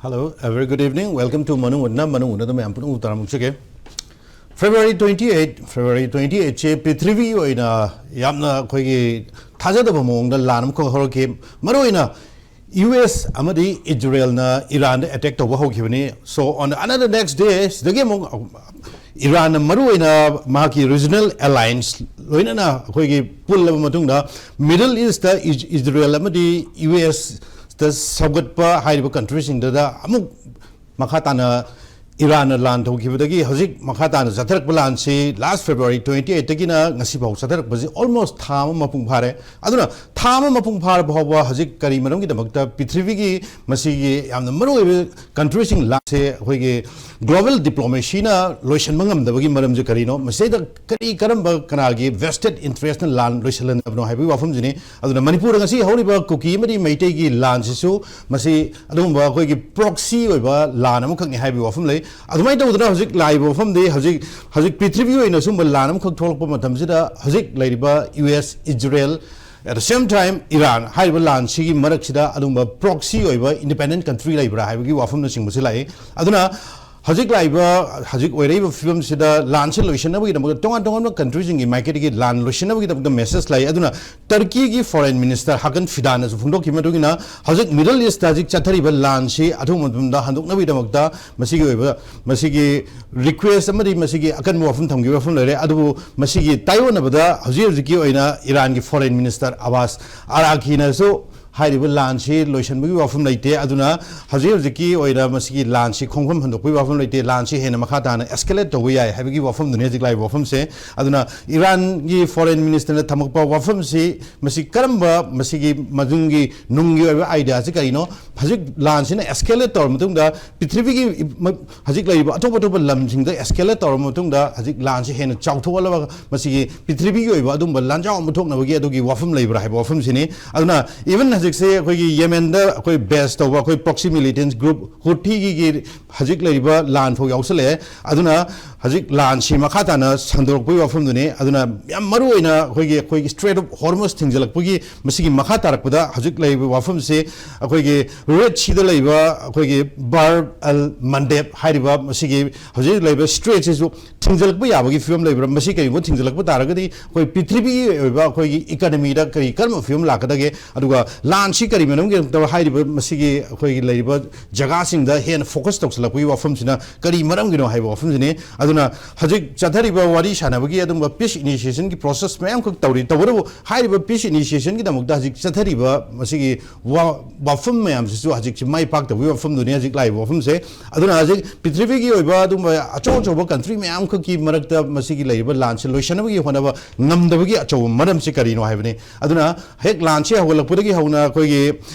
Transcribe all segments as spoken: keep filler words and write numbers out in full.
Hello, a very good evening. Welcome to ꯃꯅꯨꯡ ꯍꯨꯠꯅ, ꯃꯅꯨꯡ ꯍꯨꯠꯅꯗ ꯃꯌꯥꯝ ꯄꯨꯝꯅꯃꯛ ꯇꯔꯥꯃꯨꯛ ꯆꯠꯀꯦ꯫ February twenty eight, February twenty eight ꯁꯦ ꯄ꯭ꯔꯤꯊꯤꯕꯤꯒꯤ ꯑꯣꯏꯅ ꯌꯥꯝꯅ ꯑꯩꯈꯣꯏꯒꯤ ꯊꯥꯖꯗꯕ ꯃꯑꯣꯡꯗ ꯂꯥꯟ ꯑꯃꯈꯛ ꯍꯧꯔꯛꯈꯤ꯫ ꯃꯔꯨꯑꯣꯏꯅ ꯌꯨ ꯑꯦꯁ ꯑꯃꯗꯤ ꯏꯖꯔꯦꯜꯅ ꯏꯔꯥꯟꯗ ꯑꯦꯇꯦꯛ ꯇꯧꯕ ꯍꯧꯈꯤꯕꯅꯤ꯫ So on another next day, ꯁꯤꯗꯒꯤ ꯑꯃꯨꯛ ꯏꯔꯥꯟꯅ ꯃꯔꯨꯑꯣꯏꯅ ꯃꯍꯥꯛꯀꯤ ꯔꯤꯖꯅꯦꯜ ꯑꯦꯂꯥꯏꯟꯁ ꯂꯣꯏꯅꯅ ꯑꯩꯈꯣꯏꯒꯤ ꯄꯨꯜꯂꯕ ꯃꯇꯨꯡꯗ, ꯃꯤꯗꯜ ꯏꯁꯇ ꯏꯖꯔꯦꯜ ꯑꯃꯗꯤ ꯌꯨ ꯑꯦꯁꯇ ꯁꯧꯒꯠꯄ ꯍꯥꯏꯔꯤꯕ ꯀꯟꯇ꯭ꯔꯤꯁꯤꯡꯗꯨꯗ ꯑꯃꯨꯛ ꯃꯈꯥ ꯇꯥꯅ ꯏꯔꯥꯟꯅ ꯂꯥꯟ ꯇꯧꯈꯤꯕꯗꯒꯤ ꯍꯧꯖꯤꯛ ꯃꯈꯥ ꯇꯥꯅ ꯆꯠꯊꯔꯛꯄ ꯂꯥꯟꯁꯤ last February twenty eight ꯇꯒꯤꯅ ꯉꯁꯤ ꯐꯥꯎ ꯆꯠꯊꯔꯛꯄꯁꯤ almost ꯊꯥ ꯑꯃ ꯃꯄꯨꯡ ꯐꯥꯔꯦ꯫ ꯑꯗꯨꯅ ꯊꯥ ꯑꯃ ꯃꯄꯨꯡ ꯐꯥꯔꯕ ꯐꯥꯎꯕ ꯍꯧꯖꯤꯛ ꯀꯔꯤ ꯃꯔꯝꯒꯤꯗꯃꯛꯇ ꯄ꯭ꯔꯤꯊꯤꯕꯤꯒꯤ ꯃꯁꯤꯒꯤ ꯌꯥꯝꯅ ꯃꯔꯨꯑꯣꯏꯕ ꯀꯟꯇ꯭ꯔꯤꯁꯤꯡ ꯂꯥꯟꯁꯦ ꯑꯩꯈꯣꯏꯒꯤ ꯒ꯭ꯂꯣꯕꯦꯜ ꯗꯤꯄ꯭ꯂꯣꯃꯦꯁꯤꯅ ꯂꯣꯏꯁꯤꯟꯕ ꯉꯝꯗꯕꯒꯤ ꯃꯔꯝꯁꯦ ꯀꯔꯤꯅꯣ? ꯃꯁꯤꯗ ꯀꯔꯤ ꯀꯔꯝꯕ ꯀꯅꯥꯒꯤ ꯚꯦꯁꯇꯦꯠ ꯏꯟꯇꯔꯦꯁꯅ ꯂꯥꯟ ꯂꯣꯏꯁꯤꯜꯍꯟꯗꯕꯅꯣ ꯍꯥꯏꯕꯒꯤ ꯋꯥꯐꯝꯁꯤꯅꯤ꯫ ꯑꯗꯨꯅ ꯃꯅꯤꯄꯨꯔꯗ ꯉꯁꯤ ꯍꯧꯔꯤꯕ ꯀꯨꯀꯤ ꯑꯃꯗꯤ ꯃꯩꯇꯩꯒꯤ ꯂꯥꯟꯁꯤꯁꯨ ꯃꯁꯤ ꯑꯗꯨꯒꯨꯝꯕ ꯑꯩꯈꯣꯏꯒꯤ ꯄ꯭ꯔꯣꯛꯁꯤ ꯑꯣꯏꯕ ꯂꯥꯟ ꯑꯃꯈꯛꯅꯤ ꯍꯥꯏꯕꯒꯤ ꯋꯥꯐꯝ ꯂꯩ꯫ ꯑꯗꯨꯃꯥꯏꯅ ꯇꯧꯗꯅ ꯍꯧꯖꯤꯛ ꯂꯥꯛꯏꯕ ꯋꯥꯐꯝꯗꯤ ꯍꯧꯖꯤꯛ ꯍꯧꯖꯤꯛ ꯄ꯭ꯔꯤꯊꯤꯕꯤ ꯑꯣꯏꯅ ꯁꯨꯝꯕ ꯂꯥꯟ ꯑꯃꯈꯛ ꯊꯣꯛꯂꯛꯄ ꯃꯇꯝꯁꯤꯗ ꯍꯧꯖꯤꯛ ꯂꯩꯔꯤꯕ U S, Israel, at the same time Iran ꯍꯥꯏꯔꯤꯕ ꯂꯥꯟꯁꯤꯒꯤ ꯃꯔꯛꯁꯤꯗ ꯑꯗꯨꯒꯨꯝꯕ ꯄ꯭ꯔꯣꯛꯁꯤ ꯑꯣꯏꯕ ꯏꯟꯗꯤꯄꯦꯟꯗꯦꯟ ꯀꯟꯇ꯭ꯔꯤ ꯂꯩꯕ꯭ꯔꯥ ꯍꯥꯏꯕꯒꯤ ꯋꯥꯐꯝꯅꯆꯤꯡꯕꯁꯤ ꯂꯥꯛꯏ꯫ ꯑꯗꯨꯅ ꯍꯧꯖꯤꯛ ꯂꯥꯛꯏꯕ, ꯍꯧꯖꯤꯛ ꯑꯣꯏꯔꯛꯏꯕ ꯐꯤꯕꯝꯁꯤꯗ ꯂꯥꯟꯁꯤ ꯂꯣꯏꯁꯤꯟꯅꯕꯒꯤꯗꯃꯛꯇ ꯇꯣꯉꯥꯟ ꯇꯣꯉꯥꯟꯕ ꯀꯟꯇ꯭ꯔꯤꯁꯤꯡꯒꯤ ꯃꯥꯏꯀꯩꯗꯒꯤ ꯂꯥꯟ ꯂꯣꯏꯁꯤꯟꯅꯕꯒꯤꯗꯃꯛꯇ ꯃꯦꯁꯦꯖ ꯂꯥꯛꯏ꯫ ꯑꯗꯨꯅ ꯇꯔꯀꯤꯒꯤ ꯐꯣꯔꯦꯟ ꯃꯤꯅꯤꯁꯇꯔ ꯍꯥꯀꯟ ꯐꯤꯗꯥꯅꯁꯨ ꯐꯣꯡꯗꯣꯛꯈꯤꯕ ꯃꯇꯨꯡ ꯏꯟꯅ ꯍꯧꯖꯤꯛ ꯃꯤꯗꯜ ꯏꯁꯇ ꯍꯧꯖꯤꯛ ꯆꯠꯊꯔꯤꯕ ꯂꯥꯟꯁꯤ ꯑꯊꯨꯕ ꯃꯇꯝꯗ ꯍꯟꯗꯣꯛꯅꯕꯒꯤꯗꯃꯛꯇ ꯃꯁꯤꯒꯤ ꯑꯣꯏꯕ, ꯃꯁꯤꯒꯤ ꯔꯤꯀ꯭ꯋꯦꯁ ꯑꯃꯗꯤ ꯃꯁꯤꯒꯤ ꯑꯀꯟꯕ ꯋꯥꯐꯝ ꯊꯝꯈꯤꯕ ꯋꯥꯐꯝ ꯂꯩꯔꯦ꯫ ꯑꯗꯨꯕꯨ ꯃꯁꯤꯒꯤ ꯇꯥꯏꯑꯣꯟꯅꯕꯗ ꯍꯧꯖꯤꯛ ꯍꯧꯖꯤꯛꯀꯤ ꯑꯣꯏꯅ ꯏꯔꯥꯟꯒꯤ ꯐꯣꯔꯦꯟ ꯃꯤꯅꯤꯁꯇꯔ ꯑꯕꯥꯁ ꯑꯔꯥꯈꯤꯅꯁꯨ ꯍꯥꯏꯔꯤꯕ ꯂꯥꯟꯁꯤ ꯂꯣꯏꯁꯤꯟꯕꯒꯤ ꯋꯥꯐꯝ ꯂꯩꯇꯦ꯫ ꯑꯗꯨꯅ ꯍꯧꯖꯤꯛ ꯍꯧꯖꯤꯛꯀꯤ ꯑꯣꯏꯅ ꯃꯁꯤꯒꯤ ꯂꯥꯟꯁꯤ ꯈꯣꯡꯐꯝ ꯍꯟꯗꯣꯛꯄꯒꯤ ꯋꯥꯐꯝ ꯂꯩꯇꯦ꯫ ꯂꯥꯟꯁꯤ ꯍꯦꯟꯅ ꯃꯈꯥ ꯇꯥꯅ ꯑꯦꯁꯀꯦꯂꯦꯠ ꯇꯧꯕ ꯌꯥꯏ ꯍꯥꯏꯕꯒꯤ ꯋꯥꯐꯝꯗꯨꯅꯤ ꯍꯧꯖꯤꯛ ꯂꯥꯛꯏꯕ ꯋꯥꯐꯝꯁꯦ꯫ ꯑꯗꯨꯅ ꯏꯔꯥꯟꯒꯤ ꯐꯣꯔꯦꯟ ꯃꯤꯅꯤꯁꯇꯔꯅ ꯊꯝꯃꯛꯄ ꯋꯥꯐꯝꯁꯤ, ꯃꯁꯤ ꯀꯔꯝꯕ, ꯃꯁꯤꯒꯤ ꯃꯅꯨꯡꯒꯤ, ꯅꯨꯡꯒꯤ ꯑꯣꯏꯕ ꯑꯥꯏꯗꯤꯌꯥꯁꯤ ꯀꯔꯤꯅꯣ? ꯍꯧꯖꯤꯛ ꯂꯥꯟꯁꯤꯅ ꯑꯦꯁꯀꯦꯂꯦꯠ ꯇꯧꯔꯕ ꯃꯇꯨꯡꯗ, ꯄ꯭ꯔꯤꯊꯤꯕꯤꯒꯤ ꯃ-, ꯍꯧꯖꯤꯛ ꯂꯩꯔꯤꯕ ꯑꯇꯣꯞ ꯑꯇꯣꯞꯄ ꯂꯝꯁꯤꯡꯗ ꯑꯦꯁꯀꯦꯂꯦꯠ ꯇꯧꯔꯕ ꯃꯇꯨꯡꯗ, ꯍꯧꯖꯤꯛ ꯂꯥꯟꯁꯤ ꯍꯦꯟꯅ ꯆꯥꯎꯊꯣꯛꯍꯜꯂꯕ ꯃꯁꯤꯒꯤ ꯄ꯭ꯔꯤꯊꯤꯕꯤꯒꯤ ꯑꯣꯏꯕ ꯑꯗꯨꯒꯨꯝꯕ ꯂꯥꯟꯖꯥꯎ ꯑꯃ ꯊꯣꯛꯅꯕꯒꯤ ꯑꯗꯨꯒꯤ ꯋꯥꯐꯝ ꯂꯩꯕ꯭ꯔꯥ ꯍꯥꯏꯕ ꯋꯥꯐꯝꯁꯤꯅꯤ꯫ ꯑꯗꯨꯅ even ꯍꯧꯖꯤꯛꯁꯦ ꯑꯩꯈꯣꯏꯒꯤ ꯌꯦꯃꯦꯟꯗ ꯑꯩꯈꯣꯏ ꯕꯦꯁ ꯇꯧꯕ ꯑꯩꯈꯣꯏ ꯄ꯭ꯔꯣꯛꯁꯤ ꯃꯤꯂꯤꯇꯦꯟꯁ ꯒ꯭ꯔꯨꯞ ꯍꯨꯊꯤꯒꯤ ꯍꯧꯖꯤꯛ ꯂꯩꯔꯤꯕ ꯂꯥꯟ ꯐꯥꯎ ꯌꯥꯎꯁꯜꯂꯛꯑꯦ꯫ ꯑꯗꯨꯅ ꯍꯧꯖꯤꯛ ꯂꯥꯟꯁꯤ ꯃꯈꯥ ꯇꯥꯅ ꯁꯟꯗꯣꯔꯛꯄꯒꯤ ꯋꯥꯐꯝꯗꯨꯅꯤ꯫ ꯑꯗꯨꯅ ꯌꯥꯝ ꯃꯔꯨ ꯑꯣꯏꯅ ꯑꯩꯈꯣꯏꯒꯤ ꯑꯩꯈꯣꯏꯒꯤ Strait of Hormuz ꯊꯤꯡꯖꯤꯜꯂꯛꯄꯒꯤ ꯃꯁꯤꯒꯤ ꯃꯈꯥ ꯇꯥꯔꯛꯄꯗ ꯍꯧꯖꯤꯛ ꯂꯩꯔꯤꯕ ꯋꯥꯐꯝꯁꯤ ꯑꯩꯈꯣꯏꯒꯤ Red Seaꯗ ꯂꯩꯕ ꯑꯩꯈꯣꯏꯒꯤ Bab al Mandab ꯍꯥꯏꯔꯤꯕ ꯃꯁꯤꯒꯤ ꯍꯧꯖꯤꯛ ꯂꯩꯔꯤꯕ strait ꯁꯤꯁꯨ ꯊꯤꯡꯖꯤꯜꯂꯛꯄ ꯌꯥꯕꯒꯤ ꯐꯤꯕꯝ ꯂꯩꯕ꯭ꯔꯥ? ꯃꯁꯤ ꯀꯔꯤꯒꯨꯝꯕ ꯊꯤꯡꯖꯤꯜꯂꯛꯄ ꯇꯥꯔꯒꯗꯤ ꯑꯩꯈꯣꯏ ꯄ꯭ꯔꯤꯊꯤꯕꯤꯒꯤ ꯑꯣꯏꯕ ꯑꯩꯈꯣꯏꯒꯤ economyꯗ ꯀꯔꯤ ꯀꯔꯝꯕ ꯐꯤꯕꯝ ꯂꯥꯛꯀꯗꯒꯦ? ꯑꯗꯨꯒ ꯂꯥꯟꯁꯤ ꯀꯔꯤ ꯃꯔꯝꯒꯤꯗꯃꯛꯇ ꯍꯥꯏꯔꯤꯕ ꯃꯁꯤꯒꯤ ꯑꯩꯈꯣꯏꯒꯤ ꯂꯩꯔꯤꯕ ꯖꯒꯥꯁꯤꯡꯗ ꯍꯦꯟꯅ focus ꯇꯧꯁꯤꯜꯂꯛꯄꯒꯤ ꯋꯥꯐꯝꯁꯤꯅ ꯀꯔꯤ ꯃꯔꯝꯒꯤꯅꯣ ꯍꯥꯏꯕ ꯋꯥꯐꯝꯁꯤꯅꯤ꯫ ꯑꯗꯨꯅ ꯍꯧꯖꯤꯛ ꯆꯠꯊꯔꯤꯕ ꯋꯥꯔꯤ ꯁꯥꯟꯅꯕꯒꯤ ꯑꯗꯨꯒꯨꯝꯕ peace initiationꯒꯤ process ꯃꯌꯥꯝꯈꯛ ꯇꯧꯔꯤ꯫ ꯇꯧꯕꯇꯕꯨ ꯍꯥꯏꯔꯤꯕ peace initiationꯒꯤꯗꯃꯛꯇ ꯍꯧꯖꯤꯛ ꯆꯠꯊꯔꯤꯕ ꯃꯁꯤꯒꯤ ꯋꯥ-, ꯋꯥꯐꯝ ꯃꯌꯥꯝꯁꯤꯁꯨ ꯍꯧꯖꯤꯛꯁꯤ ꯃꯥꯏ ꯄꯥꯛꯇꯕꯒꯤ ꯋꯥꯐꯝꯗꯨꯅꯤ ꯍꯧꯖꯤꯛ ꯂꯥꯛꯏꯕ ꯋꯥꯐꯝꯁꯦ꯫ ꯑꯗꯨꯅ ꯍꯧꯖꯤꯛ ꯄ꯭ꯔꯤꯊꯤꯕꯤꯒꯤ ꯑꯣꯏꯕ ꯑꯗꯨꯒꯨꯝꯕ ꯑꯆꯧ ꯑꯆꯧꯕ country ꯃꯌꯥꯝꯈꯛꯀꯤ ꯃꯔꯛꯇ ꯃꯁꯤꯒꯤ ꯂꯩꯔꯤꯕ ꯂꯥꯟꯁꯤ ꯂꯣꯏꯁꯤꯟꯅꯕꯒꯤ ꯍꯣꯠꯅꯕ ꯉꯝꯗꯕꯒꯤ ꯑꯆꯧꯕ ꯃꯔꯝꯁꯤ ꯀꯔꯤꯅꯣ ꯍꯥꯏꯕꯅꯤ꯫ ꯑꯗꯨꯅ ꯍꯦꯛ ꯂꯥꯟꯁꯤ ꯍꯧꯒꯠꯂꯛꯄꯗꯒꯤ ꯍꯧꯅ ꯑꯩꯈꯣꯏꯒꯤ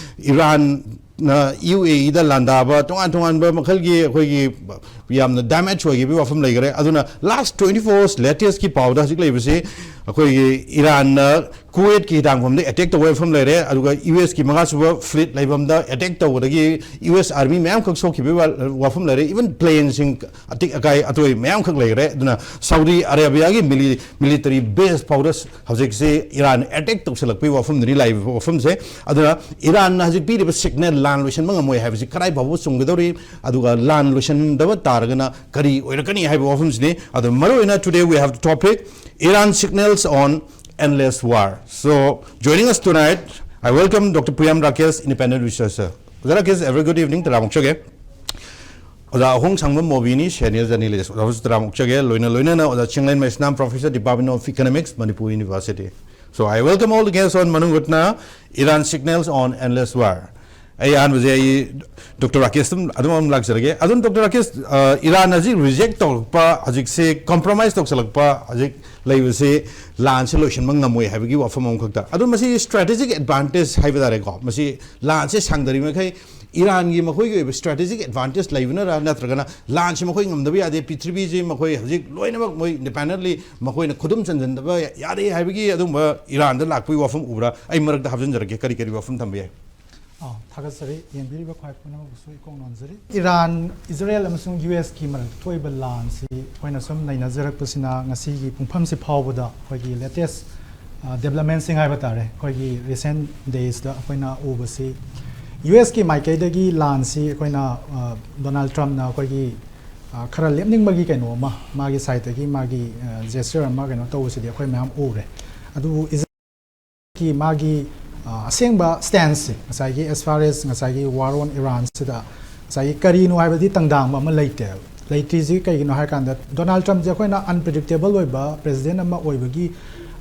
ꯏꯔꯥꯟꯅ UAEꯗ ꯂꯥꯟꯗꯥꯕ ꯇꯣꯉꯥꯟ ꯇꯣꯉꯥꯟꯕ ꯃꯈꯜꯒꯤ ꯑꯩꯈꯣꯏꯒꯤ ꯌꯥꯝꯅ damage ꯑꯣꯏꯈꯤꯕꯒꯤ ꯋꯥꯐꯝ ꯂꯩꯈꯔꯦ꯫ ꯑꯗꯨꯅ last twenty four hours latestꯀꯤ ꯄꯥꯎꯗ ꯍꯧꯖꯤꯛ ꯂꯩꯕꯁꯤ ꯑꯩꯈꯣꯏꯒꯤ ꯏꯔꯥꯟꯅ ꯀꯨꯋꯦꯠꯀꯤ ꯍꯤꯗꯥꯡꯐꯝꯗ attack ꯇꯧꯕ ꯋꯥꯐꯝ ꯂꯩꯔꯦ, ꯑꯗꯨꯒ USꯀꯤ ꯃꯉꯥꯁꯨꯕ fleet ꯂꯩꯐꯝꯗ attack ꯇꯧꯕꯗꯒꯤ US army ꯃꯌꯥꯝꯈꯛ ꯁꯣꯛꯈꯤꯕꯒꯤ ꯋꯥ-, ꯋꯥꯐꯝ ꯂꯩꯔꯦ, even planeꯁꯤꯡ ꯑꯇꯤꯛ ꯑꯀꯥꯏ ꯑꯇꯣꯏ ꯃꯌꯥꯝꯈꯛ ꯂꯩꯈ꯭ꯔꯦ꯫ ꯑꯗꯨꯅ ꯁꯥꯎꯗꯤ ꯑꯔꯦꯕꯤꯌꯥꯒꯤ mili-, military base ꯐꯥꯎꯗ ꯍꯧꯖꯤꯛꯁꯤ ꯏꯔꯥꯟ attack ꯇꯧꯁꯤꯜꯂꯛꯄꯒꯤ ꯋꯥꯐꯝꯗꯨꯅꯤ ꯂꯥꯛꯏꯕ ꯋꯥꯐꯝꯁꯦ꯫ ꯑꯗꯨꯅ ꯏꯔꯥꯟꯅ ꯍꯧꯖꯤꯛ ꯄꯤꯔꯤꯕ signal ꯂꯥꯟ ꯂꯣꯏꯁꯤꯟꯕ ꯉꯝꯃꯣꯏ ꯍꯥꯏꯕꯁꯤ ꯀꯗꯥꯏ ꯐꯥꯎꯕ ꯆꯨꯝꯒꯗꯧꯔꯤ, ꯑꯗꯨꯒ ꯂꯥꯟ ꯂꯣꯏꯁꯤꯟꯗꯕ ꯇꯥꯔꯒꯅ ꯀꯔꯤ ꯑꯣꯏꯔꯛꯀꯅꯤ ꯍꯥꯏꯕ ꯋꯥꯐꯝꯁꯤꯅꯤ꯫ ꯑꯗꯣ ꯃꯔꯨꯑꯣꯏꯅ today we have the topic Iran signals on endless war. So, joining us tonight, I welcome Doctor Puyam Rakesh, independent researcher. ꯑꯣꯖꯥ Rakesh, a very good evening, ꯇꯔꯥꯃꯨꯛ ꯆꯒꯦ꯫ ꯑꯣꯖꯥ ꯑꯍꯣꯡ ꯁꯪꯕꯝ ꯃꯣꯕꯤꯅꯤ, senior journalist꯫ ꯑꯣꯖꯥꯁꯨ ꯇꯔꯥꯃꯨꯛ ꯆꯒꯦ꯫ ꯂꯣꯏꯅ ꯂꯣꯏꯅꯅ ꯑꯣꯖꯥ ꯆꯤꯡꯂꯦꯟ ꯃꯩꯁꯅꯥꯝ, professor, Department of Economics, Manipur University꯫ So, I welcome all the guests on ꯃꯅꯨꯡ ꯍꯨꯠꯅ Iran signals on endless war꯫ ꯑꯩ ꯑꯍꯥꯟꯕꯁꯦ ꯑꯩ ꯗꯣꯛꯇꯔ ꯔꯥꯀꯦꯁ ꯑꯗꯨꯝ, ꯑꯗꯨꯝ, ꯑꯗꯨꯝ ꯂꯥꯛꯆꯔꯒꯦ꯫ ꯑꯗꯨꯝ ꯗꯣꯛꯇꯔ ꯔꯥꯀꯦꯁ, ꯑ, ꯏꯔꯥꯟ ꯍꯧꯖꯤꯛ reject ꯇꯧꯔꯛꯄ, ꯍꯧꯖꯤꯛꯁꯦ compromise ꯇꯧꯁꯜꯂꯛꯄ, ꯍꯧꯖꯤꯛ ꯂꯩꯕꯁꯦ ꯂꯥꯟꯁꯦ ꯂꯣꯏꯁꯤꯟꯕ ꯉꯝꯃꯣꯏ ꯍꯥꯏꯕꯒꯤ ꯋꯥꯐꯝ ꯑꯃꯈꯛꯇ꯫ ꯑꯗꯨ ꯃꯁꯤ strategic advantage ꯍꯥꯏꯕ ꯇꯥꯔꯦꯀꯣ꯫ ꯃꯁꯤ ꯂꯥꯟꯁꯦ ꯁꯥꯡꯗꯔꯤꯕ ꯃꯈꯩ ꯏꯔꯥꯟꯒꯤ ꯃꯈꯣꯏꯒꯤ ꯑꯣꯏꯕ strategic advantage ꯂꯩꯕꯅꯔ, ꯅꯠꯇ꯭ꯔꯒꯅ ꯂꯥꯟꯁꯤ ꯃꯈꯣꯏ ꯉꯝꯗꯕ ꯌꯥꯗꯦ, ꯄ꯭ꯔꯤꯊꯤꯕꯤꯁꯤ ꯃꯈꯣꯏ ꯍꯧꯖꯤꯛ ꯂꯣꯏꯅꯃꯛ ꯃꯣꯏ independently ꯃꯈꯣꯏꯅ ꯈꯨꯗꯨꯝ ꯆꯟꯁꯤꯟꯗꯕ ꯌꯥꯗꯦ ꯍꯥꯏꯕꯒꯤ ꯑꯗꯨꯒꯨꯝꯕ ꯏꯔꯥꯟꯗ ꯂꯥꯛꯄꯒꯤ ꯋꯥꯐꯝ ꯎꯕ꯭ꯔꯥ? ꯑꯩ ꯃꯔꯛꯇ ꯍꯥꯞꯆꯤꯟꯖꯔꯛꯀꯦ, ꯀꯔꯤ ꯀꯔꯤ ꯋꯥꯐꯝ ꯊꯝꯕ ꯌꯥꯏ? ꯑꯥ, ꯊꯥꯒꯠꯆꯔꯤ꯫ ꯌꯦꯡꯕꯤꯔꯤꯕ ꯈ꯭ꯋꯥꯏ ꯄꯨꯝꯅꯃꯛꯄꯨꯁꯨ ꯏꯀꯣꯛ ꯅꯣꯟꯖꯔꯤ꯫ ꯏꯔꯥꯟ, ꯏꯖꯔꯦꯜ ꯑꯃꯁꯨꯡ ꯌꯨ ꯑꯦꯁꯀꯤ ꯃꯔꯛꯇ ꯊꯣꯛꯏꯕ ꯂꯥꯟꯁꯤ ꯑꯩꯈꯣꯏꯅ ꯁꯨꯝ ꯅꯩꯅꯖꯔꯛꯄꯁꯤꯅ ꯉꯁꯤꯒꯤ ꯄꯨꯡꯐꯝꯁꯤ ꯐꯥꯎꯕꯗ ꯑꯩꯈꯣꯏꯒꯤ latest, ꯑ, developmentꯁꯤꯡ ꯍꯥꯏꯕ ꯇꯥꯔꯦ, ꯑꯩꯈꯣꯏꯒꯤ recent daysꯇ ꯑꯩꯈꯣꯏꯅ ꯎꯕꯁꯤ, ꯌꯨ ꯑꯦꯁꯀꯤ ꯃꯥꯏꯀꯩꯗꯒꯤ ꯂꯥꯟꯁꯤ ꯑꯩꯈꯣꯏꯅ, ꯑ, ꯗꯣꯅꯥꯜꯗ ꯇ꯭ꯔꯝꯞꯅ ꯑꯩꯈꯣꯏꯒꯤ, ꯑ, ꯈꯔ ꯂꯦꯞꯅꯤꯡꯕꯒꯤ ꯀꯩꯅꯣ ꯑꯃ, ꯃꯥꯒꯤ sideꯇꯒꯤ ꯃꯥꯒꯤ, ꯑ, gesture ꯑꯃ ꯀꯩꯅꯣ ꯇꯧꯕꯁꯤꯗꯤ ꯑꯩꯈꯣꯏ ꯃꯌꯥꯝ ꯎꯔꯦ꯫ ꯑꯗꯨꯕꯨ ꯏꯖꯔꯦꯜꯒꯤ ꯃꯥꯒꯤ, ꯑ, ꯑꯁꯦꯡꯕ stanceꯁꯦ, ꯉꯁꯥꯏꯒꯤ as far as ꯉꯁꯥꯏꯒꯤ war on Iranꯁꯤꯗ ꯉꯁꯥꯏꯒꯤ ꯀꯔꯤꯅꯣ ꯍꯥꯏꯕꯗꯤ ꯇꯪꯗꯥꯡꯕ ꯑꯃ ꯂꯩꯇꯦꯕ꯫ ꯂꯩꯇ꯭ꯔꯤꯁꯤ ꯀꯩꯒꯤꯅꯣ ꯍꯥꯏ ꯀꯥꯟꯗ, ꯗꯣꯅꯥꯜꯗ ꯇ꯭ꯔꯝꯞꯁꯦ ꯑꯩꯈꯣꯏꯅ unpredictable ꯑꯣꯏꯕ president ꯑꯃ ꯑꯣꯏꯕꯒꯤ,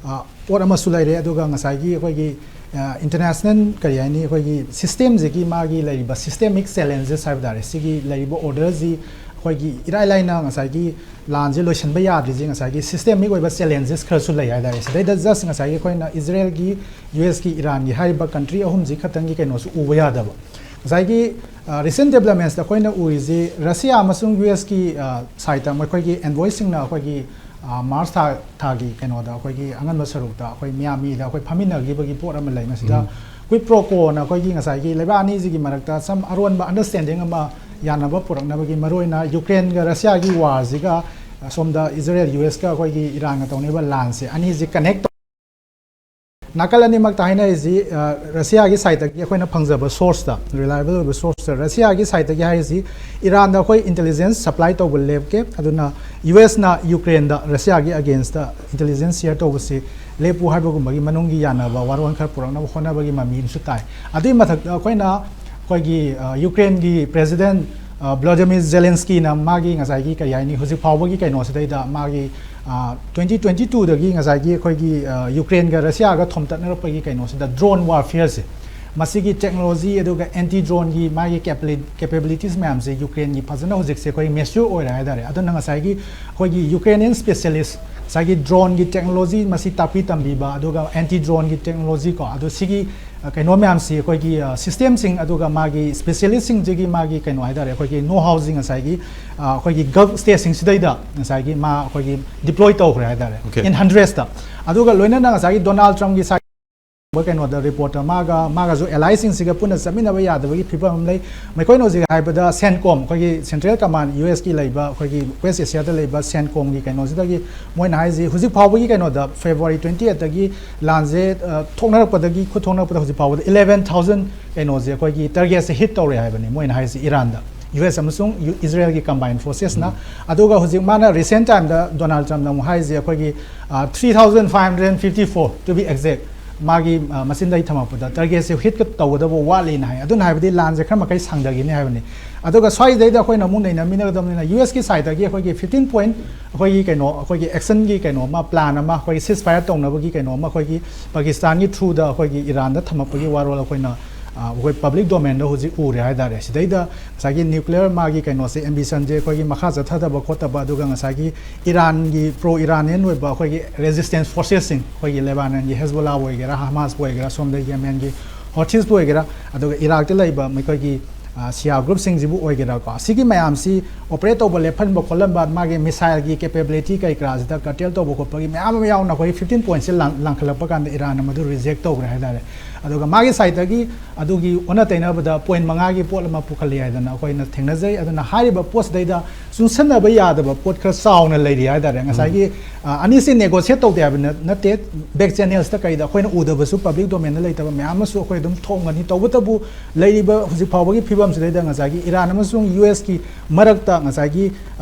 ꯑ, ꯄꯣꯠ ꯑꯃꯁꯨ ꯂꯩꯔꯦ꯫ ꯑꯗꯨꯒ ꯉꯁꯥꯏꯒꯤ ꯑꯩꯈꯣꯏꯒꯤ, ꯑ, international, ꯀꯔꯤ ꯍꯥꯏꯅꯤ, ꯑꯩꯈꯣꯏꯒꯤ systemꯁꯤꯒꯤ ꯃꯥꯒꯤ ꯂꯩꯔꯤꯕ systemic challenges ꯍꯥꯏꯕ ꯇꯥꯔꯦ, ꯁꯤꯒꯤ ꯂꯩꯔꯤꯕ orderꯁꯤ ꯑꯩꯈꯣꯏꯒꯤ ꯏꯔꯥꯏ ꯂꯥꯏꯅ ꯉꯁꯥꯏꯒꯤ ꯂꯥꯟꯁꯦ ꯂꯣꯏꯁꯤꯟꯕ ꯌꯥꯗ꯭ꯔꯤꯁꯦ ꯉꯁꯥꯏꯒꯤ systemic ꯑꯣꯏꯕ challenges ꯈꯔꯁꯨ ꯂꯩ ꯍꯥꯏ ꯇꯥꯔꯦ꯫ ꯁꯤꯗꯩꯗ just ꯉꯁꯥꯏꯒꯤ ꯑꯩꯈꯣꯏꯅ ꯏꯖꯔꯦꯜꯒꯤ, ꯌꯨ ꯑꯦꯁꯀꯤ, ꯏꯔꯥꯟꯒꯤ ꯍꯥꯏꯔꯤꯕ country ꯑꯍꯨꯝꯁꯤ ꯈꯛꯇꯪꯒꯤ ꯀꯩꯅꯣꯁꯨ ꯎꯕ ꯌꯥꯗꯕ꯫ ꯉꯁꯥꯏꯒꯤ, ꯑ, recent developmentsꯇ ꯑꯩꯈꯣꯏꯅ ꯎꯔꯤꯁꯤ ꯔꯁꯤꯌꯥ ꯑꯃꯁꯨꯡ ꯌꯨ ꯑꯦꯁꯀꯤ, ꯑ, sideꯇ ꯃꯈꯣꯏꯒꯤ envoyꯁꯤꯡꯅ ꯑꯩꯈꯣꯏꯒꯤ, ꯑ, ꯃꯥꯔꯆ ꯊꯥ, ꯊꯥꯒꯤ ꯀꯩꯅꯣꯗ ꯑꯩꯈꯣꯏꯒꯤ ꯑꯉꯟꯕ ꯁꯔꯨꯛꯇ ꯑꯩꯈꯣꯏ ꯃꯤꯌꯥꯃꯤꯗ ꯑꯩꯈꯣꯏ ꯐꯝꯃꯤꯟꯅꯈꯤꯕꯒꯤ ꯄꯣꯠ ꯑꯃ ꯂꯩ꯫ ꯃꯁꯤꯗ ꯎꯝ꯫ Quid pro quo ꯑꯅ ꯑꯩꯈꯣꯏꯒꯤ ꯉꯁꯥꯏꯒꯤ ꯂꯩꯕꯥꯛ ꯑꯅꯤꯁꯤꯒꯤ ꯃꯔꯛꯇ some ꯑꯔꯣꯟꯕ understanding ꯑꯃ ꯌꯥꯅꯕ ꯄꯨꯔꯛꯅꯕꯒꯤ, ꯃꯔꯨꯑꯣꯏꯅ ꯌꯨꯀ꯭ꯔꯦꯟꯒ ꯔꯁꯤꯌꯥꯒꯤ warꯁꯤꯒ, ꯑ, ꯁꯣꯝꯗ ꯏꯖꯔꯦꯜ, ꯌꯨ ꯑꯦꯁꯀ ꯑꯩꯈꯣꯏꯒꯤ ꯏꯔꯥꯟꯒ ꯇꯧꯅꯔꯤꯕ ꯂꯥꯟꯁꯦ, ꯑꯅꯤꯁꯤ connect ꯇꯧ-, ꯅꯥꯀꯜ ꯑꯅꯤꯃꯛꯇ ꯍꯥꯏꯅꯔꯤꯁꯤ, ꯑ, ꯔꯁꯤꯌꯥꯒꯤ sideꯇꯒꯤ ꯑꯩꯈꯣꯏꯅ ꯐꯪꯖꯕ sourceꯇ, reliable ꯑꯣꯏꯕ sourceꯇ, ꯔꯁꯤꯌꯥꯒꯤ sideꯇꯒꯤ ꯍꯥꯏꯔꯤꯁꯤ ꯏꯔꯥꯟꯗ ꯑꯩꯈꯣꯏ intelligence supply ꯇꯧꯕ ꯂꯦꯞꯀꯦ, ꯑꯗꯨꯅ ꯌꯨ ꯑꯦꯁꯅ ꯌꯨꯀ꯭ꯔꯦꯟꯗ ꯔꯁꯤꯌꯥꯒꯤ againstꯇ intelligence share ꯇꯧꯕꯁꯤ ꯂꯦꯞꯄꯨ ꯍꯥꯏꯕꯒꯨꯝꯕꯒꯤ ꯃꯅꯨꯡꯒꯤ ꯌꯥꯅꯕ ꯋꯥꯔꯣꯜ ꯈꯔ ꯄꯨꯔꯛꯅꯕ ꯍꯣꯠꯅꯕꯒꯤ ꯃꯃꯤ ꯑꯃꯁꯨ ꯇꯥꯏ꯫ ꯑꯗꯨꯒꯤ ꯃꯊꯛꯇ ꯑꯩꯈꯣꯏꯅ ꯑꯩꯈꯣꯏꯒꯤ, ꯑ, ꯌꯨꯀ꯭ꯔꯦꯟꯒꯤ president, ꯑ, ꯕ꯭ꯂꯣꯗꯤꯃꯤꯔ ꯖꯦꯂꯦꯟꯁꯀꯤꯅ ꯃꯥꯒꯤ ꯉꯁꯥꯏꯒꯤ, ꯀꯔꯤ ꯍꯥꯏꯅꯤ, ꯍꯧꯖꯤꯛ ꯐꯥꯎꯕꯒꯤ ꯀꯩꯅꯣꯁꯤꯗꯩꯗ ꯃꯥꯒꯤ, ꯑ, twenty twenty twoꯗꯒꯤ ꯉꯁꯥꯏꯒꯤ ꯑꯩꯈꯣꯏꯒꯤ, ꯑ, ꯌꯨꯀ꯭ꯔꯦꯟꯒ ꯔꯁꯤꯌꯥꯒ ꯊꯣꯝꯇꯠꯅꯔꯛꯄꯒꯤ ꯀꯩꯅꯣꯁꯤꯗ drone warfareꯁꯦ, ꯃꯁꯤꯒꯤ technology ꯑꯗꯨꯒ anti droneꯒꯤ ꯃꯥꯒꯤ capabili-, capabilities ꯃꯌꯥꯝꯁꯦ ꯌꯨꯀ꯭ꯔꯦꯟꯒꯤ ꯐꯖꯅ ꯍꯧꯖꯤꯛꯁꯦ ꯑꯩꯈꯣꯏ mature ꯑꯣꯏꯔꯦ ꯍꯥꯏ ꯇꯥꯔꯦ꯫ ꯑꯗꯨꯅ ꯉꯁꯥꯏꯒꯤ ꯑꯩꯈꯣꯏꯒꯤ Ukrainian specialist, ꯉꯁꯥꯏꯒꯤ droneꯒꯤ technology ꯃꯁꯤ ꯇꯥꯛꯄꯤ ꯇꯝꯕꯤꯕ, ꯑꯗꯨꯒ anti droneꯒꯤ technology ꯀꯣ, ꯑꯗꯣ ꯁꯤꯒꯤ, ꯑ, ꯀꯩꯅꯣ ꯃꯌꯥꯝꯁꯤ ꯑꯩꯈꯣꯏꯒꯤ, ꯑ, systemꯁꯤꯡ, ꯑꯗꯨꯒ ꯃꯥꯒꯤ specialistꯁꯤꯡꯁꯤꯒꯤ ꯃꯥꯒꯤ ꯀꯩꯅꯣ ꯍꯥꯏ ꯇꯥꯔꯦ, ꯑꯩꯈꯣꯏꯒꯤ know howꯁꯤꯡ ꯉꯁꯥꯏꯒꯤ, ꯑ, ꯑꯩꯈꯣꯏꯒꯤ Gulf stateꯁꯤꯡꯁꯤꯗꯩꯗ ꯉꯁꯥꯏꯒꯤ ꯃꯥ ꯑꯩꯈꯣꯏꯒꯤ deploy ꯇꯧꯈ꯭ꯔꯦ ꯍꯥꯏ ꯇꯥꯔꯦ, Okay. in hundredsꯇ꯫ ꯑꯗꯨꯒ ꯂꯣꯏꯅꯅ ꯉꯁꯥꯏꯒꯤ ꯗꯣꯅꯥꯜꯗ ꯇ꯭ꯔꯝꯞꯀꯤ side ꯀꯩꯅꯣꯗ ꯔꯤꯄꯣꯔꯠꯇ ꯃꯥꯒ ꯃꯥꯒꯁꯨ ꯑꯦꯂꯥꯏꯁꯤꯡꯁꯤꯒ ꯄꯨꯟꯅ ꯆꯠꯃꯤꯟꯅꯕ ꯌꯥꯗꯕꯒꯤ ꯐꯤꯕꯝ ꯑꯃ ꯂꯩ꯫ ꯃꯈꯣꯏꯅ ꯍꯧꯖꯤꯛ ꯍꯥꯏꯕꯗ ꯁꯦꯟꯀꯣꯝ, ꯑꯩꯈꯣꯏꯒꯤ ꯁꯦꯟꯇ꯭ꯔꯦꯜ ꯀꯃꯥꯟ ꯌꯨ ꯑꯦꯁꯀꯤ ꯂꯩꯕ, ꯑꯩꯈꯣꯏꯒꯤ ꯋꯦꯁ ꯑꯦꯁꯤꯌꯥꯗ ꯂꯩꯕ ꯁꯦꯟꯀꯣꯝꯒꯤ ꯀꯩꯅꯣꯁꯤꯗꯒꯤ ꯃꯣꯏꯅ ꯍꯥꯏꯁꯤ ꯍꯧꯖꯤꯛ ꯐꯥꯎꯕꯒꯤ ꯀꯩꯅꯣꯗ ꯐꯦꯕ꯭ꯔꯨꯋꯥꯔꯤ ꯇ꯭ꯋꯦꯟꯇꯤ ꯑꯩꯠꯇꯒꯤ ꯂꯥꯟꯁꯦ ꯊꯣꯛꯅꯔꯛꯄꯗꯒꯤ ꯈꯨꯠ ꯊꯣꯛꯅꯔꯛꯄꯗ ꯍꯧꯖꯤꯛ ꯐꯥꯎꯕꯗ ꯏꯂꯦꯚꯦꯟ ꯊꯥꯎꯖꯟ ꯀꯩꯅꯣꯁꯦ ꯑꯩꯈꯣꯏꯒꯤ ꯇꯥꯔꯒꯦꯠꯁꯦ ꯍꯤꯠ ꯇꯧꯔꯦ ꯍꯥꯏꯕꯅꯤ ꯃꯣꯏꯅ ꯍꯥꯏꯁꯤ ꯏꯔꯥꯟꯗ꯫ ꯌꯨ ꯑꯦꯁ ꯑꯃꯁꯨꯡ ꯌꯨ- ꯏꯖꯔꯦꯜꯒꯤ ꯀꯝꯕꯥꯏꯟ ꯐꯣꯔꯁꯦꯁꯅ꯫ ꯑꯗꯨꯒ ꯍꯧꯖꯤꯛ ꯃꯥꯅ ꯔꯤꯁꯦꯟ ꯇꯥꯏꯝꯗ ꯗꯣꯅꯥꯜꯗ ꯇ꯭ꯔꯝꯞꯅ ꯑꯃꯨꯛ ꯍꯥꯏꯔꯤꯁꯦ ꯑꯩꯈꯣꯏꯒꯤ three thousand five hundred fifty four, to be exact, ꯃꯥꯒꯤ ꯑ, ꯃꯆꯤꯟꯗꯒꯤ ꯊꯝꯃꯛꯄꯗ ꯇꯥꯔꯒꯦꯠꯁꯦ ꯍꯤꯠ ꯇꯧꯒꯗꯕ ꯋꯥꯠꯂꯤꯅ ꯍꯥꯏ꯫ ꯑꯗꯨꯅ ꯍꯥꯏꯕꯗꯤ ꯂꯥꯟꯁꯦ ꯈꯔ ꯃꯈꯩ ꯁꯥꯡꯊꯈꯤꯅꯤ ꯍꯥꯏꯕꯅꯤ꯫ ꯑꯗꯨꯒ ꯁ꯭ꯋꯥꯏꯗꯩꯗ ꯑꯩꯈꯣꯏꯅ ꯑꯃꯨꯛ ꯅꯩꯅꯃꯤꯟꯅꯒꯗꯕꯅꯤꯅ ꯌꯨ ꯑꯦꯁꯀꯤ ꯁꯥꯏꯠꯇꯒꯤ ꯑꯩꯈꯣꯏꯒꯤ ꯐꯤꯐꯇꯤꯟ ꯄꯣꯏꯟꯠ ꯑꯩꯈꯣꯏꯒꯤ ꯀꯩꯅꯣ ꯑꯩꯈꯣꯏꯒꯤ ꯑꯦꯛꯁꯟꯒꯤ ꯀꯩꯅꯣ ꯑꯃ ꯄ꯭ꯂꯥꯟ ꯑꯃ ꯑꯩꯈꯣꯏꯒꯤ ꯁꯤꯁ ꯐꯥꯏꯌꯔ ꯇꯧꯅꯕꯒꯤ ꯀꯩꯅꯣ ꯑꯃ ꯑꯩꯈꯣꯏꯒꯤ ꯄꯥꯀꯤꯁꯇꯥꯟꯒꯤ ꯊ꯭ꯔꯨꯗ ꯑꯩꯈꯣꯏꯒꯤ ꯏꯔꯥꯟꯗ ꯊꯝꯃꯛꯄꯒꯤ ꯋꯥꯔꯣꯜ ꯑꯩꯈꯣꯏꯅ ꯑ, ꯑꯩꯈꯣꯏ ꯄꯕ꯭ꯂꯤꯛ ꯗꯣꯃꯦꯟꯗ ꯍꯧꯖꯤꯛ ꯎꯔꯦ ꯍꯥꯏ ꯇꯥꯔꯦ꯫ ꯁꯤꯗꯩꯗ ꯉꯁꯥꯏꯒꯤ ꯅ꯭ꯌꯨꯀ꯭ꯂꯤꯌꯔ ꯃꯥꯒꯤ ꯀꯩꯅꯣꯁꯦ ꯑꯦꯝꯕꯤꯁꯟꯁꯦ ꯑꯩꯈꯣꯏꯒꯤ ꯃꯈꯥ ꯆꯠꯊꯗꯕ ꯈꯣꯠꯇꯕ, ꯑꯗꯨꯒ ꯉꯁꯥꯏꯒꯤ ꯏꯔꯥꯟꯒꯤ ꯄ꯭ꯔꯣ ꯏꯔꯥꯅꯤꯌꯟ ꯑꯣꯏꯕ ꯑꯩꯈꯣꯏꯒꯤ ꯔꯦꯖꯤꯁꯇꯦꯟꯁ ꯐꯣꯔꯁꯦꯁꯁꯤꯡ ꯑꯩꯈꯣꯏꯒꯤ ꯂꯦꯕꯥꯅꯟꯒꯤ ꯍꯦꯖꯕꯣꯂꯥꯕꯨ ꯑꯣꯏꯒꯦꯔꯥ, ꯍꯃꯥꯁꯄꯨ ꯑꯣꯏꯒꯦꯔꯥ, ꯁꯣꯝꯗ ꯌꯦꯃꯦꯟꯒꯤ ꯍꯣꯊꯤꯁꯄꯨ ꯑꯣꯏꯒꯦꯔꯥ, ꯑꯗꯨꯒ ꯏꯔꯥꯛꯇ ꯂꯩꯕ ꯃꯈꯣꯏꯒꯤ ꯁꯤꯌꯥ ꯒ꯭ꯔꯨꯞꯁꯤꯡꯁꯤꯕꯨ ꯑꯣꯏꯒꯦꯔꯥꯀꯣ, ꯁꯤꯒꯤ ꯃꯌꯥꯝꯁꯤ ꯑꯣꯄꯔꯦꯠ ꯇꯧꯕ ꯂꯦꯞꯍꯟꯕ ꯈꯣꯠꯍꯟꯕ, ꯃꯥꯒꯤ ꯃꯤꯁꯥꯏꯜꯒꯤ ꯀꯦꯄꯦꯕꯤꯂꯤꯇꯤ ꯀꯩ ꯀꯔꯥꯁꯤꯗ ꯀꯇꯦꯜ ꯇꯧꯕ ꯈꯣꯠꯄꯒꯤ ꯃꯌꯥꯝ ꯑꯃ ꯌꯥꯎꯅ ꯑꯩꯈꯣꯏ ꯐꯤꯐꯇꯤꯟ ꯄꯣꯏꯟꯠꯁꯦ ꯂꯥꯡꯈꯠꯂꯛꯄ ꯀꯥꯟꯗ ꯏꯔꯥꯟꯅ ꯃꯗꯨ ꯔꯤꯖꯦꯛ ꯇꯧꯈ꯭ꯔꯦ ꯍꯥꯏ ꯇꯥꯔꯦ꯫ ꯑꯗꯨꯒ ꯃꯥꯒꯤ ꯁꯥꯏꯠꯇꯒꯤ ꯑꯗꯨꯒꯤ ꯑꯣꯟꯅ ꯇꯩꯅꯕꯗ ꯄꯣꯏꯟꯠ ꯃꯉꯥꯒꯤ ꯄꯣꯠ ꯑꯃ ꯄꯨꯈꯠꯂꯤ ꯍꯥꯏꯗꯅ ꯑꯩꯈꯣꯏꯅ ꯊꯦꯡꯅꯖꯩ꯫ ꯑꯗꯨꯅ ꯍꯥꯏꯔꯤꯕ ꯄꯣꯠꯁꯤꯗꯩꯗ ꯆꯨꯡꯁꯟꯅꯕ ꯌꯥꯗꯕ ꯄꯣꯠ ꯈꯔ ꯆꯥꯎꯅ ꯂꯩꯔꯤ ꯍꯥꯏ ꯇꯥꯔꯦ꯫ ꯉꯁꯥꯏꯒꯤ ꯑ, ꯑꯅꯤꯁꯤ ꯅꯦꯒꯣꯁꯤꯌꯦꯠ ꯇꯧꯗꯦ ꯍꯥꯏꯕ ꯅꯠ- ꯅꯠꯇꯦ, ꯕꯦꯛ ꯆꯦꯅꯦꯜꯁꯇ ꯀꯩꯗ ꯑꯩꯈꯣꯏꯅ ꯎꯗꯕꯁꯨ ꯄꯕ꯭ꯂꯤꯛ ꯗꯣꯃꯦꯟꯗ ꯂꯩꯇꯕ ꯃꯌꯥꯝ ꯑꯃꯁꯨ ꯑꯩꯈꯣꯏ ꯑꯗꯨꯝ ꯊꯣꯛꯑꯝꯒꯅꯤ꯫ ꯇꯧꯕꯇꯕꯨ ꯂꯩꯔꯤꯕ ꯍꯧꯖꯤꯛ ꯐꯥꯎꯕꯒꯤ ꯐꯤꯕꯝꯁꯤꯗꯩꯗ ꯉꯁꯥꯏꯒꯤ ꯏꯔꯥꯟ ꯑꯃꯁꯨꯡ ꯌꯨ ꯑꯦꯁꯀꯤ ꯃꯔꯛꯇ ꯉꯁꯥꯏꯒꯤ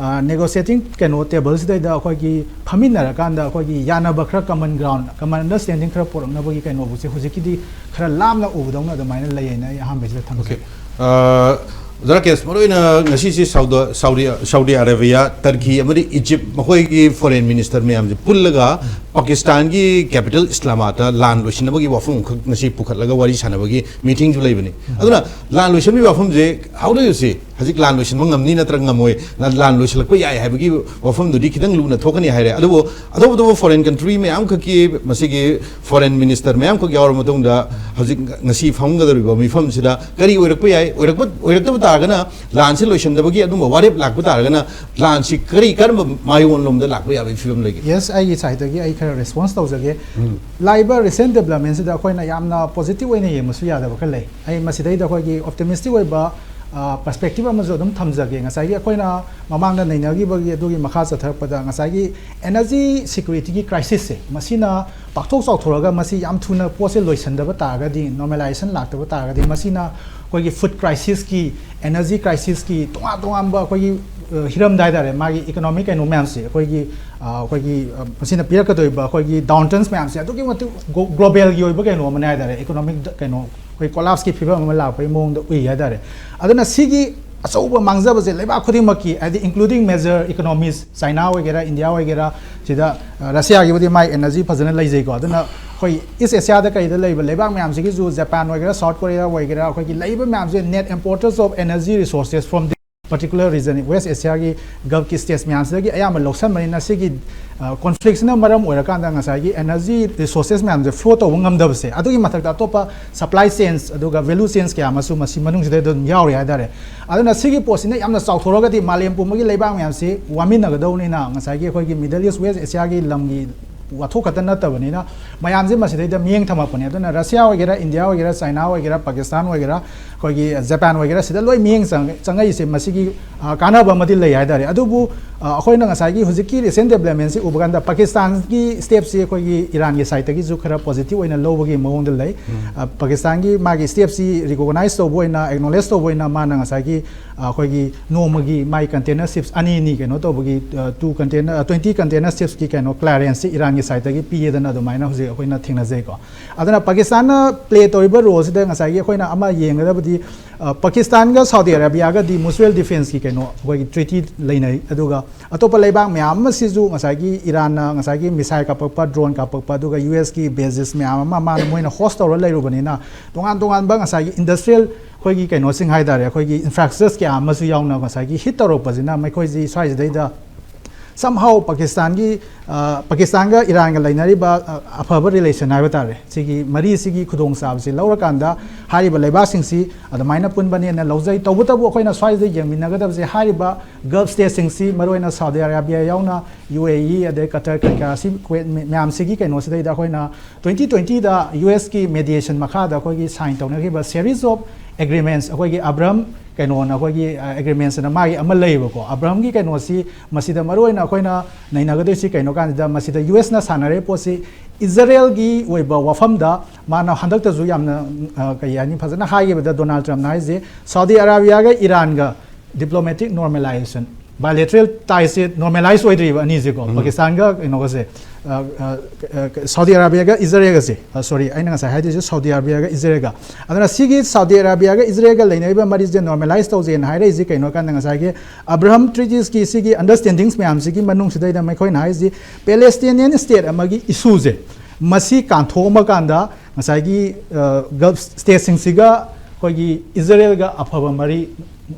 ꯅꯦꯒꯣꯁꯤꯌꯦꯇꯤꯡ ꯀꯩꯅꯣ ꯇꯦꯕꯜꯁꯤꯗꯩꯗ ꯑꯩꯈꯣꯏꯒꯤ ꯐꯝꯃꯤꯟꯅꯔꯀꯥꯟꯗ ꯑꯩꯈꯣꯏꯒꯤ ꯌꯥꯅꯕ ꯈꯔ, ꯀꯃꯟ ꯒ꯭ꯔꯥꯎꯟ, ꯀꯃꯟ ꯑꯟꯗꯔꯁꯇꯦꯟꯗꯤꯡ ꯈꯔ ꯄꯨꯔꯛꯅꯕꯒꯤ ꯀꯩꯅꯣꯕꯨꯁꯦ ꯍꯧꯖꯤꯛꯀꯤꯗꯤ ꯈꯔ ꯂꯥꯞꯅ ꯎꯕꯗꯧꯅ ꯑꯗꯨꯃꯥꯏꯅ ꯂꯩꯌꯦꯅ ꯑꯩ ꯑꯍꯥꯟꯕꯁꯤꯗ ꯊꯝꯖꯒꯦ꯫ ꯑꯣꯀꯦ꯫ ꯑꯣꯖꯥ ꯔꯥꯀꯦꯁ, ꯃꯔꯨꯑꯣꯏꯅ ꯉꯁꯤꯁꯤ ꯁꯥꯎꯗ- ꯁꯥꯎꯗꯤ ꯁꯥꯎꯗꯤ ꯑꯔꯥꯕꯤꯌꯥ, ꯇꯔꯀꯤ ꯑꯃꯗꯤ ꯏꯖꯤꯞ, ꯃꯈꯣꯏꯒꯤ ꯐꯣꯔꯦꯟ ꯃꯤꯅꯤꯁꯇꯔ ꯃꯌꯥꯝꯁꯦ ꯄꯨꯜꯂꯒ ꯄꯥꯀꯤꯁꯇꯥꯟꯒꯤ ꯀꯦꯄꯤꯇꯦꯜ ꯏꯁꯂꯥꯃꯥꯕꯥꯗꯇ ꯂꯥꯟ ꯂꯣꯏꯁꯤꯟꯅꯕꯒꯤ ꯋꯥꯐꯝ ꯑꯃꯈꯛ ꯉꯁꯤ ꯄꯨꯈꯠꯂꯒ ꯋꯥꯔꯤ ꯁꯥꯟꯅꯕꯒꯤ ꯃꯤꯇꯤꯡꯁꯨ ꯂꯩꯕꯅꯤ꯫ ꯑꯗꯨꯅ ꯂꯥꯟ ꯂꯣꯏꯁꯤꯟꯕꯒꯤ ꯋꯥꯐꯝꯁꯦ, how do you see? ꯍꯧꯖꯤꯛ ꯂꯥꯟ ꯂꯣꯏꯁꯤꯟꯕ ꯉꯝꯅꯤ ꯅꯠꯇ꯭ꯔꯒ ꯉꯝꯃꯣꯏ? ꯂꯥꯟ ꯂꯥꯟ ꯂꯣꯏꯁꯤꯜꯂꯛꯄ ꯌꯥꯏ ꯍꯥꯏꯕꯒꯤ ꯋꯥꯐꯝꯗꯨꯗꯤ ꯈꯤꯇꯪ ꯂꯨꯅ ꯊꯣꯛꯀꯅꯤ ꯍꯥꯏꯔꯦ꯫ ꯑꯗꯨꯕꯨ ꯑꯇꯣꯞ ꯑꯇꯣꯞꯄ ꯐꯣꯔꯦꯟ ꯀꯟꯇ꯭ꯔꯤ ꯃꯌꯥꯝꯈꯛꯀꯤ ꯃꯁꯤꯒꯤ ꯐꯣꯔꯦꯟ ꯃꯤꯅꯤꯁꯇꯔ ꯃꯌꯥꯝꯈꯛ ꯌꯥꯎꯔꯕ ꯃꯇꯨꯡꯗ ꯍꯧꯖꯤꯛ ꯉꯁꯤ ꯐꯝꯒꯗꯧꯔꯤꯕ ꯃꯤꯐꯝꯁꯤꯗ ꯀꯔꯤ ꯑꯣꯏꯔꯛꯄ ꯌꯥꯏ? ꯑꯣꯏꯔꯛꯄ ꯑꯣꯏꯔꯛꯇꯕ ꯇꯥꯔꯒꯅ, ꯂꯥꯟꯁꯤ ꯂꯣꯏꯁꯤꯟꯗꯕꯒꯤ ꯑꯗꯨꯝꯕ ꯋꯥꯔꯦꯞ ꯂꯥꯛꯄ ꯇꯥꯔꯒꯅ, ꯂꯥꯟꯁꯤ ꯀꯔꯤ, ꯀꯔꯝꯕ ꯃꯥꯏꯑꯣꯟꯂꯣꯝꯗ ꯂꯥꯛꯄ ꯌꯥꯕꯒꯤ ꯐꯤꯕꯝ ꯂꯩꯒꯦ? ꯌꯦꯁ, ꯑꯩꯒꯤ ꯁꯥꯏꯠꯇꯒꯤ ꯑꯩ ꯔꯦꯁꯄꯣꯟꯁ ꯇꯧꯖꯒꯦ꯫ ꯂꯥꯛꯏꯕ ꯔꯤꯁꯦꯟ ꯗꯦꯕꯂꯞꯃꯦꯟꯁꯤꯗ ꯑꯩꯈꯣꯏꯅ ꯌꯥꯝꯅ ꯄꯣꯖꯤꯇꯤꯚ ꯑꯣꯏꯅ ꯌꯦꯡꯕꯁꯨ ꯌꯥꯗꯕ ꯈꯔ ꯂꯩ꯫ ꯑꯩ ꯃꯁꯤꯗꯩꯗ ꯑꯩꯈꯣꯏꯒꯤ ꯑꯣꯞꯇꯤꯃꯤꯁꯇꯤꯛ ꯑꯣꯏꯕ ꯄꯔꯁꯄꯦꯛꯇꯤꯚ ꯑꯃꯁꯨ ꯑꯗꯨꯝ ꯊꯝꯖꯒꯦ꯫ ꯉꯁꯥꯏꯒꯤ ꯑꯩꯈꯣꯏꯅ ꯃꯃꯥꯡꯗ ꯅꯩꯅꯈꯤꯕꯒꯤ ꯑꯗꯨꯒꯤ ꯃꯈꯥ ꯆꯠꯊꯔꯛꯄꯗ ꯉꯁꯥꯏꯒꯤ ꯑꯦꯅꯔꯖꯤ ꯁꯦꯀ꯭ꯌꯨꯔꯤꯇꯤꯒꯤ ꯀ꯭ꯔꯥꯏꯁꯤꯁꯁꯦ ꯃꯁꯤꯅ ꯄꯥꯛꯊꯣꯛ ꯆꯥꯎꯊꯣꯔꯒ ꯃꯁꯤ ꯌꯥꯝ ꯊꯨꯅ ꯄꯣꯠꯁꯦ ꯂꯣꯏꯁꯤꯟꯗꯕ ꯇꯥꯔꯒꯗꯤ, ꯅꯣꯔꯃꯦꯂꯥꯏꯖꯦꯁꯟ ꯂꯥꯛꯇꯕ ꯇꯥꯔꯒꯗꯤ ꯃꯁꯤꯅ ꯑꯩꯈꯣꯏꯒꯤ ꯐꯨꯗ ꯀ꯭ꯔꯥꯏꯁꯤꯁꯀꯤ, ꯑꯦꯅꯔꯖꯤ ꯀ꯭ꯔꯥꯏꯁꯤꯁꯀꯤ ꯇꯣꯉꯥꯟ ꯇꯣꯉꯥꯟꯕ ꯑꯩꯈꯣꯏꯒꯤ ꯍꯤꯔꯝꯗ ꯍꯥꯏꯇꯥꯔꯦ, ꯃꯥꯒꯤ ꯏꯀꯣꯅꯣꯃꯤꯛ ꯀꯩꯅꯣ ꯃꯌꯥꯝꯁꯦ ꯑꯩꯈꯣꯏꯒꯤ ꯑꯩꯈꯣꯏꯒꯤ ꯃꯁꯤꯅ ꯄꯤꯔꯛꯀꯗꯣꯏꯕ ꯑꯩꯈꯣꯏꯒꯤ ꯗꯥꯎꯟ ꯇꯔꯟꯁ ꯃꯌꯥꯝꯁꯦ ꯑꯗꯨꯛꯀꯤ ꯃꯇꯤꯛ ꯒ꯭ꯂꯣꯕꯦꯜꯒꯤ ꯑꯣꯏꯕ ꯀꯩꯅꯣ ꯑꯃꯅꯦ ꯍꯥꯏꯇꯥꯔꯦ, ꯏꯀꯣꯅꯣꯃꯤꯛ ꯀꯩꯅꯣ ꯑꯩꯈꯣꯏ ꯀꯣꯂꯥꯞꯁꯀꯤ ꯐꯤꯕꯝ ꯑꯃ ꯂꯥꯛꯄꯒꯤ ꯃꯑꯣꯡꯗ ꯎꯏ ꯍꯥꯏꯇꯥꯔꯦ꯫ ꯑꯗꯨꯅ ꯁꯤꯒꯤ ꯑꯆꯧꯕ ꯃꯥꯡꯖꯕꯁꯦ ꯂꯩꯕꯥꯛ ꯈꯨꯗꯤꯡꯃꯛꯀꯤ, ꯍꯥꯏꯗꯤ including major economies, ꯆꯥꯏꯅꯥ ꯑꯣꯏꯒꯦꯔꯥ, ꯏꯟꯗꯤꯌꯥ ꯑꯣꯏꯒꯦꯔꯥ, ꯁꯤꯗ ꯔꯁꯤꯌꯥꯒꯤꯕꯨꯗꯤ ꯃꯥꯏ ꯑꯦꯅꯔꯖꯤ ꯐꯖꯅ ꯂꯩꯖꯩꯀꯣ꯫ ꯑꯗꯨꯅ ꯑꯩꯈꯣꯏ ꯏꯁ ꯑꯦꯁꯤꯌꯥꯗ ꯀꯩꯗ ꯂꯩꯕ ꯂꯩꯕꯥꯛ ꯃꯌꯥꯝꯁꯤꯒꯤꯁꯨ, ꯖꯄꯥꯟ ꯑꯣꯏꯒꯦꯔꯥ, ꯁꯥꯎꯠ ꯀꯣꯔꯤꯌꯥ ꯑꯣꯏꯒꯦꯔꯥ, ꯑꯩꯈꯣꯏꯒꯤ ꯂꯩꯕ ꯃꯌꯥꯝꯁꯦ net importers of energy resources from the particular region, west ꯑꯦꯁꯤꯌꯥꯒꯤ ꯒꯜꯐꯀꯤ ꯁ꯭ꯇꯦꯠꯁ ꯃꯌꯥꯝꯁꯤꯗꯒꯤ ꯑꯌꯥꯝꯕ ꯂꯧꯁꯟꯕꯅꯤꯅ ꯁꯤꯒꯤ ꯀꯣꯟꯐ꯭ꯂꯤꯛꯁꯤꯅ ꯃꯔꯝ ꯑꯣꯏꯔꯀꯥꯟꯗ ꯉꯁꯥꯏꯒꯤ ꯑꯦꯅꯔꯖꯤ ꯔꯤꯁꯣꯔꯁꯦꯁ ꯃꯌꯥꯝꯁꯦ ꯐ꯭ꯂꯣ ꯇꯧꯕ ꯉꯝꯗꯕꯁꯦ, ꯑꯗꯨꯒꯤ ꯃꯊꯛꯇ ꯑꯇꯣꯞꯄ ꯁꯄ꯭ꯂꯥꯏ ꯆꯦꯟꯁ ꯑꯗꯨꯒ ꯚꯦꯂꯨ ꯆꯦꯟꯁ ꯀꯌꯥ ꯑꯃꯁꯨ ꯃꯁꯤ ꯃꯅꯨꯡꯁꯤꯗ ꯑꯗꯨꯝ ꯌꯥꯎꯔꯤ ꯍꯥꯏꯇꯥꯔꯦ꯫ ꯑꯗꯨꯅ ꯁꯤꯒꯤ ꯄꯣꯠꯁꯤꯅ ꯌꯥꯝꯅ ꯆꯥꯎꯊꯣꯔꯒꯗꯤ ꯃꯥꯂꯦꯝ ꯄꯨꯝꯕꯒꯤ ꯂꯩꯕꯥꯛ ꯃꯌꯥꯝꯁꯤ ꯋꯥꯃꯤꯟꯅꯒꯗꯧꯅꯤꯅ ꯉꯁꯥꯏꯒꯤ ꯑꯩꯈꯣꯏꯒꯤ ꯃꯤꯗꯜ ꯏꯁ, ꯋꯦꯁ ꯑꯦꯁꯤꯌꯥꯒꯤ ꯂꯝꯒꯤ ꯋꯥꯊꯣꯛ ꯈꯛꯇ ꯅꯠꯇꯕꯅꯤꯅ ꯃꯌꯥꯝꯁꯦ ꯃꯁꯤꯗꯩꯗ ꯃꯤꯠꯌꯦꯡ ꯊꯝꯃꯛꯄꯅꯦ꯫ ꯑꯗꯨꯅ ꯔꯁꯤꯌꯥ ꯑꯣꯏꯒꯦꯔꯥ, ꯏꯟꯗꯤꯌꯥ ꯑꯣꯏꯒꯦꯔꯥ, ꯆꯥꯏꯅꯥ ꯑꯣꯏꯒꯦꯔꯥ, ꯄꯥꯀꯤꯁꯇꯥꯟ ꯑꯣꯏꯒꯦꯔꯥ, ꯑꯩꯈꯣꯏꯒꯤ ꯖꯄꯥꯟ ꯑꯣꯏꯒꯦꯔꯥ, ꯁꯤꯗ ꯂꯣꯏ ꯃꯤꯠꯌꯦꯡ ꯆꯪ-, ꯆꯪꯉꯛꯏꯁꯦ ꯃꯁꯤꯒꯤ ꯑ, ꯀꯥꯟꯅꯕ ꯑꯃꯗꯤ ꯂꯩ ꯍꯥꯏꯇꯥꯔꯦ꯫ ꯑꯗꯨꯕꯨ ꯑ, ꯑꯩꯈꯣꯏꯅ ꯉꯁꯥꯏꯒꯤ ꯍꯧꯖꯤꯛꯀꯤ ꯔꯤꯁꯦꯟ ꯗꯦꯕꯂꯞꯃꯦꯟꯁꯤ ꯎꯕ ꯀꯥꯟꯗ ꯄꯥꯀꯤꯁꯇꯥꯟꯒꯤ ꯁ꯭ꯇꯦꯞꯁꯤ ꯑꯩꯈꯣꯏꯒꯤ ꯏꯔꯥꯟꯒꯤ ꯁꯥꯏꯠꯇꯒꯤꯁꯨ ꯈꯔ ꯄꯣꯖꯤꯇꯤꯚ ꯑꯣꯏꯅ ꯂꯧꯕꯒꯤ ꯃꯑꯣꯡꯗ ꯂꯩ꯫ ꯑ, ꯄꯥꯀꯤꯁꯇꯥꯟꯒꯤ ꯃꯥꯒꯤ ꯁ꯭ꯇꯦꯞꯁꯤ ꯔꯤꯀꯣꯒꯅꯥꯏꯖ ꯇꯧꯕ ꯑꯣꯏꯅ, ꯑꯦꯛꯅꯣꯂꯦꯖ ꯇꯧꯕ ꯑꯣꯏꯅ ꯃꯥꯅ ꯉꯁꯥꯏꯒꯤ ꯑ, ꯑꯩꯈꯣꯏꯒꯤ ꯅꯣꯡꯃꯒꯤ ꯃꯥꯏ ꯀꯟꯇꯦꯅꯔ ꯁꯤꯞꯁ ꯑꯅꯤ ꯑꯅꯤ ꯀꯩꯅꯣ ꯇꯧꯕꯒꯤ, ꯑ, ꯇꯨ ꯀꯟꯇꯦꯅꯔ, ꯑ, ꯇ꯭ꯋꯦꯟꯇꯤ ꯀꯟꯇꯦꯅꯔ ꯁꯤꯞꯁꯀꯤ ꯀꯩꯅꯣ ꯀ꯭ꯂꯤꯌꯥꯔꯦꯟꯁꯁꯤ ꯏꯔꯥꯟꯒꯤ ꯁꯥꯏꯠꯇꯒꯤ ꯄꯤꯌꯦꯗꯅ ꯑꯗꯨꯃꯥꯏꯅ ꯍꯧꯖꯤꯛ ꯑꯩꯈꯣꯏꯅ ꯊꯦꯡꯅꯖꯩꯀꯣ꯫ ꯑꯗꯨꯅ ꯄꯥꯀꯤꯁꯇꯥꯟꯅ ꯄ꯭ꯂꯦ ꯇꯧꯔꯤꯕ ꯔꯣꯜꯁꯤꯗ ꯉꯁꯥꯏꯒꯤ ꯑꯩꯈꯣꯏꯅ ꯑꯃ ꯌꯦꯡꯒꯗꯕꯗꯤ, ꯑ, ꯄꯥꯀꯤꯁꯇꯥꯟꯒ ꯁꯥꯎꯗꯤ ꯑꯔꯥꯕꯤꯌꯥꯒꯗꯤ ꯃ꯭ꯌꯨꯆꯨꯋꯦꯜ ꯗꯤꯐꯦꯟꯁꯀꯤ ꯀꯩꯅꯣ ꯑꯩꯈꯣꯏꯒꯤ ꯇ꯭ꯔꯤꯇꯤ ꯂꯩꯅꯩ, ꯑꯗꯨꯒ ꯑꯇꯣꯞꯄ ꯂꯩꯕꯥꯛ ꯃꯌꯥꯝ ꯑꯃꯁꯤꯁꯨ ꯉꯁꯥꯏꯒꯤ ꯏꯔꯥꯟꯅ ꯉꯁꯥꯏꯒꯤ ꯃꯤꯁꯥꯏꯜ ꯀꯥꯞꯄꯛꯄ, ꯗ꯭ꯔꯣꯟ ꯀꯥꯞꯄꯛꯄ, ꯑꯗꯨꯒ ꯌꯨ ꯑꯦꯁꯀꯤ ꯕꯦꯖꯦꯁ ꯃꯌꯥꯝ ꯑꯃ ꯃꯥꯅ ꯃꯣꯏꯅ ꯍꯣꯁ ꯇꯧꯔ ꯂꯩꯔꯨꯕꯅꯤꯅ ꯇꯣꯉꯥꯟ ꯇꯣꯉꯥꯟꯕ ꯉꯁꯥꯏꯒꯤ ꯏꯟꯗꯁꯇ꯭ꯔꯤꯌꯦꯜ ꯑꯩꯈꯣꯏꯒꯤ ꯀꯩꯅꯣꯁꯤꯡ ꯍꯥꯏꯇꯥꯔꯦ, ꯑꯩꯈꯣꯏꯒꯤ ꯏꯟꯐ꯭ꯔꯥꯁ꯭ꯇ꯭ꯔꯛꯆꯔ ꯀꯌꯥ ꯑꯃꯁꯨ ꯌꯥꯎꯅ ꯉꯁꯥꯏꯒꯤ ꯍꯤꯠ ꯇꯧꯔꯛꯄꯁꯤꯅ ꯃꯈꯣꯏꯁꯤ ꯁ꯭ꯋꯥꯏꯁꯤꯗꯩꯗ Somehow ꯄꯥꯀꯤꯁꯇꯥꯟꯒꯤ, ꯑ, ꯄꯥꯀꯤꯁꯇꯥꯟꯒ ꯏꯔꯥꯟꯒ ꯂꯩꯅꯔꯤꯕ, ꯑ, ꯑꯐꯕ relation ꯍꯥꯏꯕ ꯇꯥꯔꯦ, ꯁꯤꯒꯤ ꯃꯔꯤꯁꯤꯒꯤ ꯈꯨꯗꯣꯡꯆꯥꯕꯁꯤ ꯂꯧꯔꯀꯥꯟꯗ ꯍꯥꯏꯔꯤꯕ ꯂꯩꯕꯥꯛꯁꯤꯡꯁꯤ ꯑꯗꯨꯃꯥꯏꯅ ꯄꯨꯟꯕꯅꯦꯅ ꯂꯧꯖꯩ꯫ ꯇꯧꯕꯇꯕꯨ ꯑꯩꯈꯣꯏꯅ ꯁ꯭ꯋꯥꯏꯁꯤꯗ ꯌꯦꯡꯃꯤꯟꯅꯒꯗꯕꯁꯦ, ꯍꯥꯏꯔꯤꯕ Gulf stateꯁꯤꯡꯁꯤ, ꯃꯔꯨꯑꯣꯏꯅ ꯁꯥꯎꯗꯤ ꯑꯔꯥꯕꯤꯌꯥ ꯌꯥꯎꯅ ꯌꯨ ꯑꯦ ꯏ, ꯑꯗꯩ ꯀꯇꯔ, ꯀꯩꯀꯥ, ꯁꯤ ꯀꯨꯋꯦꯠ ꯃꯌꯥꯝꯁꯤꯒꯤ ꯀꯩꯅꯣꯁꯤꯗꯩꯗ ꯑꯩꯈꯣꯏꯅ twenty twentyꯗ ꯌꯨ ꯑꯦꯁꯀꯤ mediation ꯃꯈꯥꯗ ꯑꯩꯈꯣꯏꯒꯤ sign ꯇꯧꯅꯈꯤꯕ series of agreements, ꯑꯩꯈꯣꯏꯒꯤ ꯑꯕ꯭ꯔꯥꯍꯝ ꯀꯩꯅꯣꯅ ꯑꯩꯈꯣꯏꯒꯤ, ꯑ, agreementsꯅ ꯃꯥꯒꯤ ꯑꯃ ꯂꯩꯌꯦꯕꯀꯣ꯫ ꯑꯕ꯭ꯔꯥꯍꯝꯒꯤ ꯀꯩꯅꯣꯁꯤ, ꯃꯁꯤꯗ ꯃꯔꯨꯑꯣꯏꯅ ꯑꯩꯈꯣꯏꯅ ꯅꯩꯅꯒꯗꯣꯏꯁꯤ ꯀꯩꯅꯣ ꯀꯥꯟꯁꯤꯗ, ꯃꯁꯤꯗ ꯌꯨ ꯑꯦꯁꯅ ꯁꯥꯟꯅꯔꯤꯕ ꯄꯣꯠꯁꯤ ꯏꯖꯔꯦꯜꯒꯤ ꯑꯣꯏꯕ ꯋꯥꯐꯝꯗ ꯃꯥꯅ ꯍꯟꯗꯛꯇꯁꯨ ꯌꯥꯝꯅ, ꯑ, ꯀꯩ ꯍꯥꯏꯅꯤ, ꯐꯖꯅ ꯍꯥꯏꯈꯤꯕꯗ, ꯗꯣꯅꯥꯜꯗ ꯇ꯭ꯔꯝꯞꯅ ꯍꯥꯏꯁꯦ, ꯁꯥꯎꯗꯤ ꯑꯔꯥꯕꯤꯌꯥꯒ ꯏꯔꯥꯟꯒ diplomatic normalization, bilateral tiesꯁꯦ normalize ꯑꯣꯏꯗ꯭ꯔꯤꯕ ꯑꯅꯤꯁꯦꯀꯣ, ꯄꯥꯀꯤꯁꯇꯥꯟꯒ ꯀꯩꯅꯣꯒꯁꯦ, ꯑ, ꯑ, ꯑ, ꯁꯥꯎꯗꯤ ꯑꯔꯥꯕꯤꯌꯥꯒ ꯏꯖꯔꯦꯜꯒꯁꯦ, ꯑ, sorry, ꯑꯩꯅ ꯉꯁꯥꯏ ꯍꯥꯏꯗꯣꯏꯁꯦ ꯁꯥꯎꯗꯤ ꯑꯔꯥꯕꯤꯌꯥꯒ ꯏꯖꯔꯦꯜꯒ꯫ ꯑꯗꯨꯅ ꯁꯤꯒꯤ ꯁꯥꯎꯗꯤ ꯑꯔꯥꯕꯤꯌꯥꯒ ꯏꯖꯔꯦꯜꯒ ꯂꯩꯅꯔꯤꯕ ꯃꯔꯤꯁꯦ normalize ꯇꯧꯖꯦꯅ ꯍꯥꯏꯔꯛꯏꯁꯦ ꯀꯩꯅꯣ ꯀꯥꯟꯗ, ꯉꯁꯥꯏꯒꯤ ꯑꯕ꯭ꯔꯥꯍꯝ treatiesꯀꯤ ꯁꯤꯒꯤ understandings ꯃꯌꯥꯝꯁꯤꯒꯤ ꯃꯅꯨꯡꯁꯤꯗꯩꯗ ꯃꯈꯣꯏꯅ ꯍꯥꯏꯔꯤꯁꯤ Palestinian state ꯑꯃꯒꯤ issueꯁꯦ, ꯃꯁꯤ ꯀꯥꯟꯊꯣꯛꯑꯝꯃ ꯀꯥꯟꯗ ꯉꯁꯥꯏꯒꯤ, ꯑ, Gulf stateꯁꯤꯡꯁꯤꯒ ꯑꯩꯈꯣꯏꯒꯤ ꯏꯖꯔꯦꯜꯒ ꯑꯐꯕ ꯃꯔꯤ,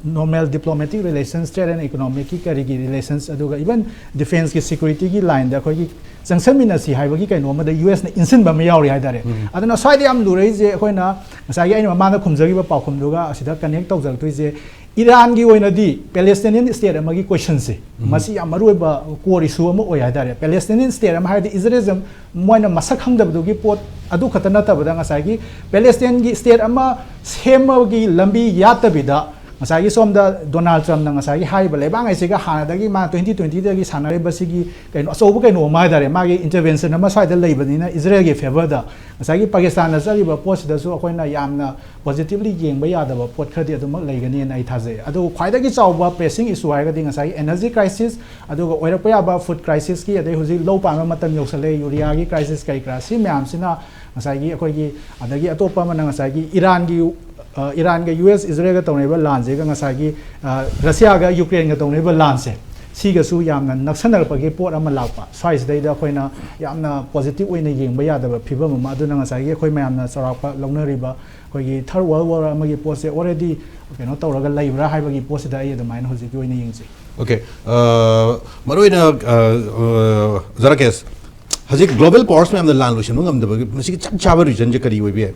normal diplomatic relations, trade and economicꯀꯤ ꯀꯔꯤꯒꯤ relations, ꯑꯗꯨꯒ even defenceꯀꯤ, securityꯒꯤ lineꯗ ꯑꯩꯈꯣꯏꯒꯤ ꯆꯪꯁꯟꯃꯤꯟꯅꯁꯤ ꯍꯥꯏꯕꯒꯤ ꯀꯩꯅꯣ ꯑꯃꯗ ꯌꯨ ꯑꯦꯁꯅ ꯏꯟꯁꯤꯟꯕ ꯑꯃ ꯌꯥꯎꯔꯤ ꯍꯥꯏꯇꯥꯔꯦ꯫ ꯑꯗꯨꯅ ꯁ꯭ꯋꯥꯏꯗ ꯌꯥꯝ ꯂꯨꯔꯛꯏꯁꯦ, ꯑꯩꯈꯣꯏꯅ ꯉꯁꯥꯏꯒꯤ ꯑꯩꯅ ꯃꯃꯥꯡꯗ ꯈꯨꯝꯖꯈꯤꯕ ꯄꯥꯎꯈꯨꯝꯗꯨꯒ ꯑꯁꯤꯗ connect ꯇꯧꯖꯔꯛꯇꯣꯏꯁꯦ, ꯏꯔꯥꯟꯒꯤ ꯑꯣꯏꯅꯗꯤ Palestinian state ꯑꯃꯒꯤ questionꯁꯦ, ꯃꯁꯤ ꯌꯥꯝ ꯃꯔꯨꯑꯣꯏꯕ core issue ꯑꯃ ꯑꯣꯏ ꯍꯥꯏꯇꯥꯔꯦ꯫ Palestinian state ꯑꯃ ꯍꯥꯏꯔꯗꯤ ꯏꯖꯔꯦꯜꯁꯦ ꯃꯣꯏꯅ ꯃꯁꯛ ꯈꯪꯗꯕꯗꯨꯒꯤ ꯄꯣꯠ ꯑꯗꯨ ꯈꯛꯇ ꯅꯠꯇꯕꯗ, ꯉꯁꯥꯏꯒꯤ Palestineꯒꯤ state ꯑꯃ ꯁꯦꯝꯕꯒꯤ ꯂꯝꯕꯤ ꯌꯥꯠꯇꯕꯤꯗ, ꯉꯁꯥꯏꯒꯤ ꯁꯣꯝꯗ ꯗꯣꯅꯥꯜꯗ ꯇ꯭ꯔꯝꯞꯅ ꯉꯁꯥꯏꯒꯤ ꯍꯥꯏꯔꯤꯕ ꯂꯩꯕꯥꯛꯉꯩꯁꯤꯒ ꯍꯥꯟꯅꯗꯒꯤ ꯃꯥ twenty twentyꯗꯒꯤ ꯁꯥꯟꯅꯔꯤꯕꯁꯤꯒꯤ ꯀꯩꯅꯣ, ꯑꯆꯧꯕ ꯀꯩꯅꯣ ꯑꯃ ꯍꯥꯏꯇꯥꯔꯦ, ꯃꯥꯒꯤ intervention ꯑꯃ ꯁ꯭ꯋꯥꯏꯗ ꯂꯩꯕꯅꯤꯅ ꯏꯖꯔꯦꯜꯒꯤ favourꯗ꯫ ꯉꯁꯥꯏꯒꯤ ꯄꯥꯀꯤꯁꯇꯥꯟꯗ ꯆꯠꯂꯤꯕ ꯄꯣꯠꯁꯤꯗꯁꯨ ꯑꯩꯈꯣꯏꯅ ꯌꯥꯝꯅ positively ꯌꯦꯡꯕ ꯌꯥꯗꯕ ꯄꯣꯠ ꯈꯔꯗꯤ ꯑꯗꯨꯃꯛ ꯂꯩꯒꯅꯤꯅ ꯑꯩ ꯊꯥꯖꯩ꯫ ꯑꯗꯨꯒ ꯈ꯭ꯋꯥꯏꯗꯒꯤ ꯆꯥꯎꯕ pressing issue ꯍꯥꯏꯔꯒꯗꯤ ꯉꯁꯥꯏꯒꯤ energy crisis, ꯑꯗꯨꯒ ꯑꯣꯏꯔꯛꯄ ꯌꯥꯕ food crisisꯀꯤ, ꯑꯗꯩ ꯍꯧꯖꯤꯛ ꯂꯧ ꯄꯥꯟꯕ ꯃꯇꯝ ꯌꯧꯁꯜꯂꯛꯑꯦ, ꯌꯨꯔꯤꯌꯥꯒꯤ crisis ꯀꯔꯤ ꯀꯔꯥ, ꯁꯤ ꯃꯌꯥꯝꯁꯤꯅ ꯉꯁꯥꯏꯒꯤ ꯑꯩꯈꯣꯏꯒꯤ, ꯑꯗꯒꯤ ꯑꯇꯣꯞꯄ ꯑꯃꯅ ꯉꯁꯥꯏꯒꯤ ꯏꯔꯥꯟꯒꯤ, ꯑ, ꯏꯔꯥꯟꯒ ꯌꯨ ꯑꯦꯁ ꯏꯖꯔꯦꯜꯒ ꯇꯧꯅꯔꯤꯕ ꯂꯥꯟꯁꯤꯒ ꯉꯁꯥꯏꯒꯤ, ꯑ, ꯔꯁꯤꯌꯥꯒ ꯌꯨꯀ꯭ꯔꯦꯟꯒ ꯇꯧꯅꯔꯤꯕ ꯂꯥꯟꯁꯦ, ꯁꯤꯒꯁꯨ ꯌꯥꯝꯅ ꯅꯛꯁꯟꯅꯔꯛꯄꯒꯤ ꯄꯣꯠ ꯑꯃ ꯂꯥꯛꯄ, ꯁ꯭ꯋꯥꯏꯁꯤꯗꯩꯗ ꯑꯩꯈꯣꯏꯅ ꯌꯥꯝꯅ positive ꯑꯣꯏꯅ ꯌꯦꯡꯕ ꯌꯥꯗꯕ ꯐꯤꯕꯝ ꯑꯃ꯫ ꯑꯗꯨꯅ ꯉꯁꯥꯏꯒꯤ ꯑꯩꯈꯣꯏ ꯃꯌꯥꯝꯅ ꯆꯥꯎꯔꯥꯛꯄ ꯂꯧꯅꯔꯤꯕ ꯑꯩꯈꯣꯏꯒꯤ Third World War ꯑꯃꯒꯤ ꯄꯣꯠꯁꯦ already ꯀꯩꯅꯣ ꯇꯧꯔꯒ ꯂꯩꯕ꯭ꯔꯥ ꯍꯥꯏꯕꯒꯤ ꯄꯣꯠꯁꯤꯗ ꯑꯩ ꯑꯗꯨꯃꯥꯏꯅ ꯍꯧꯖꯤꯛꯀꯤ ꯑꯣꯏꯅ ꯌꯦꯡꯖꯩ꯫ Okay. ꯑ, ꯃꯔꯨꯑꯣꯏꯅ, ꯑ, ꯑ, ꯖꯔꯀꯦꯁ, ꯍꯧꯖꯤꯛ global powers ꯃꯌꯥꯝꯅ ꯂꯥꯟ ꯂꯣꯏꯁꯤꯟꯕ ꯉꯝꯗꯕꯒꯤ ꯃꯁꯤꯒꯤ ꯆꯞ ꯆꯥꯕ reason ꯁꯦ ꯀꯔꯤ ꯑꯣꯏꯕ ꯌꯥꯏ?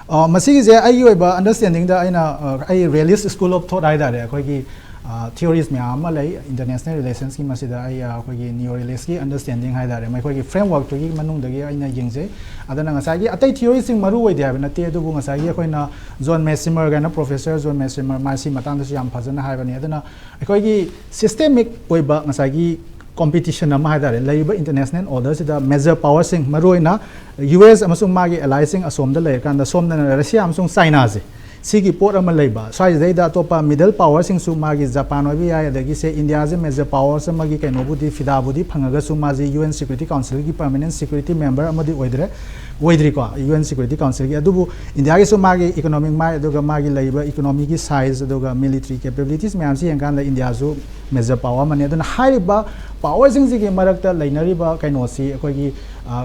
ꯑ, ꯃꯁꯤꯒꯤꯁꯦ ꯑꯩꯒꯤ ꯑꯣꯏꯕ understanding ꯗ ꯑꯩꯅ, ꯑ, ꯑꯩ realist school of thought ꯍꯥꯏ ꯇꯥꯔꯦ, ꯑꯩꯈꯣꯏꯒꯤ, ꯑ, theories ꯃꯌꯥꯝ ꯑꯃ ꯂꯩ, international relations ꯀꯤ꯫ ꯃꯁꯤꯗ ꯑꯩ, ꯑ, ꯑꯩꯈꯣꯏꯒꯤ neo realist ꯀꯤ understanding ꯍꯥꯏ ꯇꯥꯔꯦ, ꯃꯈꯣꯏꯒꯤ framework ꯇꯨꯒꯤ ꯃꯅꯨꯡꯗꯒꯤ ꯑꯩꯅ ꯌꯦꯡꯖꯩ꯫ ꯑꯗꯨꯅ ꯉꯁꯥꯏꯒꯤ ꯑꯇꯩ theory ꯁꯤꯡ ꯃꯔꯨ ꯑꯣꯏꯗꯦ ꯍꯥꯏꯕ ꯅꯠꯇꯦ, ꯑꯗꯨꯕꯨ ꯉꯁꯥꯏꯒꯤ ꯑꯩꯈꯣꯏꯅ John Mearsheimer ꯀꯥꯏꯅ, professor John Mearsheimer, ꯃꯥ ꯁꯤ ꯃꯇꯥꯡꯗꯁꯨ ꯌꯥꯝ ꯐꯖꯅ ꯍꯥꯏꯕꯅꯤ꯫ ꯑꯗꯨꯅ ꯑꯩꯈꯣꯏꯒꯤ systemic ꯑꯣꯏꯕ ꯉꯁꯥꯏꯒꯤ competition ꯑꯃ ꯍꯥꯏ ꯇꯥꯔꯦ, ꯂꯩꯔꯤꯕ international order ꯁꯤꯗ major power ꯁꯤꯡ, ꯃꯔꯨꯑꯣꯏꯅ U S ꯑꯃꯁꯨꯡ ꯃꯥꯒꯤ allies ꯁꯤꯡ ꯑꯁꯣꯝꯗ ꯂꯩꯔꯀꯥꯟꯗ, ꯁꯣꯝꯗꯅ Russia ꯑꯃꯁꯨꯡ China ꯁꯦ, ꯁꯤꯒꯤ ꯄꯣꯠ ꯑꯃ ꯂꯩꯕ꯫ ꯁ꯭ꯋꯥꯏꯁꯤꯗꯩꯗ ꯑꯇꯣꯞꯄ middle power ꯁꯤꯡꯁꯨ, ꯃꯥꯒꯤ Japan ꯑꯣꯏꯕ ꯌꯥꯏ, ꯑꯗꯒꯤ ꯁꯦ India ꯁꯦ major powers ꯑꯃꯒꯤ ꯀꯩꯅꯣꯕꯨꯗꯤ, ꯐꯤꯗꯥꯕꯨꯗꯤ ꯐꯪꯉꯒꯁꯨ, ꯃꯥꯁꯦ U N Security Council ꯒꯤ permanent security member ꯑꯃꯗꯤ ꯑꯣꯏꯗ꯭ꯔꯦ, ꯑꯣꯏꯗ꯭ꯔꯤꯀꯣ, U N Security Council ꯒꯤ꯫ ꯑꯗꯨꯕꯨ India ꯒꯤꯁꯨ ꯃꯥꯒꯤ economic might, ꯑꯗꯨꯒ ꯃꯥꯒꯤ ꯂꯩꯔꯤꯕ economy ꯒꯤ size, ꯑꯗꯨꯒ military capabilities ꯃꯌꯥꯝꯁꯤ ꯌꯦꯡꯀꯥꯟꯗ India ꯁꯨ major power ꯑꯃꯅꯤ꯫ ꯑꯗꯨꯅ ꯍꯥꯏꯔꯤꯕ power ꯁꯤꯡꯁꯤꯒꯤ ꯃꯔꯛꯇ ꯂꯩꯅꯔꯤꯕ ꯀꯩꯅꯣꯁꯤ ꯑꯩꯈꯣꯏꯒꯤ, ꯑ,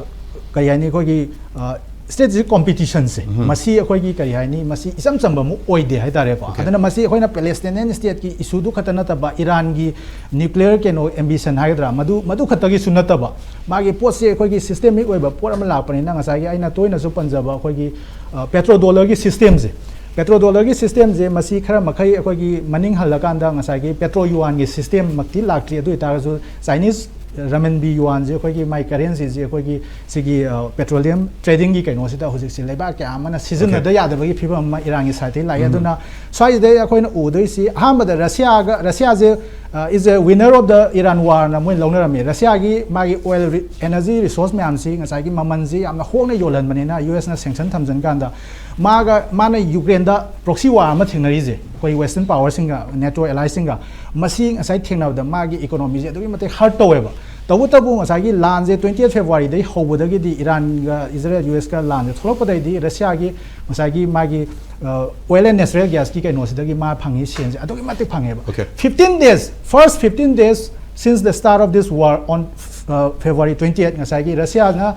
ꯀꯔꯤ ꯍꯥꯏꯅꯤ, ꯑꯩꯈꯣꯏꯒꯤ, ꯑ, strategic competition ꯁꯦ, ꯃꯁꯤ ꯑꯩꯈꯣꯏꯒꯤ ꯀꯔꯤ ꯍꯥꯏꯅꯤ, ꯃꯁꯤ ꯏꯆꯝ ꯆꯝꯕ ꯑꯃ ꯑꯣꯏꯗꯦ ꯍꯥꯏ ꯇꯥꯔꯦꯀꯣ꯫ Okay. ꯑꯗꯨꯅ ꯃꯁꯤ ꯑꯩꯈꯣꯏꯅ Palestinian state ꯀꯤ issue ꯗꯨ ꯈꯛꯇ ꯅꯠꯇꯕ, Iran ꯒꯤ nuclear ꯀꯩꯅꯣ ambition ꯍꯥꯏꯒꯗ꯭ꯔꯥ, ꯃꯗꯨ, ꯃꯗꯨ ꯈꯛꯇꯒꯤꯁꯨ ꯅꯠꯇꯕ, ꯃꯥꯒꯤ ꯄꯣꯠꯁꯦ ꯑꯩꯈꯣꯏꯒꯤ systemic ꯑꯣꯏꯕ ꯄꯣꯠ ꯑꯃ ꯂꯥꯛꯄꯅꯤꯅ, ꯉꯁꯥꯏꯒꯤ ꯑꯩꯅ ꯇꯣꯏꯅꯁꯨ ꯄꯟꯖꯕ ꯑꯩꯈꯣꯏꯒꯤ, ꯑ, petrodollar ꯒꯤ system ꯁꯦ, petrodollar ꯒꯤ system ꯁꯦ ꯃꯁꯤ ꯈꯔ ꯃꯈꯩ ꯑꯩꯈꯣꯏꯒꯤ ꯃꯅꯤꯡ ꯍꯜꯂꯀꯥꯟꯗ ꯉꯁꯥꯏꯒꯤ petro yuan ꯒꯤ system ꯃꯛꯇꯤ ꯂꯥꯛꯇ꯭ꯔꯤ꯫ ꯑꯗꯨ ꯑꯣꯏꯇꯥꯔꯒꯁꯨ Chinese renminbi yuan ꯁꯦ, ꯑꯩꯈꯣꯏꯒꯤ ꯃꯥꯏ currency ꯁꯦ, ꯑꯩꯈꯣꯏꯒꯤ ꯁꯤꯒꯤ, ꯑ, petroleum trading ꯒꯤ ꯀꯩꯅꯣꯁꯤꯗ ꯍꯧꯖꯤꯛꯁꯦ ꯂꯩꯕꯥꯛ ꯀꯌꯥ ꯑꯃꯅ ꯁꯤꯖꯤꯟꯅꯗ ꯌꯥꯗꯕꯒꯤ ꯐꯤꯕꯝ ꯑꯃ Iran ꯒꯤ side ꯇꯒꯤ ꯂꯥꯛꯑꯦ꯫ ꯑꯗꯨꯅ ꯁ꯭ꯋꯥꯏꯁꯤꯗꯩ ꯑꯩꯈꯣꯏꯅ ꯎꯗꯣꯏꯁꯤ, ꯑꯍꯥꯟꯕꯗ Russia ꯒ, Russia ꯁꯦ, ꯑ, is a winner of the Iran war ꯅ ꯃꯣꯏ ꯂꯧꯅꯔꯝꯃꯤ꯫ Russia ꯒꯤ ꯃꯥꯒꯤ oil re-, energy resource ꯃꯌꯥꯝꯁꯤ ꯉꯁꯥꯏꯒꯤ ꯃꯃꯜꯁꯤ ꯌꯥꯝꯅ ꯍꯣꯡꯅ ꯌꯣꯜꯍꯟꯕꯅꯤꯅ, U S ꯅ sanction ꯊꯝꯖꯤꯟ ꯀꯥꯟꯗ ꯃꯥꯒ, ꯃꯥꯅ Ukraine ꯗ proxy war ꯑꯃ ꯊꯦꯡꯅꯔꯤꯁꯦ, ꯑꯩꯈꯣꯏ Western power ꯁꯤꯡꯒ, NATO allies ꯁꯤꯡꯒ, ꯃꯁꯤ ꯉꯁꯥꯏ ꯊꯦꯡꯅꯕꯗ ꯃꯥꯒꯤ economy ꯁꯦ ꯑꯗꯨꯛꯀꯤ ꯃꯇꯤꯛ hurt ꯇꯧꯋꯦꯕ꯫ ꯇꯧꯕꯇꯕꯨ ꯉꯁꯥꯏꯒꯤ ꯂꯥꯟꯁꯦ twenty eight February ꯗꯒꯤ ꯍꯧꯕꯗꯒꯤꯗꯤ, Iran ꯒ Israel, U S ꯀ ꯂꯥꯟꯁꯦ ꯊꯣꯛꯂꯛꯄꯗꯒꯤꯗꯤ, Russia ꯒꯤ ꯉꯁꯥꯏꯒꯤ ꯃꯥꯒꯤ, ꯑ, oil and natural gas ꯀꯤ ꯀꯩꯅꯣꯁꯤꯗꯒꯤ ꯃꯥ ꯐꯪꯉꯤ ꯁꯦꯟꯁꯦ ꯑꯗꯨꯛꯀꯤ ꯃꯇꯤꯛ ꯐꯪꯉꯦꯕ꯫ Okay. Fifteen days, first fifteen days Since the start of this war on uh, February twenty-eight, ꯉꯁꯥꯏꯒꯤ ꯔꯁꯤꯌꯥꯅ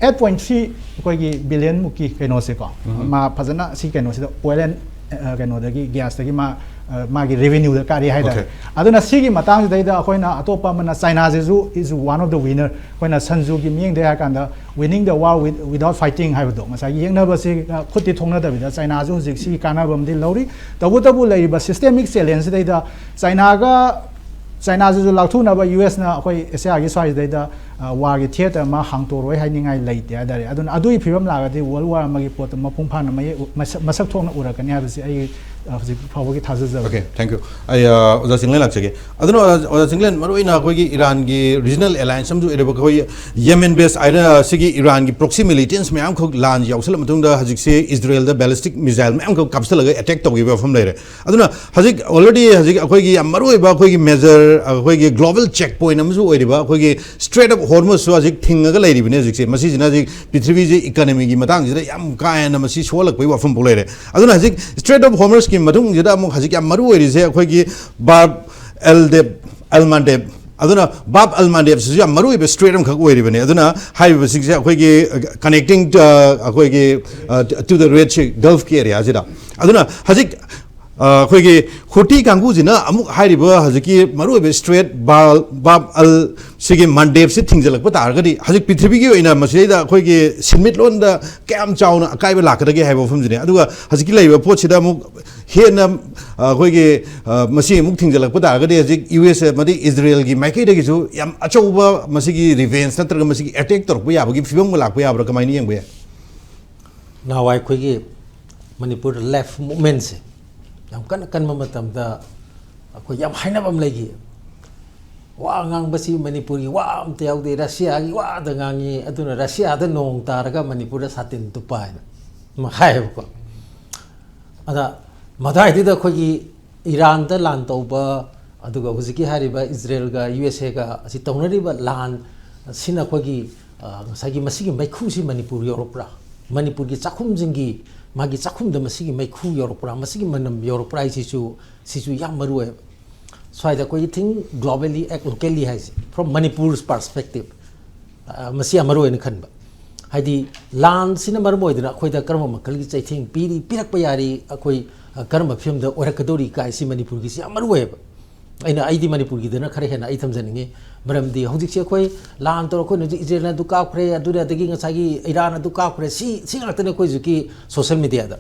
ꯑꯩꯠ ꯄꯣꯏꯟ ꯊ꯭ꯔꯤ ꯑꯩꯈꯣꯏꯒꯤ ꯕꯤꯂꯤꯌꯟ ꯃꯨꯛꯀꯤ ꯀꯩꯅꯣꯁꯦꯀꯣ, ꯃꯥ ꯐꯖꯅ ꯁꯤ ꯀꯩꯅꯣꯁꯤꯗ oil and uh, ꯀꯩꯅꯣꯗꯒꯤ, gas ꯇꯒꯤ ꯃꯥ uh, ꯃꯥꯒꯤ revenue ꯗ ꯀꯥꯔꯤ ꯍꯥꯏꯇꯥꯔꯦ꯫ Okay. ꯑꯗꯨꯅ ꯁꯤꯒꯤ ꯃꯇꯥꯡꯁꯤꯗꯩꯗ ꯑꯩꯈꯣꯏꯅ ꯑꯇꯣꯞꯄ ꯑꯃꯅ ꯆꯥꯏꯅꯥꯁꯤꯁꯨ is one of the winner꯫ ꯑꯩꯈꯣꯏꯅ ꯁꯟꯖꯨꯒꯤ ꯃꯤꯠꯌꯦꯡꯗ ꯍꯥꯏꯔ ꯀꯥꯟꯗ winning the war with, without fighting ꯍꯥꯏꯕꯗꯣ, ꯉꯁꯥꯏꯒꯤ ꯌꯦꯛꯅꯕꯁꯤ uh, ꯈꯨꯠꯇꯤ ꯊꯣꯛꯅꯗꯕꯤꯗ ꯆꯥꯏꯅꯥꯁꯨ ꯍꯧꯖꯤꯛ ꯁꯤꯒꯤ ꯀꯥꯟꯅꯕ ꯑꯃꯗꯤ ꯂꯧꯔꯤ꯫ ꯇꯧꯕꯇꯕꯨ ꯂꯩꯔꯤꯕ systemic challenge ꯁꯤꯗꯩꯗ ꯆꯥꯏꯅꯥꯒ ꯆꯥꯏꯅꯥꯁꯤꯁꯨ ꯂꯥꯛꯊꯣꯛꯅꯕ ꯌꯨ ꯑꯦꯁꯅ ꯑꯩꯈꯣꯏ ꯑꯦꯁꯤꯌꯥꯒꯤ ꯁ꯭ꯋꯥꯏꯁꯤꯗꯩꯗ ꯑ, ꯋꯥꯔꯒꯤ ꯊꯤꯌꯦꯇꯔ ꯑꯃ ꯍꯥꯡꯇꯣꯔꯣꯏ ꯍꯥꯏꯅꯤꯡꯉꯥꯏ ꯂꯩꯇꯦ ꯍꯥꯏꯇꯥꯔꯦ꯫ ꯑꯗꯨꯅ ꯑꯗꯨꯒꯤ ꯐꯤꯕꯝ ꯂꯥꯛꯑꯒꯗꯤ ꯋꯥꯔꯜ ꯋꯥꯔ ꯑꯃꯒꯤ ꯄꯣꯠꯇꯣ ꯃꯄꯨꯡ ꯐꯥꯅ ꯃꯌꯦꯛ ꯎ- ꯃꯁꯛ ꯃꯁꯛ ꯊꯣꯛꯅ ꯎꯔꯛꯀꯅꯤ ꯍꯥꯏꯕꯁꯤ ꯑꯩ ꯑ, ꯍꯧꯖꯤꯛ ꯐꯥꯎꯕꯒꯤ ꯊꯥꯖꯖꯕ꯫ Okay, thank you. ꯑꯩ ꯑ, ꯑꯣꯖꯥ ꯆꯤꯡꯂꯦꯟ ꯂꯥꯛꯆꯒꯦ꯫ ꯑꯗꯨꯅ ꯑꯣꯖꯥ ꯑꯣꯖꯥ ꯆꯤꯡꯂꯦꯟ, ꯃꯔꯨꯑꯣꯏꯅ ꯑꯩꯈꯣꯏꯒꯤ ꯏꯔꯥꯟꯒꯤ regional alliance ꯑꯃꯁꯨ ꯑꯣꯏꯔꯤꯕ ꯑꯩꯈꯣꯏ Yemen based ꯁꯤꯒꯤ ꯏꯔꯥꯟꯒꯤ proxy militants ꯃꯌꯥꯝꯈꯛ ꯂꯥꯟ ꯌꯥꯎꯁꯜꯂ ꯃꯇꯨꯡꯗ ꯍꯧꯖꯤꯛꯁꯦ ꯏꯁꯔꯦꯜꯗ ballistic missile ꯃꯌꯥꯝꯈꯛ ꯀꯥꯞꯁꯤꯜꯂꯒ attack ꯇꯧꯈꯤꯕ ꯋꯥꯐꯝ ꯂꯩꯔꯦ꯫ ꯑꯗꯨꯅ ꯍꯧꯖꯤꯛ already ꯍꯧꯖꯤꯛ ꯑꯩꯈꯣꯏꯒꯤ ꯌꯥꯝ ꯃꯔꯨꯑꯣꯏꯕ ꯑꯩꯈꯣꯏꯒꯤ major ꯑꯩꯈꯣꯏꯒꯤ global check point ꯑꯃꯁꯨ ꯑꯣꯏꯔꯤꯕ ꯑꯩꯈꯣꯏꯒꯤ Strait of Hormuz ꯁꯨ ꯍꯧꯖꯤꯛ ꯊꯤꯡꯉꯒ ꯂꯩꯔꯤꯕꯅꯦ ꯍꯧꯖꯤꯛꯁꯦ꯫ ꯃꯁꯤꯁꯤꯅ ꯍꯧꯖꯤꯛ ꯄ꯭ꯔꯤꯊꯤꯕꯤꯁꯦ economy ꯒꯤ ꯃꯇꯥꯡꯁꯤꯗ ꯌꯥꯝ ꯀꯥ ꯍꯦꯟꯅ ꯃꯁꯤ ꯁꯣꯛꯍꯜꯂꯛꯄꯒꯤ ꯋꯥꯐꯝ ꯐꯥꯎ ꯂꯩꯔꯦ꯫ ꯑꯗꯨꯅ ꯍꯧꯖꯤꯛ Strait of Hormuz ꯀꯤ ꯃꯇꯨꯡꯁꯤꯗ ꯑꯃꯨꯛ ꯍꯧꯖꯤꯛ ꯌꯥꯝ ꯃꯔꯨ ꯑꯣꯏꯔꯤꯁꯦ ꯑꯩꯈꯣꯏꯒꯤ Bab el Mandeb ꯑꯗꯨꯅ Bab el Mandeb ꯁꯤꯁꯨ ꯌꯥꯝ ꯃꯔꯨ ꯑꯣꯏꯕ strait ꯑꯃꯈꯛ ꯑꯣꯏꯔꯤꯕꯅꯦ꯫ ꯑꯗꯨꯅ ꯍꯥꯏꯔꯤꯕꯁꯤꯡꯁꯦ ꯑꯩꯈꯣꯏꯒꯤ connecting ꯑꯩꯈꯣꯏꯒꯤ to the Red Sea Gulf ꯀꯤ area ꯁꯤꯗ꯫ ꯑꯗꯨꯅ ꯍꯧꯖꯤꯛ ꯑꯩꯈꯣꯏꯒꯤ ꯍꯨꯇꯤ ꯀꯥꯡꯕꯨꯁꯤꯅ ꯑꯃꯨꯛ ꯍꯥꯏꯔꯤꯕ ꯍꯧꯖꯤꯛꯀꯤ ꯃꯔꯨꯑꯣꯏꯕ strait Bab el ꯁꯤꯒꯤ Mandeb ꯁꯤ ꯊꯤꯡꯖꯤꯜꯂꯛꯄ ꯇꯥꯔꯒꯗꯤ ꯍꯧꯖꯤꯛ ꯄ꯭ꯔꯤꯊꯤꯕꯤꯒꯤ ꯑꯣꯏꯅ ꯃꯁꯤꯗꯩꯗ ꯑꯩꯈꯣꯏꯒꯤ ꯁꯤꯟꯃꯤꯠꯂꯣꯟꯗ ꯀꯌꯥꯝ ꯆꯥꯎꯅ ꯑꯀꯥꯏꯕ ꯂꯥꯛꯀꯗꯒꯦ ꯍꯥꯏꯕ ꯋꯥꯐꯝꯁꯤꯅꯦ꯫ ꯑꯗꯨꯒ ꯍꯧꯖꯤꯛꯀꯤ ꯂꯩꯔꯤꯕ ꯄꯣꯠꯁꯤꯗ ꯑꯃꯨꯛ ꯍꯦꯟꯅ ꯑꯩꯈꯣꯏꯒꯤ ꯃꯁꯤ ꯑꯃꯨꯛ ꯊꯤꯡꯖꯤꯜꯂꯛꯄ ꯇꯥꯔꯒꯗꯤ ꯍꯧꯖꯤꯛ ꯌꯨ ꯑꯦꯁ ꯑꯃꯗꯤ ꯏꯁꯔꯦꯜꯒꯤ ꯃꯥꯏꯀꯩꯗꯒꯤꯁꯨ ꯌꯥꯝ ꯑꯆꯧꯕ ꯃꯁꯤꯒꯤ revenge ꯅꯠꯇ꯭ꯔꯒ ꯃꯁꯤꯒꯤ attack ꯇꯧꯔꯛꯄ ꯌꯥꯕꯒꯤ ꯐꯤꯕꯝꯒ ꯂꯥꯛꯄ ꯌꯥꯕ꯭ꯔꯥ, ꯀꯃꯥꯏꯅ ꯌꯦꯡꯕ ꯌꯥꯏ? ꯅꯍꯥꯟꯋꯥꯏ ꯑꯩꯈꯣꯏꯒꯤ ꯃꯅꯤꯄꯨꯔꯗ left movement ꯁꯦ ꯌꯥꯝ ꯀꯟꯅ ꯀꯟꯕ ꯃꯇꯝꯗ ꯑꯩꯈꯣꯏ ꯌꯥꯝ ꯍꯥꯏꯅꯕ ꯑꯃ ꯂꯩꯈꯤ꯫ ꯋꯥ ꯉꯥꯡꯕꯁꯤ ꯃꯅꯤꯄꯨꯔꯒꯤ ꯋꯥ ꯑꯝꯇ ꯌꯥꯎꯗꯦ, ꯔꯁꯤꯌꯥꯒꯤ ꯋꯥꯗ ꯉꯥꯡꯉꯤ, ꯑꯗꯨꯅ ꯔꯁꯤꯌꯥꯗ ꯅꯣꯡ ꯇꯥꯔꯒ ꯃꯅꯤꯄꯨꯔꯗ ꯁꯥꯇꯤꯟ ꯇꯨꯞꯄ ꯍꯥꯏꯅ ꯑꯃ ꯍꯥꯏꯌꯦꯕꯀꯣ꯫ ꯑꯗ ꯃꯗꯥꯏꯗꯨꯗ ꯑꯩꯈꯣꯏꯒꯤ ꯏꯔꯥꯟꯗ ꯂꯥꯟ ꯇꯧꯕ, ꯑꯗꯨꯒ ꯍꯧꯖꯤꯛꯀꯤ ꯍꯥꯏꯔꯤꯕ ꯏꯁꯔꯦꯜꯒ ꯌꯨ ꯑꯦꯁ ꯑꯦꯒ ꯑꯁꯤ ꯇꯧꯅꯔꯤꯕ ꯂꯥꯟ ꯑꯁꯤꯅ ꯑꯩꯈꯣꯏꯒꯤ ꯉꯁꯥꯏꯒꯤ ꯃꯁꯤꯒꯤ ꯃꯩꯈꯨꯁꯤ ꯃꯅꯤꯄꯨꯔ ꯌꯧꯔꯛꯄ꯭ꯔꯥ, ꯃꯅꯤꯄꯨꯔꯒꯤ ꯆꯥꯛꯈꯨꯝꯁꯤꯡꯒꯤ ꯃꯥꯒꯤ ꯆꯥꯛꯈꯨꯝꯗ ꯃꯁꯤꯒꯤ ꯃꯩꯈꯨ ꯌꯧꯔꯛꯄ꯭ꯔꯥ, ꯃꯁꯤꯒꯤ ꯃꯅꯝ ꯌꯧꯔꯛꯄ꯭ꯔꯥ ꯍꯥꯏꯁꯤꯁꯨ, ꯁꯤꯁꯨ ꯌꯥꯝ ꯃꯔꯨ ꯑꯣꯏꯌꯦꯕ꯫ ꯁ꯭ꯋꯥꯏꯗ ꯑꯩꯈꯣꯏꯒꯤ think globally, act locally ꯍꯥꯏꯁꯦ, from Manipur's perspective, ꯑ, ꯃꯁꯤ ꯌꯥꯝ ꯃꯔꯨ ꯑꯣꯏꯅ ꯈꯟꯕ꯫ ꯍꯥꯏꯗꯤ, ꯂꯥꯟꯁꯤꯅ ꯃꯔꯝ ꯑꯣꯏꯗꯨꯅ ꯑꯩꯈꯣꯏꯗ ꯀꯔꯝꯕ ꯃꯈꯜꯒꯤ ꯆꯩꯊꯦꯡ ꯄꯤꯔꯤ, ꯄꯤꯔꯛꯄ ꯌꯥꯔꯤ, ꯑꯩꯈꯣꯏ, ꯑ, ꯀꯔꯝꯕ ꯐꯤꯕꯝꯗ ꯑꯣꯏꯔꯛꯀꯗꯧꯔꯤ ꯀꯥꯏꯁꯤ ꯃꯅꯤꯄꯨꯔꯒꯤꯁꯤ ꯌꯥꯝ ꯃꯔꯨ ꯑꯣꯏꯌꯦꯕ꯫ ꯑꯩꯅ, ꯑꯩꯗꯤ ꯃꯅꯤꯄꯨꯔꯒꯤꯗꯅ ꯈꯔ ꯍꯦꯟꯅ ꯑꯩ ꯊꯝꯖꯅꯤꯡꯉꯤ꯫ ꯃꯔꯝꯗꯤ ꯍꯧꯖꯤꯛꯁꯦ ꯑꯩꯈꯣꯏ ꯂꯥꯟ ꯇꯧꯔ, ꯑꯩꯈꯣꯏꯅ ꯍꯧꯖꯤꯛ ꯏꯖꯔꯦꯜꯅ ꯑꯗꯨ ꯀꯥꯞꯈ꯭ꯔꯦ, ꯑꯗꯨꯅ ꯑꯗꯒꯤ ꯉꯁꯥꯏꯒꯤ ꯏꯔꯥꯟ ꯑꯗꯨ ꯀꯥꯞꯈ꯭ꯔꯦ, ꯁꯤ, ꯁꯤ ꯉꯥꯛꯇꯅꯦ ꯑꯩꯈꯣꯏ ꯍꯧꯖꯤꯛꯀꯤ social media ꯗ꯫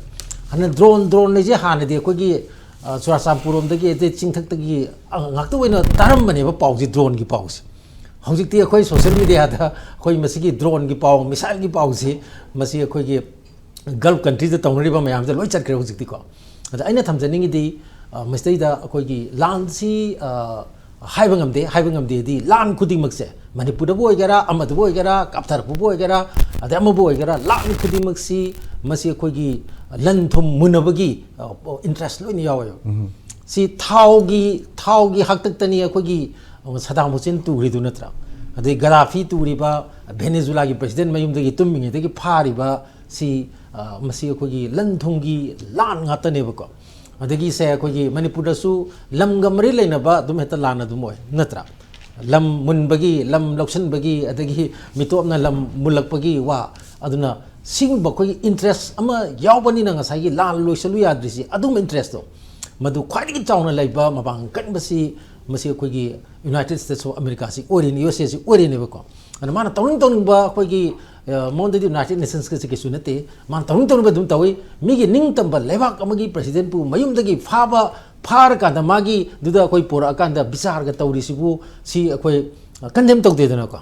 ꯑꯗꯨꯅ drone, drone ꯂꯩꯁꯦ ꯍꯥꯟꯅꯗꯤ ꯑꯩꯈꯣꯏꯒꯤ, ꯑ, ꯆꯨꯔꯥꯆꯥꯟꯄꯨꯔ ꯔꯣꯝꯗꯒꯤ, ꯑꯗꯩ ꯆꯤꯡꯊꯛꯇꯒꯤ, ꯑ, ꯉꯥꯛꯇ ꯑꯣꯏꯅ ꯇꯥꯔꯝꯕꯅꯦꯕ ꯄꯥꯎꯁꯤ, drone ꯒꯤ ꯄꯥꯎꯁꯤ꯫ ꯍꯧꯖꯤꯛꯇꯤ ꯑꯩꯈꯣꯏ social media ꯗ ꯑꯩꯈꯣꯏ ꯃꯁꯤꯒꯤ drone ꯒꯤ ꯄꯥꯎ, missile ꯒꯤ ꯄꯥꯎꯁꯤ, ꯃꯁꯤ ꯑꯩꯈꯣꯏꯒꯤ Gulf country ꯗ ꯇꯧꯅꯔꯤꯕ ꯃꯌꯥꯝꯁꯦ ꯂꯣꯏ ꯆꯠꯈ꯭ꯔꯦ ꯍꯧꯖꯤꯛꯇꯤꯀꯣ꯫ ꯑꯗ ꯑꯩꯅ ꯊꯝꯖꯅꯤꯡꯉꯤꯗꯤ, ꯑ, ꯃꯁꯤꯗꯩꯗ ꯑꯩꯈꯣꯏꯒꯤ ꯂꯥꯟꯁꯤ, ꯑ, ꯍꯥꯏꯕ ꯉꯝꯗꯦ, ꯍꯥꯏꯕ ꯉꯝꯗꯦꯗꯤ ꯂꯥꯟ ꯈꯨꯗꯤꯡꯃꯛꯁꯦ, ꯃꯅꯤꯄꯨꯔꯗꯕꯨ ꯑꯣꯏꯒꯦꯔꯥ, ꯑꯃꯗꯕꯨ ꯑꯣꯏꯒꯦꯔꯥ, ꯀꯥꯞꯊꯔꯛꯄꯕꯨ ꯑꯣꯏꯒꯦꯔꯥ, ꯑꯗꯩ ꯑꯃꯕꯨ ꯑꯣꯏꯒꯦꯔꯥ, ꯂꯥꯟ ꯈꯨꯗꯤꯡꯃꯛꯁꯤ ꯃꯁꯤ ꯑꯩꯈꯣꯏꯒꯤ ꯂꯟ ꯊꯨꯝ ꯃꯨꯟꯅꯕꯒꯤ, ꯑ, interest ꯂꯣꯏꯅ ꯌꯥꯎꯋꯦꯕ꯫ ꯁꯤ ꯊꯥꯎꯒꯤ, ꯊꯥꯎꯒꯤ ꯍꯥꯛꯇꯛꯇꯅꯤ ꯑꯩꯈꯣꯏꯒꯤ, ꯑ, ꯁꯗꯥꯝ ꯍꯨꯁꯦꯟ ꯇꯨꯔꯤꯗꯨ ꯅꯠꯇ꯭ꯔꯥ? ꯑꯗꯩ ꯒꯗꯥꯐꯤ ꯇꯨꯔꯤꯕ, ꯚꯦꯅꯦꯖꯨꯂꯥꯒꯤ president ꯃꯌꯨꯝꯗꯒꯤ ꯇꯨꯝꯃꯤꯉꯩꯗꯒꯤ ꯐꯥꯔꯤꯕ, ꯁꯤ, ꯑ, ꯃꯁꯤ ꯑꯩꯈꯣꯏꯒꯤ ꯂꯟ ꯊꯨꯝꯒꯤ ꯂꯥꯟ ꯉꯥꯛꯇꯅꯦꯕꯀꯣ꯫ ꯑꯗꯒꯤ ꯁꯦ, ꯑꯩꯈꯣꯏꯒꯤ ꯃꯅꯤꯄꯨꯔꯗꯁꯨ ꯂꯝꯒ ꯃꯔꯤ ꯂꯩꯅꯕ ꯑꯗꯨꯝ ꯍꯦꯛꯇ ꯂꯥꯟ ꯑꯗꯨꯝ ꯑꯣꯏ, ꯅꯠꯇ꯭ꯔꯥ? ꯂꯝ ꯃꯨꯟꯕꯒꯤ, ꯂꯝ ꯂꯧꯁꯤꯟꯕꯒꯤ, ꯑꯗꯒꯤ ꯃꯤꯇꯣꯞꯅ ꯂꯝ ꯃꯨꯜꯂꯛꯄꯒꯤ ꯋꯥ꯫ ꯑꯗꯨꯅ ꯁꯤꯒꯨꯝꯕ ꯑꯩꯈꯣꯏꯒꯤ interest ꯑꯃ ꯌꯥꯎꯕꯅꯤꯅ ꯉꯁꯥꯏꯒꯤ ꯂꯥꯟ ꯂꯣꯏꯁꯤꯜꯂꯨ ꯌꯥꯗ꯭ꯔꯤꯁꯤ, ꯑꯗꯨꯒꯨꯝꯕ interest ꯇꯣ, ꯃꯗꯨ ꯈ꯭ꯋꯥꯏꯗꯒꯤ ꯆꯥꯎꯅ ꯂꯩꯕ, ꯃꯄꯥꯡꯒꯜ ꯀꯟꯕꯁꯤ, ꯃꯁꯤ ꯑꯩꯈꯣꯏꯒꯤ United States of America ꯁꯤ ꯑꯣꯏꯔꯤꯅꯤ, U S A ꯁꯤ ꯑꯣꯏꯔꯤꯅꯦꯕꯀꯣ꯫ ꯑꯗꯨꯅ ꯃꯥꯅ ꯇꯧꯅꯤꯡ ꯇꯧꯅꯤꯡꯕ ꯑꯩꯈꯣꯏꯒꯤ, ꯑ, ꯃꯉꯣꯟꯗꯗꯤ United Nations ꯀꯁꯦ ꯀꯩꯁꯨ ꯅꯠꯇꯦ꯫ ꯃꯥꯅ ꯇꯧꯅꯤꯡ ꯇꯧꯅꯤꯡꯕ ꯑꯗꯨꯝ ꯇꯧꯏ꯫ ꯃꯤꯒꯤ ꯅꯤꯡꯇꯝꯕ ꯂꯩꯕꯥꯛ ꯑꯃꯒꯤ president ꯄꯨ ꯃꯌꯨꯝꯗꯒꯤ ꯐꯥꯕ, ꯐꯥꯔꯀꯥꯟꯗ ꯃꯥꯒꯤ ꯗꯨꯗ ꯑꯩꯈꯣꯏ ꯄꯨꯔꯛꯑꯀꯥꯟꯗ ꯕꯤꯆꯥꯔꯒ ꯇꯧꯔꯤꯁꯤꯕꯨ, ꯁꯤ ꯑꯩꯈꯣꯏ, ꯑ, condemn ꯇꯧꯗꯦꯗꯅꯀꯣ꯫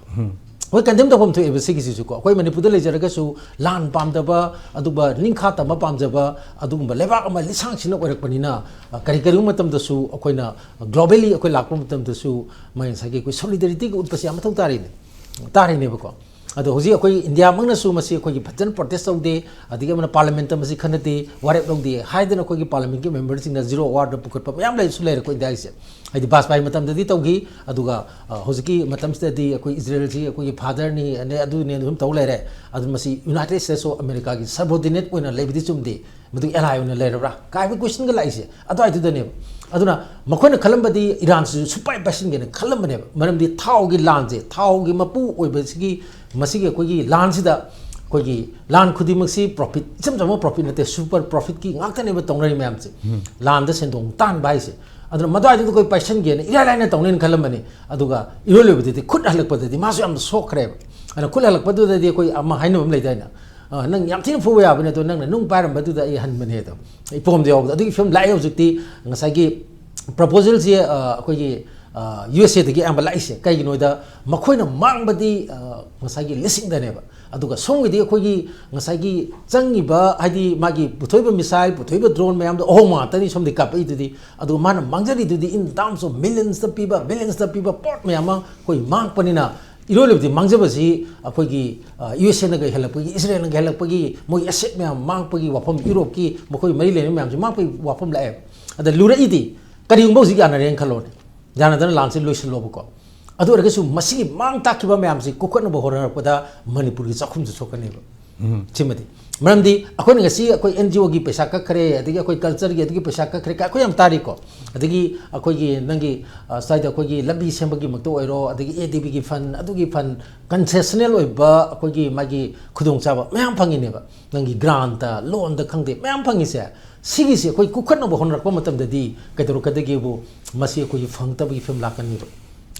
ꯑꯩꯈꯣꯏ condemn ꯇꯧꯐꯝ ꯊꯣꯛꯑꯦꯕ ꯁꯤꯒꯤꯁꯤꯁꯨꯀꯣ꯫ ꯑꯩꯈꯣꯏ ꯃꯅꯤꯄꯨꯔꯗ ꯂꯩꯖꯔꯒꯁꯨ ꯂꯥꯟ ꯄꯥꯝꯗꯕ, ꯑꯗꯨꯒꯨꯝꯕ ꯅꯤꯡꯈꯥ ꯇꯝꯕ ꯄꯥꯝꯖꯕ, ꯑꯗꯨꯒꯨꯝꯕ ꯂꯩꯕꯥꯛ ꯑꯃ ꯂꯤꯁꯥꯡ ꯁꯤꯠꯅ ꯑꯣꯏꯔꯛꯄꯅꯤꯅ, ꯑ, ꯀꯔꯤ ꯀꯔꯤꯒꯨꯝꯕ ꯃꯇꯝꯗꯁꯨ ꯑꯩꯈꯣꯏꯅ globally ꯑꯩꯈꯣꯏ ꯂꯥꯛꯄ ꯃꯇꯝꯗꯁꯨ ꯃꯥꯒꯤ ꯉꯁꯥꯏꯒꯤ ꯑꯩꯈꯣꯏ solidarity ꯒ ꯎꯠꯄꯁꯤ ꯌꯥꯝ ꯃꯊꯧ ꯇꯥꯔꯤꯅꯦ, ꯇꯥꯔꯤꯅꯦꯕꯀꯣ꯫ ꯑꯗꯣ ꯍꯧꯖꯤꯛ ꯑꯩꯈꯣꯏ ꯏꯟꯗꯤꯌꯥꯃꯛꯅꯁꯨ ꯃꯁꯤ ꯑꯩꯈꯣꯏꯒꯤ ꯐꯖꯅ protest ꯇꯧꯗꯦ, ꯑꯗꯒꯤ ꯑꯃꯅ parliament ꯇ ꯃꯁꯤ ꯈꯟꯅꯗꯦ, ꯋꯥꯔꯦꯞ ꯂꯧꯗꯦ ꯍꯥꯏꯗꯅ ꯑꯩꯈꯣꯏꯒꯤ parliament ꯀꯤ member ꯁꯤꯡꯅ zero hour ꯗ ꯄꯨꯈꯠꯄ ꯃꯌꯥꯝ ꯂꯩꯁꯨ ꯂꯩꯔꯦꯀꯣ ꯏꯟꯗꯤꯌꯥꯒꯤꯁꯦ꯫ ꯍꯥꯏꯗꯤ ꯕꯥꯖꯄꯥꯏ ꯃꯇꯝꯗꯗꯤ ꯇꯧꯈꯤ, ꯑꯗꯨꯒ, ꯑ, ꯍꯧꯖꯤꯛꯀꯤ ꯃꯇꯝꯁꯤꯗꯗꯤ ꯑꯩꯈꯣꯏ ꯏꯖꯔꯦꯜꯁꯤ ꯑꯩꯈꯣꯏꯒꯤ father ꯅꯤ, ꯑꯗꯩ ꯑꯗꯨꯅꯦ ꯑꯗꯨꯝ ꯇꯧ ꯂꯩꯔꯦ꯫ ꯑꯗꯨ ꯃꯁꯤ United States of America ꯒꯤ subordinate ꯑꯣꯏꯅ ꯂꯩꯕꯗꯤ ꯆꯨꯝꯗꯦ꯫ ꯃꯗꯨ ꯑꯦꯂꯥꯏ ꯑꯣꯏꯅ ꯂꯩꯔꯕ꯭ꯔꯥ ꯀꯥꯏꯕ ꯀꯣꯏꯁꯟꯒ ꯂꯥꯛꯏꯁꯦ ꯑꯗꯨꯋꯥꯏꯗꯨꯗꯅꯦꯕ꯫ ꯑꯗꯨꯅ ꯃꯈꯣꯏꯅ ꯈꯜꯂꯝꯕꯗꯤ ꯏꯔꯥꯟꯁꯤꯁꯨ ꯁꯨꯄꯥꯏ ꯄꯥꯏꯁꯤꯟꯒꯦꯅ ꯈꯜꯂꯝꯕꯅꯦꯕ꯫ ꯃꯔꯝꯗꯤ ꯊꯥꯎꯒꯤ ꯂꯥꯟꯁꯦ, ꯊꯥꯎꯒꯤ ꯃꯄꯨ ꯑꯣꯏꯕꯁꯤꯒꯤ, ꯃꯁꯤꯒꯤ ꯑꯩꯈꯣꯏꯒꯤ ꯂꯥꯟꯁꯤꯗ, ꯑꯩꯈꯣꯏꯒꯤ ꯂꯥꯟ ꯈꯨꯗꯤꯡꯃꯛꯁꯤ ꯄ꯭ꯔꯣꯐꯤꯠ, ꯏꯆꯝ ꯆꯝꯕ ꯄ꯭ꯔꯣꯐꯤꯠ ꯅꯠꯇꯦ, ꯁꯨꯄꯔ ꯄ꯭ꯔꯣꯐꯤꯠꯀꯤ ꯉꯥꯛꯇꯅꯦꯕ ꯇꯧꯅꯔꯤ ꯃꯌꯥꯝꯁꯦ꯫ ꯂꯥꯟꯗ ꯁꯦꯟꯗꯣꯡ ꯇꯥꯟꯕ ꯍꯥꯏꯁꯦ꯫ ꯑꯗꯨꯅ ꯃꯗꯨꯋꯥꯏꯗꯨꯗ ꯑꯩꯈꯣꯏ ꯄꯥꯏꯁꯟꯒꯦꯅ ꯏꯔꯥꯏ ꯂꯥꯏꯅ ꯇꯧꯅꯦꯅ ꯈꯜꯂꯝꯕꯅꯤ꯫ ꯑꯗꯨꯒ ꯏꯔꯣꯏ ꯂꯣꯏꯕꯗꯗꯤ ꯈꯨꯠ ꯍꯜꯂꯛꯄꯗꯗꯤ ꯃꯥꯁꯨ ꯌꯥꯝꯅ ꯁꯣꯛꯈ꯭ꯔꯦꯕ꯫ ꯑꯗꯨꯅ ꯈꯨꯠ ꯍꯜꯂꯛꯄꯗꯨꯗꯗꯤ ꯑꯩꯈꯣꯏ ꯑꯃ ꯍꯥꯏꯅꯕ ꯑꯃ ꯂꯩꯗꯥꯏꯅꯦ, "ꯑ, ꯅꯪ ꯌꯥꯝ ꯊꯤꯅ ꯐꯨꯕ ꯌꯥꯕꯅꯦ, ꯑꯗꯣ ꯅꯪꯅ ꯅꯨꯡ ꯄꯥꯏꯔꯝꯕꯗꯨꯗ ꯑꯩ ꯍꯟꯕꯅꯦ" ꯑꯗꯣ꯫ ꯏꯄꯣꯝꯗ ꯌꯥꯎꯕꯗꯣ ꯑꯗꯨꯒꯤ ꯐꯤꯕꯝ ꯂꯥꯛꯑꯦ ꯍꯧꯖꯤꯛꯇꯤ꯫ ꯉꯁꯥꯏꯒꯤ ꯄ꯭ꯔꯄꯣꯖꯦꯜꯁꯦ, ꯑ, ꯑꯩꯈꯣꯏꯒꯤ, ꯑ, ꯌꯨ ꯑꯦꯁ ꯑꯦꯗꯒꯤ ꯑꯌꯥꯝꯕ ꯂꯥꯛꯏꯁꯦ ꯀꯩꯒꯤꯅꯣꯗ, ꯃꯈꯣꯏꯅ ꯃꯥꯡꯕꯗꯤ, ꯑ, ꯉꯁꯥꯏꯒꯤ ꯂꯤꯁꯤꯡꯗꯅꯦꯕ꯫ ꯑꯗꯨꯒ ꯁꯣꯝꯒꯤꯗꯤ ꯑꯩꯈꯣꯏꯒꯤ ꯉꯁꯥꯏꯒꯤ ꯆꯪꯉꯤꯕ, ꯍꯥꯏꯗꯤ ꯃꯥꯒꯤ ꯄꯨꯊꯣꯛꯏꯕ ꯃꯤꯁꯥꯏꯜ, ꯄꯨꯊꯣꯛꯏꯕ ꯗ꯭ꯔꯣꯟ ꯃꯌꯥꯝꯗꯣ ꯑꯍꯣꯡꯕ ꯉꯥꯛꯇꯅꯤ ꯁꯣꯝꯗꯤ ꯀꯥꯞꯄꯛꯏꯗꯨꯗꯤ꯫ ꯑꯗꯨꯒ ꯃꯥꯅ ꯃꯥꯡꯖꯔꯤꯗꯨꯗꯤ in terms of millionsꯇ ꯄꯤꯕ, billionsꯇ ꯄꯤꯕ ꯄꯣꯠ ꯃꯌꯥꯝ ꯑꯃ ꯑꯩꯈꯣꯏ ꯃꯥꯡꯉꯛꯄꯅꯤꯅ, ꯏꯔꯣꯏ ꯂꯣꯏꯕꯗꯤ ꯃꯥꯡꯖꯕꯁꯤ ꯑꯩꯈꯣꯏꯒꯤ, ꯑ, ꯌꯨ ꯑꯦꯁ ꯑꯦꯅꯒ ꯍꯦꯜꯂꯛꯄꯒꯤ, ꯏꯁꯔꯦꯜꯅꯒ ꯍꯦꯜꯂꯛꯄꯒꯤ, ꯃꯣꯏ ꯑꯦꯁꯦꯠ ꯃꯌꯥꯝ ꯃꯥꯡꯉꯛꯄꯒꯤ ꯋꯥꯐꯝ, ꯌꯨꯔꯣꯞꯀꯤ ꯃꯈꯣꯏ ꯃꯔꯤ ꯂꯩꯅꯕ ꯃꯌꯥꯝꯁꯤ ꯃꯥꯡꯉꯛꯄꯒꯤ ꯋꯥꯐꯝ ꯂꯥꯛꯑꯦ꯫ ꯑꯗ ꯂꯨꯔꯛꯏꯗꯤ, ꯀꯔꯤꯒꯨꯝꯕ ꯍꯧꯖꯤꯛ ꯌꯥꯅꯔꯦꯅ ꯈꯜꯂꯣꯅꯦ, ꯌꯥꯅꯗꯅ ꯂꯥꯟꯁꯤ ꯂꯣꯏꯁꯤꯜꯂꯣꯕꯀꯣ꯫ ꯑꯗꯨ ꯑꯣꯏꯔꯒꯁꯨ ꯃꯁꯤꯒꯤ ꯃꯥꯡ ꯇꯥꯛꯈꯤꯕ ꯃꯌꯥꯝꯁꯤ ꯀꯣꯛꯈꯠꯅꯕ ꯍꯣꯠꯅꯔꯛꯄꯗ ꯃꯅꯤꯄꯨꯔꯒꯤ ꯆꯥꯛꯈꯨꯝꯁꯨ ꯁꯣꯛꯀꯅꯦꯕ꯫ ꯁꯤꯃꯗꯤ, ꯃꯔꯝꯗꯤ ꯑꯩꯈꯣꯏꯅ ꯉꯁꯤ ꯑꯩꯈꯣꯏ ꯑꯦꯟ ꯖꯤ ꯑꯣꯒꯤ ꯄꯩꯁꯥ ꯀꯛꯈ꯭ꯔꯦ, ꯑꯗꯒꯤ ꯑꯩꯈꯣꯏ ꯀꯜꯆꯔꯒꯤ ꯑꯗꯨꯒꯤ ꯄꯩꯁꯥ ꯀꯛꯈ꯭ꯔꯦ ꯀꯥꯏ ꯑꯩꯈꯣꯏ ꯌꯥꯝ ꯇꯥꯔꯤꯀꯣ꯫ ꯑꯗꯒꯤ ꯑꯩꯈꯣꯏꯒꯤ ꯅꯪꯒꯤ, ꯑ, ꯁ꯭ꯋꯥꯏꯗ ꯑꯩꯈꯣꯏꯒꯤ ꯂꯝꯕꯤ ꯁꯦꯝꯕꯒꯤꯃꯛꯇ ꯑꯣꯏꯔꯣ, ꯑꯗꯒꯤ ꯑꯦ ꯗꯤ ꯕꯤꯒꯤ ꯐꯟ, ꯑꯗꯨꯒꯤ ꯐꯟ, ꯀꯟꯁꯦꯁꯅꯦꯜ ꯑꯣꯏꯕ ꯑꯩꯈꯣꯏꯒꯤ ꯃꯥꯒꯤ ꯈꯨꯗꯣꯡꯆꯥꯕ ꯃꯌꯥꯝ ꯐꯪꯉꯤꯅꯦꯕ꯫ ꯅꯪꯒꯤ ꯒ꯭ꯔꯥꯟꯇ, ꯂꯣꯟꯗ ꯈꯪꯗꯦ, ꯃꯌꯥꯝ ꯐꯪꯉꯤꯁꯦ, ꯁꯤꯒꯤꯁꯦ ꯑꯩꯈꯣꯏ ꯀꯨꯈꯠꯅꯕ ꯍꯣꯠꯅꯔꯛꯄ ꯃꯇꯝꯗꯗꯤ ꯀꯩꯗꯧꯔꯛꯀꯗꯒꯦꯕꯨ, ꯃꯁꯤ ꯑꯩꯈꯣꯏꯒꯤ ꯐꯪꯉꯛꯇꯕꯒꯤ ꯐꯤꯕꯝ ꯂꯥꯛꯀꯅꯦꯕ꯫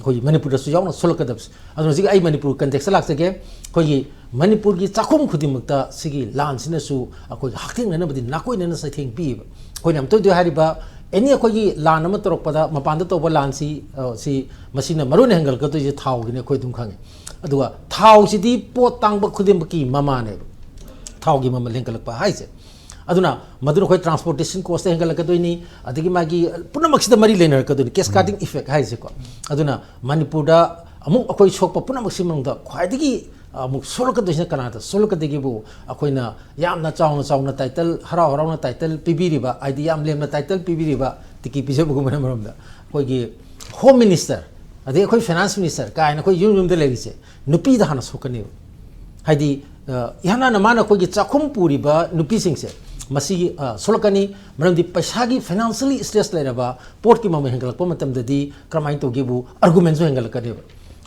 ꯑꯩꯈꯣꯏꯒꯤ ꯃꯅꯤꯄꯨꯔꯗꯁꯨ ꯌꯥꯎꯅ ꯁꯣꯛꯂꯛꯀꯗꯕꯁꯦ꯫ ꯑꯗꯨꯅ ꯍꯧꯖꯤꯛ ꯑꯩ ꯃꯅꯤꯄꯨꯔ ꯀꯟꯇꯦꯛꯁꯇ ꯂꯥꯛꯆꯒꯦ꯫ ꯑꯩꯈꯣꯏꯒꯤ ꯃꯅꯤꯄꯨꯔꯒꯤ ꯆꯥꯛꯈꯨꯝ ꯈꯨꯗꯤꯡꯃꯛꯇ ꯁꯤꯒꯤ ꯂꯥꯟꯁꯤꯅꯁꯨ ꯑꯩꯈꯣꯏꯒꯤ ꯍꯛꯊꯦꯡꯅꯅꯕꯗꯤ ꯅꯥꯀꯣꯏꯅꯅ ꯆꯩꯊꯦꯡ ꯄꯤꯌꯦꯕ꯫ ꯑꯩꯈꯣꯏꯅ ꯑꯃꯨꯛꯇ ꯑꯣꯏꯗꯣꯏ ꯍꯥꯏꯔꯤꯕ ꯑꯦꯅꯤ ꯑꯩꯈꯣꯏꯒꯤ ꯂꯥꯟ ꯑꯃ ꯇꯧꯔꯛꯄꯗ, ꯃꯄꯥꯟꯗ ꯇꯧꯕ ꯂꯥꯟꯁꯤ, ꯑ, ꯁꯤ, ꯃꯁꯤꯅ ꯃꯔꯨꯑꯣꯏꯅ ꯍꯦꯟꯒꯠꯂꯛꯀꯗꯣꯏꯁꯦ ꯊꯥꯎꯒꯤꯅꯤ, ꯑꯩꯈꯣꯏ ꯑꯗꯨꯝ ꯈꯪꯉꯦ꯫ ꯑꯗꯨꯒ ꯊꯥꯎꯁꯤꯗꯤ ꯄꯣꯠ ꯇꯥꯡꯕ ꯈꯨꯗꯤꯡꯃꯛꯀꯤ ꯃꯃꯥꯅꯦꯕ, ꯊꯥꯎꯒꯤ ꯃꯃꯜ ꯍꯦꯟꯒꯠꯂꯛꯄ ꯍꯥꯏꯁꯦ꯫ ꯑꯗꯨꯅ ꯃꯗꯨꯅ ꯑꯩꯈꯣꯏ ꯇ꯭ꯔꯥꯟꯁꯄꯣꯔꯇꯦꯁꯟ ꯀꯣꯁꯇ ꯍꯦꯟꯒꯠꯂꯛꯀꯗꯣꯏꯅꯤ, ꯑꯗꯒꯤ ꯃꯥꯒꯤ ꯄꯨꯝꯅꯃꯛꯁꯤꯗ ꯃꯔꯤ ꯂꯩꯅꯔꯛꯀꯗꯣꯏꯅꯤ, cascading effect ꯍꯥꯏꯁꯦꯀꯣ꯫ ꯑꯗꯨꯅ ꯃꯅꯤꯄꯨꯔꯗ ꯑꯃꯨꯛ ꯑꯩꯈꯣꯏ ꯁꯣꯛꯄ ꯄꯨꯝꯅꯃꯛꯁꯤ ꯃꯅꯨꯡꯗ ꯈ꯭ꯋꯥꯏꯗꯒꯤ ꯑꯃꯨꯛ ꯁꯣꯛꯂꯛꯀꯗꯣꯏꯁꯤꯅ ꯀꯅꯥꯗ ꯁꯣꯛꯂꯛꯀꯗꯒꯦꯕꯨ, ꯑꯩꯈꯣꯏꯅ ꯌꯥꯝꯅ ꯆꯥꯎꯅ ꯆꯥꯎꯅ ꯇꯥꯏꯇꯜ, ꯍꯔꯥꯎ ꯍꯔꯥꯎꯅ ꯇꯥꯏꯇꯜ ꯄꯤꯕꯤꯔꯤꯕ, ꯍꯥꯏꯗꯤ ꯌꯥꯝ ꯂꯦꯝꯅ ꯇꯥꯏꯇꯜ ꯄꯤꯕꯤꯔꯤꯕ, ꯇꯤꯀꯤ ꯄꯤꯖꯕꯒꯨꯝꯕꯅ ꯃꯔꯝꯗ ꯑꯩꯈꯣꯏꯒꯤ ꯍꯣꯝ ꯃꯤꯅꯤꯁꯇꯔ, ꯑꯗꯩ ꯑꯩꯈꯣꯏ ꯐꯥꯏꯅꯥꯟꯁ ꯃꯤꯅꯤꯁꯇꯔ ꯀꯥꯏꯅ ꯑꯩꯈꯣꯏ ꯌꯨꯝ ꯌꯨꯝꯗ ꯂꯩꯔꯤꯁꯦ ꯅꯨꯄꯤꯗ ꯍꯥꯟꯅ ꯁꯣꯛꯀꯅꯦꯕ꯫ ꯍꯥꯏꯗꯤ, ꯑ, ꯏꯍꯥꯟ ꯍꯥꯟꯅ ꯃꯥꯅ ꯑꯩꯈꯣꯏꯒꯤ ꯆꯥꯛꯈꯨꯝ ꯄꯨꯔꯤꯕ ꯅꯨꯄꯤꯁꯤꯡꯁꯦ, ꯃꯁꯤꯒꯤ ꯑ, ꯁꯣꯛꯂꯛꯀꯅꯤ꯫ ꯃꯔꯝꯗꯤ ꯄꯩꯁꯥꯒꯤ financially stress ꯂꯩꯔꯕ, ꯄꯣꯠꯀꯤ ꯃꯃꯜ ꯍꯦꯟꯒꯠꯂꯛꯄ ꯃꯇꯝꯗꯗꯤ ꯀꯔꯝꯍꯥꯏꯅ ꯇꯧꯒꯦꯕꯨ, argument ꯁꯨ ꯍꯦꯟꯒꯠꯂꯛꯀꯅꯦꯕ꯫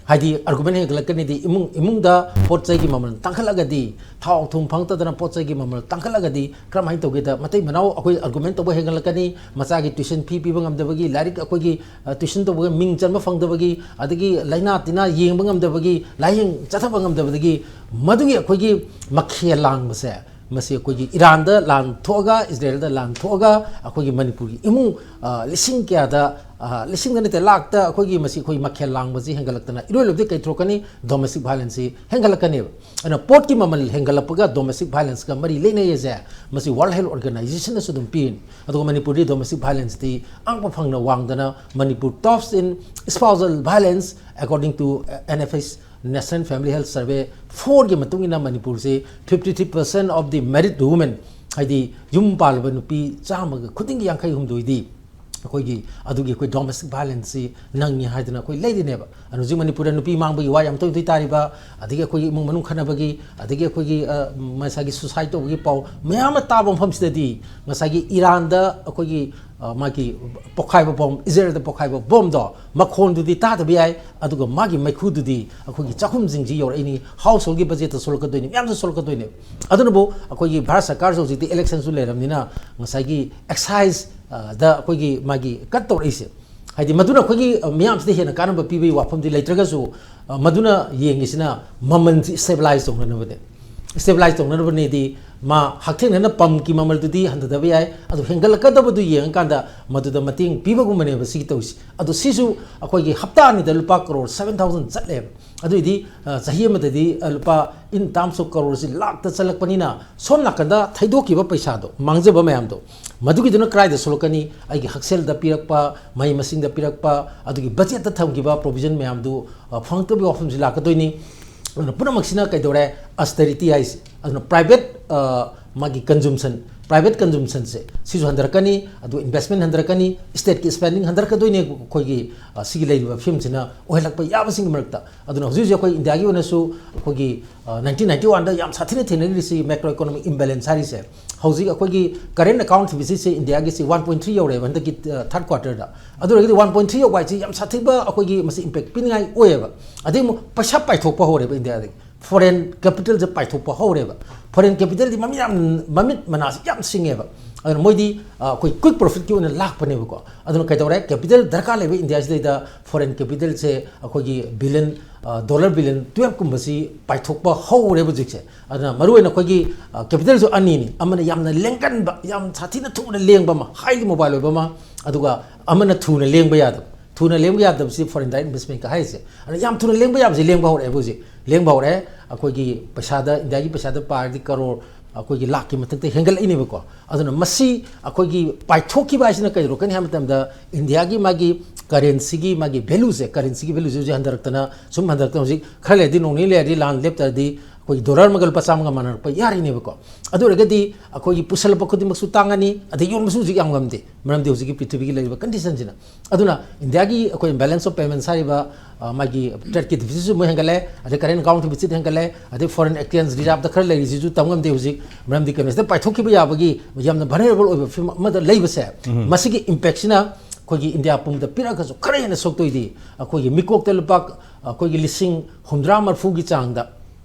ꯍꯥꯏꯗꯤ argument ꯍꯦꯟꯒꯠꯂꯛꯀꯅꯤꯗꯤ, ꯏꯃꯨꯡ ꯏꯃꯨꯡꯗ ꯄꯣꯠ ꯆꯩꯒꯤ ꯃꯃꯜ ꯇꯥꯡꯈꯠꯂꯒꯗꯤ, ꯊꯥꯎ ꯊꯨꯝ ꯐꯪꯉꯛꯇꯗꯅ ꯄꯣꯠ ꯆꯩꯒꯤ ꯃꯃꯜ ꯇꯥꯡꯈꯠꯂꯒꯗꯤ ꯀꯔꯝꯍꯥꯏꯅ ꯇꯧꯒꯦꯗ, ꯃꯇꯩ ꯃꯅꯥꯎ ꯑꯩꯈꯣꯏ argument ꯇꯧꯕ ꯍꯦꯟꯒꯠꯂꯛꯀꯅꯤ꯫ ꯃꯆꯥꯒꯤ tuition fee ꯄꯤꯕ ꯉꯝꯗꯕꯒꯤ, ꯂꯥꯏꯔꯤꯛ ꯑꯩꯈꯣꯏꯒꯤ ꯑ, tuition ꯇꯧꯕꯒ ꯃꯤꯡ ꯆꯟꯕ ꯐꯪꯗꯕꯒꯤ, ꯑꯗꯒꯤ ꯂꯥꯏꯅꯥ ꯇꯤꯟꯅꯥ ꯌꯦꯡꯕ ꯉꯝꯗꯕꯒꯤ, ꯂꯥꯏꯌꯦꯡ ꯆꯠꯊꯕ ꯉꯝꯗꯕꯗꯒꯤ, ꯃꯗꯨꯒꯤ ꯑꯩꯈꯣꯏꯒꯤ ꯃꯈꯦꯜ ꯂꯥꯡꯕꯁꯦ, ꯃꯁꯤ ꯑꯩꯈꯣꯏꯒꯤ ꯏꯔꯥꯟꯗ ꯂꯥꯟ ꯊꯣꯛꯑꯒ, ꯏꯖꯔꯦꯜꯗ ꯂꯥꯟ ꯊꯣꯛꯑꯒ, ꯑꯩꯈꯣꯏꯒꯤ ꯃꯅꯤꯄꯨꯔꯒꯤ ꯏꯃꯨꯡ, ꯑ, ꯂꯤꯁꯤꯡ ꯀꯌꯥꯗ, ꯑ, ꯂꯤꯁꯤꯡꯗ ꯅꯠꯇꯦ, ꯂꯥꯛꯇ ꯑꯩꯈꯣꯏꯒꯤ ꯃꯁꯤ ꯑꯩꯈꯣꯏ ꯃꯈꯦꯜ ꯂꯥꯡꯕꯁꯤ ꯍꯦꯟꯒꯠꯂꯛꯇꯅ, ꯏꯔꯣꯏ ꯂꯣꯏꯕꯗꯤ ꯀꯩ ꯊꯣꯛꯀꯅꯤ? Domestic violence ꯁꯤ ꯍꯦꯟꯒꯠꯂꯛꯀꯅꯦꯕ꯫ ꯑꯗꯨꯅ ꯄꯣꯠꯀꯤ ꯃꯃꯜ ꯍꯦꯟꯒꯠꯂꯛꯄꯒ domestic violence ꯀ ꯃꯔꯤ ꯂꯩꯅꯩ ꯍꯥꯏꯁꯦ, ꯃꯁꯤ World Health Organization ꯅꯁꯨ ꯑꯗꯨꯝ ꯄꯤꯔꯤꯅꯤ꯫ ꯑꯗꯨꯒ ꯃꯅꯤꯄꯨꯔꯗꯤ domestic violence ꯇꯤ ꯑꯉꯛꯄ ꯐꯪꯅ ꯋꯥꯡꯗꯅ, Manipur tops in spousal violence according to N F H, National Family Health Survey four ꯒꯤ ꯃꯇꯨꯡ ꯏꯟꯅ ꯃꯅꯤꯄꯨꯔꯁꯤ fifty three percent of the married women, ꯍꯥꯏꯗꯤ ꯌꯨꯝ ꯄꯥꯜꯂꯕ ꯅꯨꯄꯤ ꯆꯥꯝꯃꯒ ꯈꯨꯗꯤꯡꯒꯤ ꯌꯥꯡꯈꯩ ꯍꯨꯝꯗꯣꯏꯗꯤ ꯑꯩꯈꯣꯏꯒꯤ ꯑꯗꯨꯒꯤ ꯑꯩꯈꯣꯏ domestic violence ꯁꯤ ꯅꯪꯉꯤ ꯍꯥꯏꯗꯅ ꯑꯩꯈꯣꯏ ꯂꯩꯔꯤꯅꯦꯕ꯫ ꯑꯗꯨꯅ ꯍꯧꯖꯤꯛ ꯃꯅꯤꯄꯨꯔꯗ ꯅꯨꯄꯤ ꯃꯥꯡꯕꯒꯤ ꯋꯥ ꯌꯥꯝ ꯇꯣꯏ ꯇꯣꯏ ꯇꯥꯔꯤꯕ, ꯑꯗꯒꯤ ꯑꯩꯈꯣꯏꯒꯤ ꯏꯃꯨꯡ ꯃꯅꯨꯡ ꯈꯠꯅꯕꯒꯤ, ꯑꯗꯒꯤ ꯑꯩꯈꯣꯏꯒꯤ, ꯑ, ꯉꯁꯥꯏꯒꯤ suicide ꯇꯧꯕꯒꯤ ꯄꯥꯎ ꯃꯌꯥꯝ ꯑꯃ ꯇꯥꯕ ꯃꯐꯝꯁꯤꯗꯗꯤ ꯉꯁꯥꯏꯒꯤ ꯏꯔꯥꯟꯗ ꯑꯩꯈꯣꯏꯒꯤ, ꯑ, ꯃꯥꯒꯤ ꯄꯣꯛꯈꯥꯏꯕ bomb, ꯏꯖꯔꯦꯜꯗ ꯄꯣꯛꯈꯥꯏꯕ bomb ꯗꯣ ꯃꯈꯣꯟꯗꯨꯗꯤ ꯇꯥꯗꯕ ꯌꯥꯏ, ꯑꯗꯨꯒ ꯃꯥꯒꯤ ꯃꯩꯈꯨꯗꯨꯗꯤ ꯑꯩꯈꯣꯏꯒꯤ ꯆꯥꯛꯈꯨꯝꯁꯤꯡꯁꯤ ꯌꯧꯔꯛꯏꯅꯤ, household ꯒꯤ budget ꯇ ꯁꯣꯛꯂꯛꯀꯗꯣꯏꯅꯤ, ꯃꯌꯥꯝꯁꯨ ꯁꯣꯛꯂꯛꯀꯗꯣꯏꯅꯦ꯫ ꯑꯗꯨꯅꯕꯨ ꯑꯩꯈꯣꯏꯒꯤ ꯚꯥꯔꯠ ꯁꯔꯀꯥꯔꯁꯨ ꯍꯧꯖꯤꯛꯇꯤ election ꯁꯨ ꯂꯩꯔꯕꯅꯤꯅ ꯉꯁꯥꯏꯒꯤ excise, ꯑ, ꯗ ꯑꯩꯈꯣꯏꯒꯤ ꯃꯥꯒꯤ cut ꯇꯧꯔꯛꯏꯁꯦ, ꯍꯥꯏꯗꯤ ꯃꯗꯨꯅ ꯑꯩꯈꯣꯏꯒꯤ, ꯑ, ꯃꯤꯌꯥꯝꯁꯤꯗ ꯍꯦꯟꯅ ꯀꯥꯟꯅꯕ ꯄꯤꯕꯒꯤ ꯋꯥꯐꯝꯗꯤ ꯂꯩꯇ꯭ꯔꯒꯁꯨ, ꯑ, ꯃꯗꯨꯅ ꯌꯦꯡꯉꯤꯁꯤꯅ ꯃꯃꯜꯁꯤ stabilize ꯇꯧꯅꯅꯕꯅꯦ꯫ Stabilize ꯇꯧꯅꯅꯕꯅꯦꯗꯤ ꯃꯥ ꯍꯛꯊꯦꯡꯅꯅ ꯄꯝꯒꯤ ꯃꯃꯜꯗꯨꯗꯤ ꯍꯟꯊꯗꯕ ꯌꯥꯏ, ꯑꯗꯨ ꯍꯦꯟꯒꯠꯂꯛꯀꯗꯕꯗꯨ ꯌꯦꯡꯉꯀꯥꯟꯗ ꯃꯗꯨꯗ ꯃꯇꯦꯡ ꯄꯤꯕꯒꯨꯝꯕꯅꯦꯕ ꯁꯤꯒꯤ ꯇꯧꯔꯤꯁꯤ꯫ ꯑꯗꯣ ꯁꯤꯁꯨ ꯑꯩꯈꯣꯏꯒꯤ ꯍꯞꯇꯥ ꯑꯅꯤꯗ ꯂꯨꯄꯥ ꯀꯔꯣꯔ seven thousand ꯆꯠꯂꯦꯕ꯫ ꯑꯗꯨꯏꯗꯤ, ꯑ, ꯆꯍꯤ ꯑꯃꯗꯗꯤ, ꯑ, ꯂꯨꯄꯥ in terms of ꯀꯔꯣꯔꯁꯤ ꯂꯥꯛꯇ ꯆꯠꯂꯛꯄꯅꯤꯅ, ꯁꯣꯝ ꯅꯥꯀꯟꯗ ꯊꯩꯗꯣꯛꯈꯤꯕ ꯄꯩꯁꯥꯗꯣ, ꯃꯥꯡꯖꯕ ꯃꯌꯥꯝꯗꯣ, ꯃꯗꯨꯒꯤꯗꯨꯅ ꯀꯗꯥꯏꯗ ꯁꯣꯛꯂꯛꯀꯅꯤ? ꯑꯩꯒꯤ ꯍꯛꯁꯦꯜꯗ ꯄꯤꯔꯛꯄ, ꯃꯍꯩ ꯃꯁꯤꯡꯗ ꯄꯤꯔꯛꯄ, ꯑꯗꯨꯒꯤ budget ꯇ ꯊꯝꯈꯤꯕ provision ꯃꯌꯥꯝꯗꯨ, ꯑ, ꯐꯪꯉꯛꯇꯕꯒꯤ ꯋꯥꯐꯝꯁꯤ ꯂꯥꯛꯀꯗꯣꯏꯅꯤ꯫ ꯑꯗꯨꯅ ꯄꯨꯝꯅꯃꯛꯁꯤꯅ ꯀꯩꯗꯧꯔꯦ? Austerity ꯍꯥꯏꯁꯦ꯫ ꯑꯗꯨꯅ private, ꯑ, ꯃꯥꯒꯤ consumption, private consumptionꯁꯦ ꯁꯤꯁꯨ ꯍꯟꯊꯔꯛꯀꯅꯤ, ꯑꯗꯨ investment ꯍꯟꯊꯔꯛꯀꯅꯤ, stateꯀꯤ spending ꯍꯟꯊꯔꯛꯀꯗꯣꯏꯅꯦ ꯑꯩꯈꯣꯏꯒꯤ, ꯑ, ꯁꯤꯒꯤ ꯂꯩꯔꯤꯕ ꯐꯤꯕꯝꯁꯤꯅ ꯑꯣꯏꯍꯜꯂꯛꯄ ꯌꯥꯕꯁꯤꯡꯒꯤ ꯃꯔꯛꯇ꯫ ꯑꯗꯨꯅ ꯍꯧꯖꯤꯛ ꯍꯧꯖꯤꯛ ꯑꯩꯈꯣꯏ ꯏꯟꯗꯤꯌꯥꯒꯤ ꯑꯣꯏꯅꯁꯨ ꯑꯩꯈꯣꯏꯒꯤ, ꯑ, nineteen ninety oneꯗ ꯌꯥꯝ ꯁꯥꯊꯤꯅ ꯊꯦꯡꯅꯔꯤꯁꯤ macroeconomic imbalance ꯍꯥꯏꯔꯤꯁꯦ꯫ ꯍꯧꯖꯤꯛ ꯑꯩꯈꯣꯏꯒꯤ current account deficitꯁꯦ ꯏꯟꯗꯤꯌꯥꯒꯤꯁꯤ one point three ꯌꯧꯔꯦꯕ ꯍꯟꯗꯛꯀꯤ, ꯑ, third quarterꯗ꯫ ꯑꯗꯨ ꯑꯣꯏꯔꯒꯗꯤ one point three ꯌꯧꯕ ꯍꯥꯏꯁꯤ ꯌꯥꯝ ꯁꯥꯊꯤꯕ ꯑꯩꯈꯣꯏꯒꯤ ꯃꯁꯤ impact ꯄꯤꯅꯤꯡꯉꯥꯏ ꯑꯣꯏꯌꯦꯕ꯫ ꯑꯗꯩ ꯑꯃꯨꯛ ꯄꯩꯁꯥ ꯄꯥꯏꯊꯣꯛꯄ ꯍꯧꯔꯦꯕ ꯏꯟꯗꯤꯌꯥꯗꯒꯤ꯫ Foreign capitalꯁꯦ ꯄꯥꯏꯊꯣꯛꯄ ꯍꯧꯔꯦꯕ꯫ Foreign capitalꯗꯤ ꯃꯃꯤꯠ ꯌꯥꯝ, ꯃꯃꯤꯠ ꯃꯅꯥꯁꯤ ꯌꯥꯝ ꯁꯤꯡꯉꯦꯕ꯫ ꯑꯗꯨꯅ ꯃꯣꯏꯗꯤ, ꯑ, ꯑꯩꯈꯣꯏ quick profitꯀꯤ ꯑꯣꯏꯅ ꯂꯥꯛꯄꯅꯦꯕꯀꯣ꯫ ꯑꯗꯨꯅ ꯀꯩꯗꯧꯔꯦ? Capital ꯗꯔꯀꯥꯔ ꯂꯩꯕ ꯏꯟꯗꯤꯌꯥꯁꯤꯗꯩꯗ foreign capitalꯁꯦ ꯑꯩꯈꯣꯏꯒꯤ billion, ꯑ, dollar billion twelveꯀꯨꯝꯕꯁꯤ ꯄꯥꯏꯊꯣꯛꯄ ꯍꯧꯔꯦꯕ ꯍꯧꯖꯤꯛꯁꯦ꯫ ꯑꯗꯨꯅ ꯃꯔꯨꯑꯣꯏꯅ ꯑꯩꯈꯣꯏꯒꯤ, ꯑ, capitalꯁꯨ ꯑꯅꯤꯅꯤ꯫ ꯑꯃꯅ ꯌꯥꯝꯅ ꯂꯦꯡꯒꯟꯕ, ꯌꯥꯝ ꯁꯥꯊꯤꯅ ꯊꯨꯅ ꯂꯦꯡꯕ ꯑꯃ, highly mobile ꯑꯣꯏꯕ ꯑꯃ, ꯑꯗꯨꯒ ꯑꯃꯅ ꯊꯨꯅ ꯂꯦꯡꯕ ꯌꯥꯗꯕ꯫ ꯊꯨꯅ ꯂꯦꯡꯕ ꯌꯥꯗꯕꯁꯤ foreign direct investmentꯀ ꯍꯥꯏꯔꯤꯁꯦ꯫ ꯑꯗꯨꯅ ꯌꯥꯝ ꯊꯨꯅ ꯂꯦꯡꯕ ꯌꯥꯕꯁꯤ ꯂꯦꯡꯕ ꯍꯧꯔꯛꯑꯦꯕ ꯍꯧꯖꯤꯛ꯫ ꯂꯦꯡꯕ ꯍꯧꯔꯛꯑꯦ꯫ ꯑꯩꯈꯣꯏꯒꯤ ꯄꯩꯁꯥꯗ, ꯏꯟꯗꯤꯌꯥꯒꯤ ꯄꯩꯁꯥꯗ ꯄꯥꯔꯗꯤ ꯀꯔꯣꯔ, ꯑꯩꯈꯣꯏꯒꯤ ꯂꯥꯛꯀꯤ ꯃꯊꯛꯇ ꯍꯦꯟꯒꯠꯂꯛꯏꯅꯦꯕꯀꯣ꯫ ꯑꯗꯨꯅ ꯃꯁꯤ ꯑꯩꯈꯣꯏꯒꯤ ꯄꯥꯏꯊꯣꯛꯈꯤꯕ ꯍꯥꯏꯁꯤꯅ ꯀꯩꯗꯧꯔꯛꯀꯅꯤ ꯍꯥꯏꯕ ꯃꯇꯝꯗ ꯏꯟꯗꯤꯌꯥꯒꯤ ꯃꯥꯒꯤ currencyꯒꯤ ꯃꯥꯒꯤ valueꯁꯦ, currencyꯒꯤ valueꯁꯦ ꯍꯧꯖꯤꯛ ꯍꯟꯊꯔꯛꯇꯅ, ꯁꯨꯝ ꯍꯟꯊꯔꯛꯇꯅ ꯍꯧꯖꯤꯛ ꯈꯔ ꯂꯩꯔꯗꯤ, ꯅꯣꯡ ꯅꯤꯅꯤ ꯂꯩꯔꯗꯤ, ꯂꯥꯟ ꯂꯦꯞꯇ꯭ꯔꯗꯤ ꯑꯩꯈꯣꯏꯒꯤ dollar ꯑꯃꯒ ꯂꯨꯄꯥ ꯆꯥꯝꯃꯒ ꯃꯥꯟꯅꯔꯛꯄ ꯌꯥꯔꯤꯅꯦꯕꯀꯣ꯫ ꯑꯗꯨ ꯑꯣꯏꯔꯒꯗꯤ ꯑꯩꯈꯣꯏꯒꯤ ꯄꯨꯁꯜꯂꯛꯄ ꯈꯨꯗꯤꯡꯃꯛꯁꯨ ꯇꯥꯡꯉꯅꯤ, ꯑꯗꯩ ꯌꯣꯟꯕꯁꯨ ꯍꯧꯖꯤꯛ ꯌꯥꯝ ꯉꯝꯗꯦ, ꯃꯔꯝꯗꯤ ꯍꯧꯖꯤꯛꯀꯤ ꯄ꯭ꯔꯤꯊꯤꯕꯤꯒꯤ ꯂꯩꯔꯤꯕ conditionꯁꯤꯅ꯫ ꯑꯗꯨꯅ ꯏꯟꯗꯤꯌꯥꯒꯤ ꯑꯩꯈꯣꯏ balance of payments ꯍꯥꯏꯔꯤꯕ, ꯑ, ꯃꯥꯒꯤ tradeꯀꯤ deficitꯁꯨ ꯃꯣꯏ ꯍꯦꯟꯒꯠꯂꯦ, ꯑꯗꯩ current account deficit ꯍꯦꯟꯒꯠꯂꯦ, ꯑꯗꯩ foreign exchange reserveꯇ ꯈꯔ ꯂꯩꯔꯤꯁꯤꯁꯨ ꯇꯝ ꯉꯝꯗꯦ ꯍꯧꯖꯤꯛ, ꯃꯔꯝꯗꯤ ꯀꯩꯅꯣꯁꯤꯗ ꯄꯥꯏꯊꯣꯛꯈꯤꯕ ꯌꯥꯕꯒꯤ ꯌꯥꯝꯅ vulnerable ꯑꯣꯏꯕ ꯐꯤꯕꯝ ꯑꯃꯗ ꯂꯩꯕꯁꯦ꯫ ꯃꯁꯤꯒꯤ impactꯁꯤꯅ ꯑꯩꯈꯣꯏꯒꯤ ꯏꯟꯗꯤꯌꯥ ꯄꯨꯝꯕꯗ ꯄꯤꯔꯛꯑꯒꯁꯨ ꯈꯔ ꯍꯦꯟꯅ ꯁꯣꯛꯇꯣꯏꯗꯤ ꯑꯩꯈꯣꯏꯒꯤ ꯃꯤꯀꯣꯛꯇ ꯂꯨꯄꯥ, ꯑꯩꯈꯣꯏꯒꯤ ꯂꯤꯁꯤꯡ ꯍꯨꯝꯗ꯭ꯔꯥ ꯃꯔꯤꯐꯨꯒꯤ ꯆꯥꯡꯗ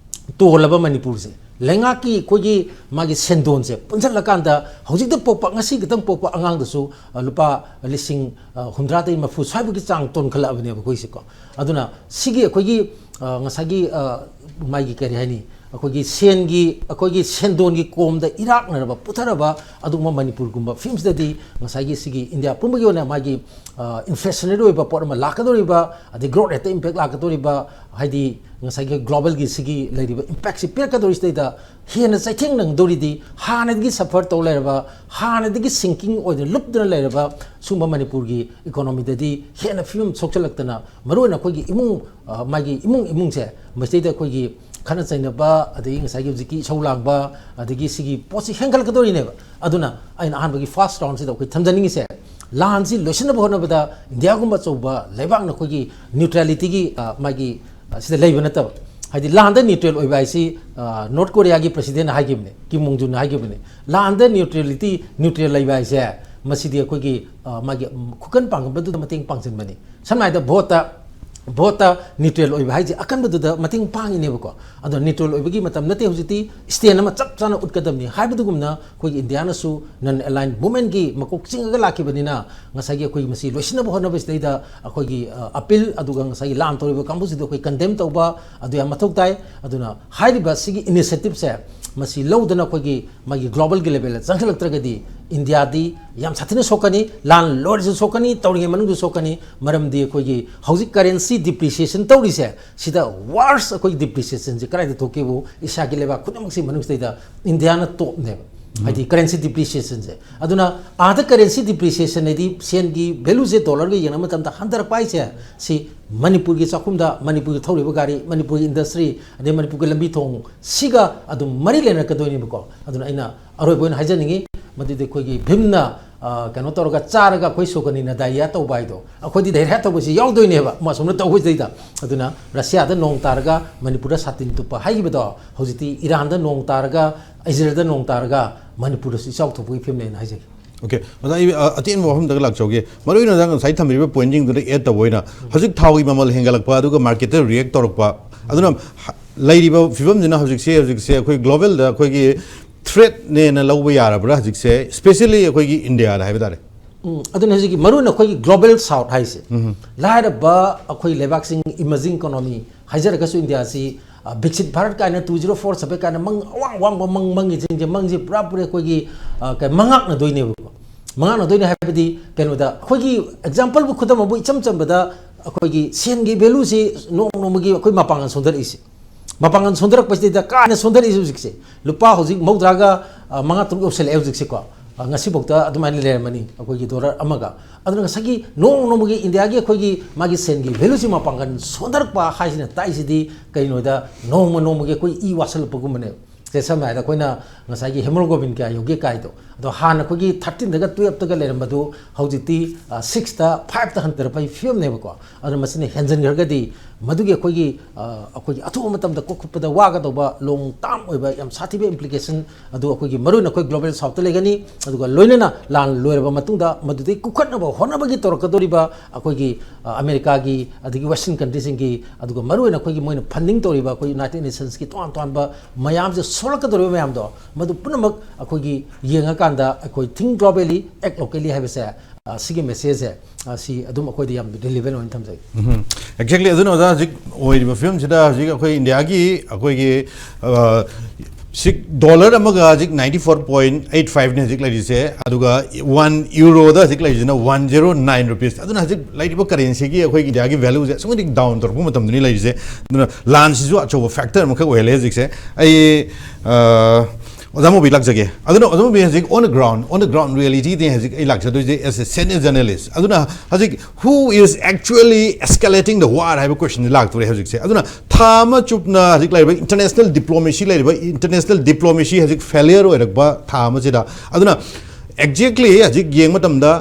ꯇꯣꯜꯂꯕ ꯃꯅꯤꯄꯨꯔꯁꯦ, ꯂꯩꯉꯥꯛꯀꯤ ꯑꯩꯈꯣꯏꯒꯤ ꯃꯥꯒꯤ ꯁꯦꯟꯗꯣꯟꯁꯦ ꯄꯨꯟꯁꯤꯜꯂꯀꯥꯟꯗ ꯍꯧꯖꯤꯛꯇ ꯄꯣꯛꯄ, ꯉꯁꯤ ꯈꯛꯇꯪ ꯄꯣꯛꯄ ꯑꯉꯥꯡꯗꯁꯨ, ꯑ, ꯂꯨꯄꯥ ꯂꯤꯁꯤꯡ, ꯑ, ꯍꯨꯝꯗ꯭ꯔꯥꯗꯒꯤ ꯃꯔꯤꯐꯨ ꯁ꯭ꯋꯥꯏꯐꯥꯎꯒꯤ ꯆꯥꯡ ꯇꯣꯟꯈꯠꯂꯛꯑꯕꯅꯦꯕ ꯑꯩꯈꯣꯏꯁꯦꯀꯣ꯫ ꯑꯗꯨꯅ ꯁꯤꯒꯤ ꯑꯩꯈꯣꯏꯒꯤ, ꯑ, ꯉꯁꯥꯏꯒꯤ, ꯑ, ꯃꯥꯒꯤ ꯀꯔꯤ ꯍꯥꯏꯅꯤ, ꯑꯩꯈꯣꯏꯒꯤ ꯁꯦꯟꯒꯤ, ꯑꯩꯈꯣꯏꯒꯤ ꯁꯦꯟꯗꯣꯟꯒꯤ ꯀꯣꯝꯗ ꯏꯔꯥꯛꯅꯔꯕ, ꯄꯨꯊꯔꯕ ꯑꯗꯨꯒꯨꯝꯕ ꯃꯅꯤꯄꯨꯔꯒꯨꯝꯕ ꯐꯤꯕꯝꯁꯤꯗꯗꯤ ꯉꯁꯥꯏꯒꯤ ꯁꯤꯒꯤ ꯏꯟꯗꯤꯌꯥ ꯄꯨꯝꯕꯒꯤ ꯑꯣꯏꯅ ꯃꯥꯒꯤ, ꯑ, inflationary ꯑꯣꯏꯕ ꯄꯣꯠ ꯑꯃ ꯂꯥꯛꯀꯗꯧꯔꯤꯕ, ꯑꯗꯩ growth rateꯇ impact ꯂꯥꯛꯀꯗꯧꯔꯤꯕ, ꯍꯥꯏꯗꯤ ꯉꯁꯥꯏꯒꯤ globalꯒꯤ ꯁꯤꯒꯤ ꯂꯩꯔꯤꯕ impactꯁꯤ ꯄꯤꯔꯛꯀꯗꯧꯔꯤꯁꯤꯗꯩꯗ ꯍꯦꯟꯅ ꯆꯩꯊꯦꯡ ꯅꯪꯗꯧꯔꯤꯗꯤ ꯍꯥꯟꯅꯗꯒꯤ suffer ꯇꯧ ꯂꯩꯔꯕ, ꯍꯥꯟꯅꯗꯒꯤ sinking ꯑꯣꯏꯗꯅ ꯂꯨꯞꯇꯨꯅ ꯂꯩꯔꯕ ꯁꯨꯝꯕ ꯃꯅꯤꯄꯨꯔꯒꯤ economyꯗꯗꯤ ꯍꯦꯟꯅ ꯐꯤꯕꯝ ꯁꯣꯛꯆꯜꯂꯛꯇꯅ, ꯃꯔꯨꯑꯣꯏꯅ ꯑꯩꯈꯣꯏꯒꯤ ꯏꯃꯨꯡ, ꯑ, ꯃꯥꯒꯤ ꯏꯃꯨꯡ ꯏꯃꯨꯡꯁꯦ ꯃꯁꯤꯗꯩꯗ ꯑꯩꯈꯣꯏꯒꯤ ꯈꯠꯅ ꯆꯩꯅꯕ, ꯑꯗꯒꯤ ꯉꯁꯥꯏꯒꯤ ꯍꯧꯖꯤꯛꯀꯤ ꯏꯁꯧ ꯂꯥꯡꯕ, ꯑꯗꯒꯤ ꯁꯤꯒꯤ ꯄꯣꯠꯁꯤ ꯍꯦꯟꯒꯠꯂꯛꯀꯗꯣꯔꯤꯅꯦꯕ꯫ ꯑꯗꯨꯅ ꯑꯩꯅ ꯑꯍꯥꯟꯕꯒꯤ ꯐꯥꯔꯁ ꯔꯥꯎꯟꯁꯤꯗ ꯑꯩꯈꯣꯏ ꯊꯝꯖꯅꯤꯡꯉꯤꯁꯦ, ꯂꯥꯟꯁꯤ ꯂꯣꯏꯁꯤꯟꯅꯕ ꯍꯣꯠꯅꯕꯗ ꯏꯟꯗꯤꯌꯥꯒꯨꯝꯕ ꯑꯆꯧꯕ ꯂꯩꯕꯥꯛꯅ ꯑꯩꯈꯣꯏꯒꯤ ꯅ꯭ꯌꯨꯇ꯭ꯔꯦꯂꯤꯇꯤꯒꯤ, ꯑ, ꯃꯥꯒꯤ, ꯑ, ꯁꯤꯗ ꯂꯩꯕ ꯅꯠꯇꯕ, ꯍꯥꯏꯗꯤ ꯂꯥꯟꯗ ꯅ꯭ꯌꯨꯇ꯭ꯔꯦꯜ ꯑꯣꯏꯕ ꯍꯥꯏꯁꯤ, ꯑ, ꯅꯣꯔꯠ ꯀꯣꯔꯤꯌꯥꯒꯤ ꯄ꯭ꯔꯁꯤꯗꯦꯟꯅ ꯍꯥꯏꯈꯤꯕꯅꯦ, ꯀꯤꯝ ꯖꯣꯡ ꯎꯟꯅ ꯍꯥꯏꯈꯤꯕꯅꯦ, ꯂꯥꯟꯗ ꯅ꯭ꯌꯨꯇ꯭ꯔꯦꯂꯤꯇꯤ, ꯅ꯭ꯌꯨꯇ꯭ꯔꯦꯜ ꯂꯩꯕ ꯍꯥꯏꯁꯦ, ꯃꯁꯤꯗꯤ ꯑꯩꯈꯣꯏꯒꯤ, ꯑ, ꯃꯥꯒꯤ, ꯎꯝ, ꯈꯨꯀꯟ ꯄꯥꯡꯒꯟꯕꯗꯨꯗ ꯃꯇꯦꯡ ꯄꯥꯡꯁꯤꯟꯕꯅꯤ꯫ ꯁꯝꯅ ꯍꯥꯏꯔꯕꯗ ꯚꯣꯠꯇ, ꯚꯣꯠꯇ ꯅ꯭ꯌꯨꯇ꯭ꯔꯦꯜ ꯑꯣꯏꯕ ꯍꯥꯏꯁꯦ ꯑꯀꯟꯕꯗꯨꯗ ꯃꯇꯦꯡ ꯄꯥꯡꯉꯤꯅꯦꯕꯀꯣ꯫ ꯑꯗꯣ ꯅ꯭ꯌꯨꯇ꯭ꯔꯦꯜ ꯑꯣꯏꯕꯒꯤ ꯃꯇꯝ ꯅꯠꯇꯦ ꯍꯧꯖꯤꯛꯇꯤ, ꯁ꯭ꯇꯦꯟ ꯑꯃ ꯆꯞ ꯆꯥꯅ ꯎꯠꯀꯗꯕꯅꯤ ꯍꯥꯏꯕꯗꯨꯒꯨꯝꯅ ꯑꯩꯈꯣꯏꯒꯤ ꯏꯟꯗꯤꯌꯥꯅꯁꯨ ꯅꯟ ꯑꯦꯂꯥꯏꯟ ꯃꯨꯚꯃꯦꯟꯒꯤ ꯃꯀꯣꯛ ꯆꯤꯡꯉꯒ ꯂꯥꯛꯈꯤꯕꯅꯤꯅ ꯉꯁꯥꯏꯒꯤ ꯑꯩꯈꯣꯏ ꯃꯁꯤ ꯂꯣꯏꯁꯤꯟꯅꯕ ꯍꯣꯠꯅꯕꯁꯤꯗꯩꯗ ꯑꯩꯈꯣꯏꯒꯤ, ꯑ, ꯑꯄꯤꯜ, ꯑꯗꯨꯒ ꯉꯁꯥꯏꯒꯤ ꯂꯥꯟ ꯇꯧꯔꯤꯕ ꯀꯥꯡꯕꯨꯁꯤꯗ ꯑꯩꯈꯣꯏ ꯀꯟꯗꯦꯝ ꯇꯧꯕ ꯑꯗꯨ ꯌꯥꯝ ꯃꯊꯧ ꯇꯥꯏ꯫ ꯑꯗꯨꯅ ꯍꯥꯏꯔꯤꯕ ꯁꯤꯒꯤ ꯏꯅꯤꯁꯤꯌꯦꯇꯤꯞꯁꯦ ꯃꯁꯤ ꯂꯧꯗꯅ ꯑꯩꯈꯣꯏꯒꯤ ꯃꯥꯒꯤ ꯒ꯭ꯂꯣꯕꯦꯜꯒꯤ ꯂꯦꯚꯦꯜꯗ ꯆꯪꯁꯤꯜꯂꯛꯇ꯭ꯔꯒꯗꯤ ꯏꯟꯗꯤꯌꯥꯗꯤ ꯌꯥꯝ ꯁꯥꯊꯤꯅ ꯁꯣꯛꯀꯅꯤ, ꯂꯥꯟ ꯂꯣꯏꯔꯁꯨ ꯁꯣꯛꯀꯅꯤ, ꯇꯧꯔꯤꯉꯩ ꯃꯅꯨꯡꯗ ꯁꯣꯛꯀꯅꯤ꯫ ꯃꯔꯝꯗꯤ ꯑꯩꯈꯣꯏꯒꯤ ꯍꯧꯖꯤꯛ ꯀꯔꯦꯟꯁꯤ ꯗꯤꯄ꯭ꯔꯤꯁꯤꯌꯦꯁꯟ ꯇꯧꯔꯤꯁꯦ, ꯁꯤꯗ ꯋꯥꯔꯁ ꯑꯩꯈꯣꯏꯒꯤ ꯗꯤꯄ꯭ꯔꯤꯁꯤꯌꯦꯁꯟꯁꯦ ꯀꯗꯥꯏꯗ ꯊꯣꯛꯀꯦꯕꯨ, ꯑꯦꯁꯤꯌꯥꯒꯤ ꯂꯩꯕꯥꯛ ꯈꯨꯗꯤꯡꯃꯛꯁꯤ ꯃꯅꯨꯡꯁꯤꯗꯩꯗ ꯏꯟꯗꯤꯌꯥꯅ ꯇꯣꯞꯅꯦꯕ꯫ ꯍꯥꯏꯗꯤ ꯀꯔꯦꯟꯁꯤ ꯗꯤꯄ꯭ꯔꯤꯁꯤꯌꯦꯁꯟꯁꯦ꯫ ꯑꯗꯨꯅ ꯑꯥꯗ ꯀꯔꯦꯟꯁꯤ ꯗꯤꯄ꯭ꯔꯤꯁꯤꯌꯦꯁꯟ ꯍꯥꯏꯗꯤ ꯁꯦꯟꯒꯤ ꯚꯦꯂꯨꯁꯦ ꯗꯣꯂꯔꯒ ꯌꯦꯡꯅꯕ ꯃꯇꯝꯗ ꯍꯟꯊꯔꯛꯄ ꯍꯥꯏꯁꯦ, ꯁꯤ ꯃꯅꯤꯄꯨꯔꯒꯤ ꯆꯥꯛꯈꯨꯝꯗ, ꯃꯅꯤꯄꯨꯔꯒꯤ ꯊꯧꯔꯤꯕ ꯒꯥꯔꯤ, ꯃꯅꯤꯄꯨꯔꯒꯤ ꯏꯟꯗꯁꯇ꯭ꯔꯤ, ꯑꯗꯩ ꯃꯅꯤꯄꯨꯔꯒꯤ ꯂꯝꯕꯤ ꯊꯣꯡ, ꯁꯤꯒ ꯑꯗꯨꯝ ꯃꯔꯤ ꯂꯩꯅꯔꯛꯀꯗꯣꯏꯅꯦꯕꯀꯣ꯫ ꯑꯗꯨꯅ ꯑꯩꯅ ꯑꯔꯣꯏꯕ ꯑꯣꯏꯅ ꯍꯥꯏꯖꯅꯤꯡꯉꯤ, ꯃꯗꯨꯗꯤ ꯑꯩꯈꯣꯏꯒꯤ ꯚꯤꯝꯅ, ꯑ, ꯀꯩꯅꯣ ꯇꯧꯔꯒ ꯆꯥꯔꯒ ꯑꯩꯈꯣꯏ ꯁꯣꯀꯅꯤꯅ ꯗꯥꯏꯔꯤꯌꯥ ꯇꯧꯕ ꯍꯥꯏꯗꯣ, ꯑꯩꯈꯣꯏꯗꯤ ꯗꯥꯏꯔꯤꯌꯥ ꯇꯧꯕꯁꯤ ꯌꯥꯎꯗꯣꯏꯅꯦꯕ, ꯃ-, ꯑꯁꯣꯝꯅ ꯇꯧꯕꯁꯤꯗꯩꯗ꯫ ꯑꯗꯨꯅ ꯔꯁꯤꯌꯥꯗ ꯅꯣꯡ ꯇꯥꯔꯒ ꯃꯅꯤꯄꯨꯔꯗ ꯁꯥꯇꯤꯟ ꯇꯨꯞꯄ ꯍꯥꯏꯈꯤꯕꯗꯣ, ꯍꯧꯖꯤꯛꯇꯤ ꯏꯔꯥꯟꯗ ꯅꯣꯡ ꯇꯥꯔꯒ, ꯏꯖꯔꯦꯜꯗ ꯅꯣꯡ ꯇꯥꯔꯒ ꯃꯅꯤꯄꯨꯔꯗꯁꯨ ꯏꯆꯥꯎ ꯊꯣꯛꯄꯒꯤ ꯐꯤꯕꯝꯅꯦꯅ ꯍꯥꯏꯖꯒꯦ꯫ ꯑꯣꯀꯦ, ꯑꯣꯖꯥ, ꯑꯩ, ꯑ, ꯑꯇꯦꯟꯕ ꯋꯥꯐꯝꯗꯒ ꯂꯥꯛꯆꯧꯒꯦ꯫ ꯃꯔꯨ ꯑꯣꯏꯅ ꯅꯪ ꯉꯁꯥꯏ ꯊꯝꯕꯤꯔꯤꯕ ꯄꯣꯏꯟꯁꯤꯡꯗꯨꯗ ꯑꯦꯗ ꯇꯧꯕ ꯑꯣꯏꯅ, ꯍꯧꯖꯤꯛ ꯊꯥꯎꯒꯤ ꯃꯃꯜ ꯍꯦꯟꯒꯠꯂꯛꯄ, ꯑꯗꯨꯒ ꯃꯥꯔꯀꯦꯠꯇ ꯔꯤꯌꯦꯛ ꯇꯧꯔꯛꯄ, ꯑꯗꯨꯅ ꯍ-, ꯂꯩꯔꯤꯕ ꯐꯤꯕꯝꯁꯤꯅ ꯍꯧꯖꯤꯛꯁꯦ, ꯍꯧꯖꯤꯛꯁꯦ ꯑꯩꯈꯣꯏ ꯒ꯭ꯂꯣꯕꯦꯜꯗ ꯑꯩꯈꯣꯏꯒꯤ ꯊ꯭ꯔꯦꯠꯅꯦꯅ ꯂꯧꯕ ꯌꯥꯔꯕ꯭ꯔꯥ ꯍꯧꯖꯤꯛꯁꯦ, ꯁ꯭ꯄꯦꯁꯦꯜꯂꯤ ꯑꯩꯈꯣꯏꯒꯤ ꯏꯟꯗꯤꯌꯥꯗ ꯍꯥꯏꯕ ꯇꯥꯔꯦ? ꯎꯝ, ꯑꯗꯨꯅ ꯍꯧꯖꯤꯛꯀꯤ ꯃꯔꯨꯑꯣꯏꯅ ꯑꯩꯈꯣꯏꯒꯤ ꯒ꯭ꯂꯣꯕꯦꯜ ꯁꯥꯎꯠ ꯍꯥꯏꯁꯦ, ꯂꯥꯏꯔꯕ ꯑꯩꯈꯣꯏ ꯂꯩꯕꯥꯛꯁꯤꯡ, ꯏꯃꯔꯖꯤꯡ ꯏꯀꯣꯅꯣꯃꯤ ꯍꯥꯏꯖꯔꯒꯁꯨ ꯏꯟꯗꯤꯌꯥꯁꯤ, ꯑ, ꯕꯤꯛꯁꯤꯠ ꯚꯥꯔꯠ ꯀꯥꯏꯅ, ꯇꯨ ꯖꯤꯔꯣ ꯐꯣꯔ ꯁꯚꯦꯟ ꯀꯥꯏꯅ ꯃꯪ ꯑꯋꯥꯡ ꯑꯋꯥꯡꯕ ꯃꯪ ꯃꯪꯉꯤꯁꯤꯡꯁꯦ, ꯃꯪꯁꯦ ꯄꯨꯔꯥ ꯄꯨꯔꯥ ꯑꯩꯈꯣꯏꯒꯤ, ꯑ, ꯀꯩ, ꯃꯉꯥꯛꯅꯗꯣꯏꯅꯦꯕꯀꯣ꯫ ꯃꯉꯥꯛꯅꯗꯣꯏꯅꯦ ꯍꯥꯏꯕꯗꯤ ꯀꯩꯅꯣꯗ ꯑꯩꯈꯣꯏꯒꯤ ꯑꯦꯛꯖꯥꯝꯄꯜꯕꯨ, ꯈꯨꯗꯝ ꯑꯃꯕꯨ ꯏꯆꯝ ꯆꯝꯕꯗ, ꯑꯩꯈꯣꯏꯒꯤ ꯁꯦꯟꯒꯤ ꯚꯦꯂꯨꯁꯤ ꯅꯣꯡ ꯅꯣꯡꯃꯒꯤ ꯑꯩꯈꯣꯏ ꯃꯄꯥꯡꯒꯜ ꯁꯣꯟꯊꯔꯛꯏꯁꯦ꯫ ꯃꯄꯥꯡꯒꯜ ꯁꯣꯟꯊꯔꯛꯄꯁꯤꯗ ꯀꯥ ꯍꯦꯟꯅ ꯁꯣꯟꯊꯔꯛꯏꯁꯦ ꯍꯧꯖꯤꯛꯁꯦ꯫ ꯂꯨꯄꯥ ꯍꯧꯖꯤꯛ ꯃꯧꯗ꯭ꯔꯥꯒ, ꯑ, ꯃꯉꯥ ꯇꯔꯨꯛ ꯌꯧꯁꯜꯂꯛꯑꯦ ꯍꯧꯖꯤꯛꯁꯦꯀꯣ꯫ ꯑ, ꯉꯁꯤꯐꯥꯎꯗ ꯑꯗꯨꯃꯥꯏꯅ ꯂꯩꯔꯝꯃꯅꯤ ꯑꯩꯈꯣꯏꯒꯤ ꯗꯣꯂꯔ ꯑꯃꯒ꯫ ꯑꯗꯨꯅ ꯉꯁꯥꯏꯒꯤ ꯅꯣꯡꯃ ꯅꯣꯡꯃꯒꯤ ꯏꯟꯗꯤꯌꯥꯒꯤ ꯑꯩꯈꯣꯏꯒꯤ ꯃꯥꯒꯤ ꯁꯦꯟꯒꯤ ꯚꯦꯂꯨꯁꯤ ꯃꯄꯥꯡꯒꯜ ꯁꯣꯟꯊꯔꯛꯄ ꯍꯥꯏꯁꯤꯅ ꯇꯥꯛꯏꯁꯤꯗꯤ ꯀꯩꯅꯣꯗ, ꯅꯣꯡꯃ ꯅꯣꯡꯃꯒꯤ ꯑꯩꯈꯣꯏ ꯏ ꯋꯥꯠꯁꯜꯂꯛꯄꯒꯨꯝꯕꯅꯦꯕ꯫ ꯁꯦ, ꯁꯝꯅ ꯍꯥꯏꯔꯕꯗ ꯑꯩꯈꯣꯏꯅ ꯉꯁꯥꯏꯒꯤ hemoglobin ꯀꯌꯥ ꯌꯧꯒꯦ ꯀꯥꯏꯗꯣ, ꯑꯗꯣ ꯍꯥꯟꯅ ꯑꯩꯈꯣꯏꯒꯤ thirteenꯗꯒ twelveꯇꯒ ꯂꯩꯔꯝꯕꯗꯨ ꯍꯧꯖꯤꯛꯇꯤ, ꯑ, sixꯇ fiveꯇ ꯍꯟꯊꯔꯛꯄꯒꯤ ꯐꯤꯕꯝꯅꯦꯕꯀꯣ꯫ ꯑꯗꯨꯅ ꯃꯁꯤꯅ ꯍꯦꯟꯖꯟꯈ꯭ꯔꯒꯗꯤ ꯃꯗꯨꯒꯤ ꯑꯩꯈꯣꯏꯒꯤ, ꯑ, ꯑꯩꯈꯣꯏꯒꯤ ꯑꯊꯨꯕ ꯃꯇꯝꯗ ꯀꯣꯛꯈꯠꯄꯗ ꯋꯥꯒꯗꯧꯕ long term ꯑꯣꯏꯕ ꯌꯥꯝ ꯁꯥꯊꯤꯕ implication ꯑꯗꯨ ꯑꯩꯈꯣꯏꯒꯤ ꯃꯔꯨꯑꯣꯏꯅ ꯑꯩꯈꯣꯏ global southꯇ ꯂꯩꯒꯅꯤ꯫ ꯑꯗꯨꯒ ꯂꯣꯏꯅꯅ ꯂꯥꯟ ꯂꯣꯏꯔꯕ ꯃꯇꯨꯡꯗ ꯃꯗꯨꯗꯩ ꯀꯣꯛꯈꯠꯅꯕ ꯍꯣꯠꯅꯕꯒꯤ ꯇꯧꯔꯛꯀꯗꯧꯔꯤꯕ ꯑꯩꯈꯣꯏꯒꯤ, ꯑ, ꯑꯃꯦꯔꯤꯀꯥꯒꯤ ꯑꯗꯒꯤ Western countryꯁꯤꯡꯒꯤ, ꯑꯗꯨꯒ ꯃꯔꯨꯑꯣꯏꯅ ꯑꯩꯈꯣꯏꯒꯤ ꯃꯣꯏꯅ funding ꯇꯧꯔꯤꯕ ꯑꯩꯈꯣꯏ United Nationsꯀꯤ ꯇꯣꯉꯥꯟ ꯇꯣꯉꯥꯟꯕ ꯃꯌꯥꯝꯁꯦ ꯁꯣꯛꯂꯛꯀꯗꯧꯔꯤꯕ ꯃꯌꯥꯝꯗꯣ, ꯃꯗꯨ ꯄꯨꯝꯅꯃꯛ ꯑꯩꯈꯣꯏꯒꯤ ꯌꯦꯡꯉꯀꯥꯟꯗ ꯑꯩꯈꯣꯏ think globally, act locally ꯍꯥꯏꯕꯁꯦ, ꯑ, ꯁꯤꯒꯤ messageꯁꯦ, ꯑ, ꯁꯤ ꯑꯗꯨꯝ ꯑꯩꯈꯣꯏꯗ ꯌꯥꯝ relevant ꯑꯣꯏꯅ ꯊꯝꯖꯒꯦ꯫ ꯎꯝ꯫ Exactly꯫ ꯑꯗꯨꯅ ꯑꯣꯖꯥ, ꯍꯧꯖꯤꯛ ꯑꯣꯏꯔꯤꯕ ꯐꯤꯕꯝꯁꯤꯗ ꯍꯧꯖꯤꯛ ꯑꯩꯈꯣꯏ ꯏꯟꯗꯤꯌꯥꯒꯤ ꯑꯩꯈꯣꯏꯒꯤ, ꯑ, ꯁꯤ ꯗꯣꯂꯔ ꯑꯃꯒ ꯍꯧꯖꯤꯛ ninety four point eight fiveꯅꯤ ꯍꯧꯖꯤꯛ ꯂꯩꯔꯤꯁꯦ, ꯑꯗꯨꯒ one euroꯗ ꯍꯧꯖꯤꯛ ꯂꯩꯔꯤꯁꯤꯅ one zero nine rupees꯫ ꯑꯗꯨꯅ ꯍꯧꯖꯤꯛ ꯂꯩꯔꯤꯕ currencyꯒꯤ ꯑꯩꯈꯣꯏꯒꯤ ꯏꯟꯗꯤꯌꯥꯒꯤ valueꯁꯦ ꯑꯁꯨꯛꯀꯤ ꯃꯇꯤꯛ down ꯇꯧꯔꯛꯄ ꯃꯇꯝꯗꯅꯤ ꯂꯩꯔꯤꯁꯦ꯫ ꯑꯗꯨꯅ ꯂꯥꯟꯁꯤꯁꯨ ꯑꯆꯧꯕ factor ꯑꯃꯈꯛ ꯑꯣꯏꯍꯜꯂꯦ ꯍꯧꯖꯤꯛꯁꯦ꯫ ꯑꯩ, ꯑ, ꯑꯣꯖꯥ ꯃꯣꯕꯤ ꯂꯥꯛꯆꯒꯦ꯫ ꯑꯗꯨꯅ ꯑꯣꯖꯥ ꯃꯣꯕꯤ, ꯍꯧꯖꯤꯛ on the ground, on the ground realityꯅꯤ ꯍꯧꯖꯤꯛ ꯑꯩ ꯂꯥꯛꯆꯗꯣꯏꯁꯦ as a senior journalist꯫ ꯑꯗꯨꯅ ꯍꯧꯖꯤꯛ who is actually escalating the war ꯍꯥꯏꯕ questionꯁꯦ ꯂꯥꯛꯇꯣꯔꯦ ꯍꯧꯖꯤꯛꯁꯦ꯫ ꯑꯗꯨꯅ ꯊꯥ ꯑꯃ ꯆꯨꯞꯅ ꯍꯧꯖꯤꯛ ꯂꯩꯔꯤꯕ international diplomacy, ꯂꯩꯔꯤꯕ international diplomacy ꯍꯧꯖꯤꯛ failure ꯑꯣꯏꯔꯛꯄ ꯊꯥ ꯑꯃꯁꯤꯗ, ꯑꯗꯨꯅ exactly ꯍꯧꯖꯤꯛ ꯌꯦꯡꯕ ꯃꯇꯝꯗ